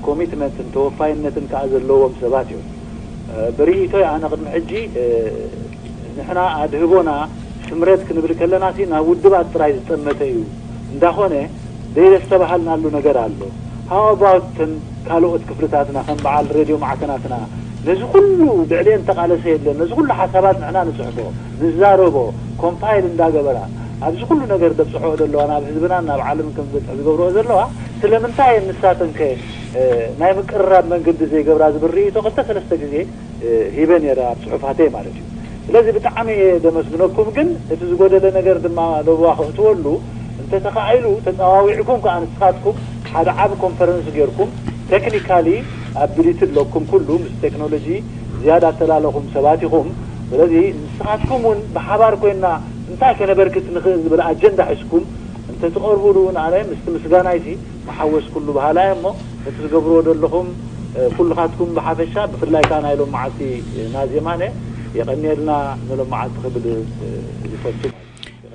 ኮሚትመንትን ተወፋይነትን ከዓ ዘለዎም ሰባት እዮም። ብርእይቶይ ኣነ ቅድሚ ሕጂ ንሕና ኣድህቦና ስምረት ክንብል ከለና ሲ ናብ ውድባት ጥራይ ዝጠመተ እዩ እንዳኾነ ዘይዘስተባሃልናሉ ነገር ኣሎ። ሃው ኣባውት ተን ካልኦት ክፍልታትና ከም በዓል ሬድዮ ማዕከናትና ነዚ ኩሉ ብዕልየን ተቃለሰ የለን። ነዚ ኩሉ ሓሳባት ንሕና ንፅሕፎ፣ ንዛረቦ፣ ኮምፓይል እንዳገበራ ኣብዚ ኩሉ ነገር ደብፅሖ ዘለዋ ናብ ህዝብናን ናብ ዓለምን ከም ዝበፅሕ ዝገብርኦ ዘለዋ ስለምንታይ እየን ንሳተን ከ ናይ ምቅርራብ መንገዲ ዘይገብራ ዝብል ርእይቶ ክልተ ሰለስተ ግዜ ሂበ ነይረ ኣብ ፅሑፋተይ ማለት እዩ። ስለዚ ብጣዕሚ እየ ዘመስግነኩም። ግን እቲ ዝጎደለ ነገር ድማ ለብዋ ክእትወሉ እንተተኻኢሉ ተፀዋዊዕኩም ከዓ ንስኻትኩም ሓደ ዓብ ኮንፈረንስ ጌርኩም ቴክኒካሊ ኣቢሊቲ ኣለኩም ኩሉ ምስ ቴክኖሎጂ ዝያዳ ኣተላለኹም ሰባት ኢኹም። ስለዚ ንስኻትኩም እውን ብሓባር ኮይና እንታይ ከነበርክት ንኽእል ዝብል ኣጀንዳ ሒዝኩም እንተትቐርቡሉ እውን ኣነ ምስቲ ምስጋናይሲ መሓወስ ኩሉ በሃላይ እሞ ነቲ ዝገብርዎ ዘለኹም ኩልኻትኩም ብሓፈሻ ብፍላይ ከዓ ናይ ሎም መዓልቲ ናዜማነ የቐንየልና ንሎም መዓልቲ ክብል ይፈቱ።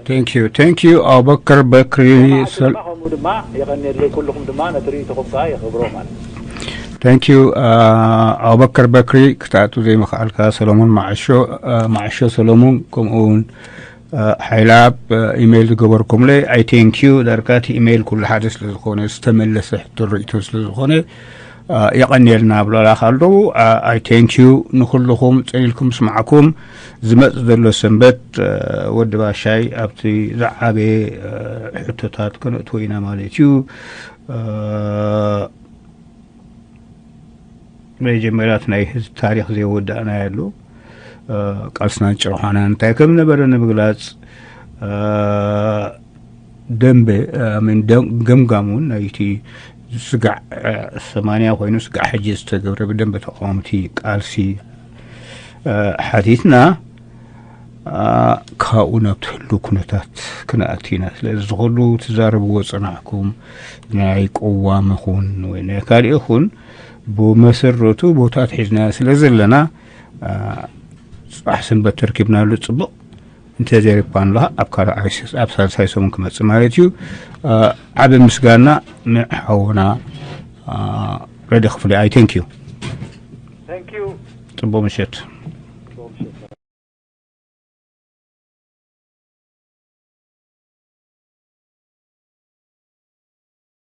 Thank you, thank you ኣቡበከር በክሪ። ከምኡ ድማ የቐንየለይ። ኩልኹም ድማ ነቲ ርእይቶኹም ከዓ የኽብሮ ማለት እዩ። Thank you ኣቡበከር በክሪ። ክትኣቱ ዘይምኽኣልካ ሰሎሞን መዓሾ፣ መዓሾ ሰሎሞን፣ ከምኡ እውን ሓይላ ኣብ ኢሜይል ዝገበርኩምለይ ኣይ ቴንክ ዩ። ዳርጋ እቲ ኢሜይል ኩሉ ሓደ ስለ ዝኾነ ዝተመለሰ ሕቶ ርእይቶ ስለ ዝኾነ የቐንየልና ብለላ ካልደው ኣይ ቴንክ ዩ። ንኩልኹም ጸኒልኩም ስማዕኩም ዝመጽእ ዘሎ ሰንበት ወዲ ባሻይ ኣብቲ ዝዓበየ ሕቶታት ከነእትዎ ኢና ማለት እዩ። መጀመርያ እቲ ናይ ህዝቢ ታሪኽ ዘይወዳእናዮ ኣሎ። ቃልስናን ጭርሖናን እንታይ ከም ነበረ ንምግላጽ ደንበ ገምጋም እውን ናይቲ ስጋዕ ሰማንያ ኮይኑ ስጋዕ ሕጂ ዝተገብረ ብደንበ ተቃወምቲ ቃልሲ ሓቲትና ካብኡ ናብቲ ህሉ ኩነታት ክንኣቲ ኢና። ስለዚ ዝኸሉ ትዛረብዎ ጸናሕኩም ናይ ቅዋም ይኹን ወይ ናይ ካልእ ይኹን ብመሰረቱ ቦታት ሒዝና ስለ ዘለና ጽባሕ ሰንበት ተርኪብናሉ ጽቡቕ። እንተዘይሪፓ ንለሃ ኣብ ካልኣይ ኣብ ሳልሳይ ሰሙን ክመጽእ ማለት እዩ። ዓቢ ምስጋና ንሓውና ረዲ ክፍሊ ኣይ ቴንክ ዩ። ጽቡቕ ምሸት።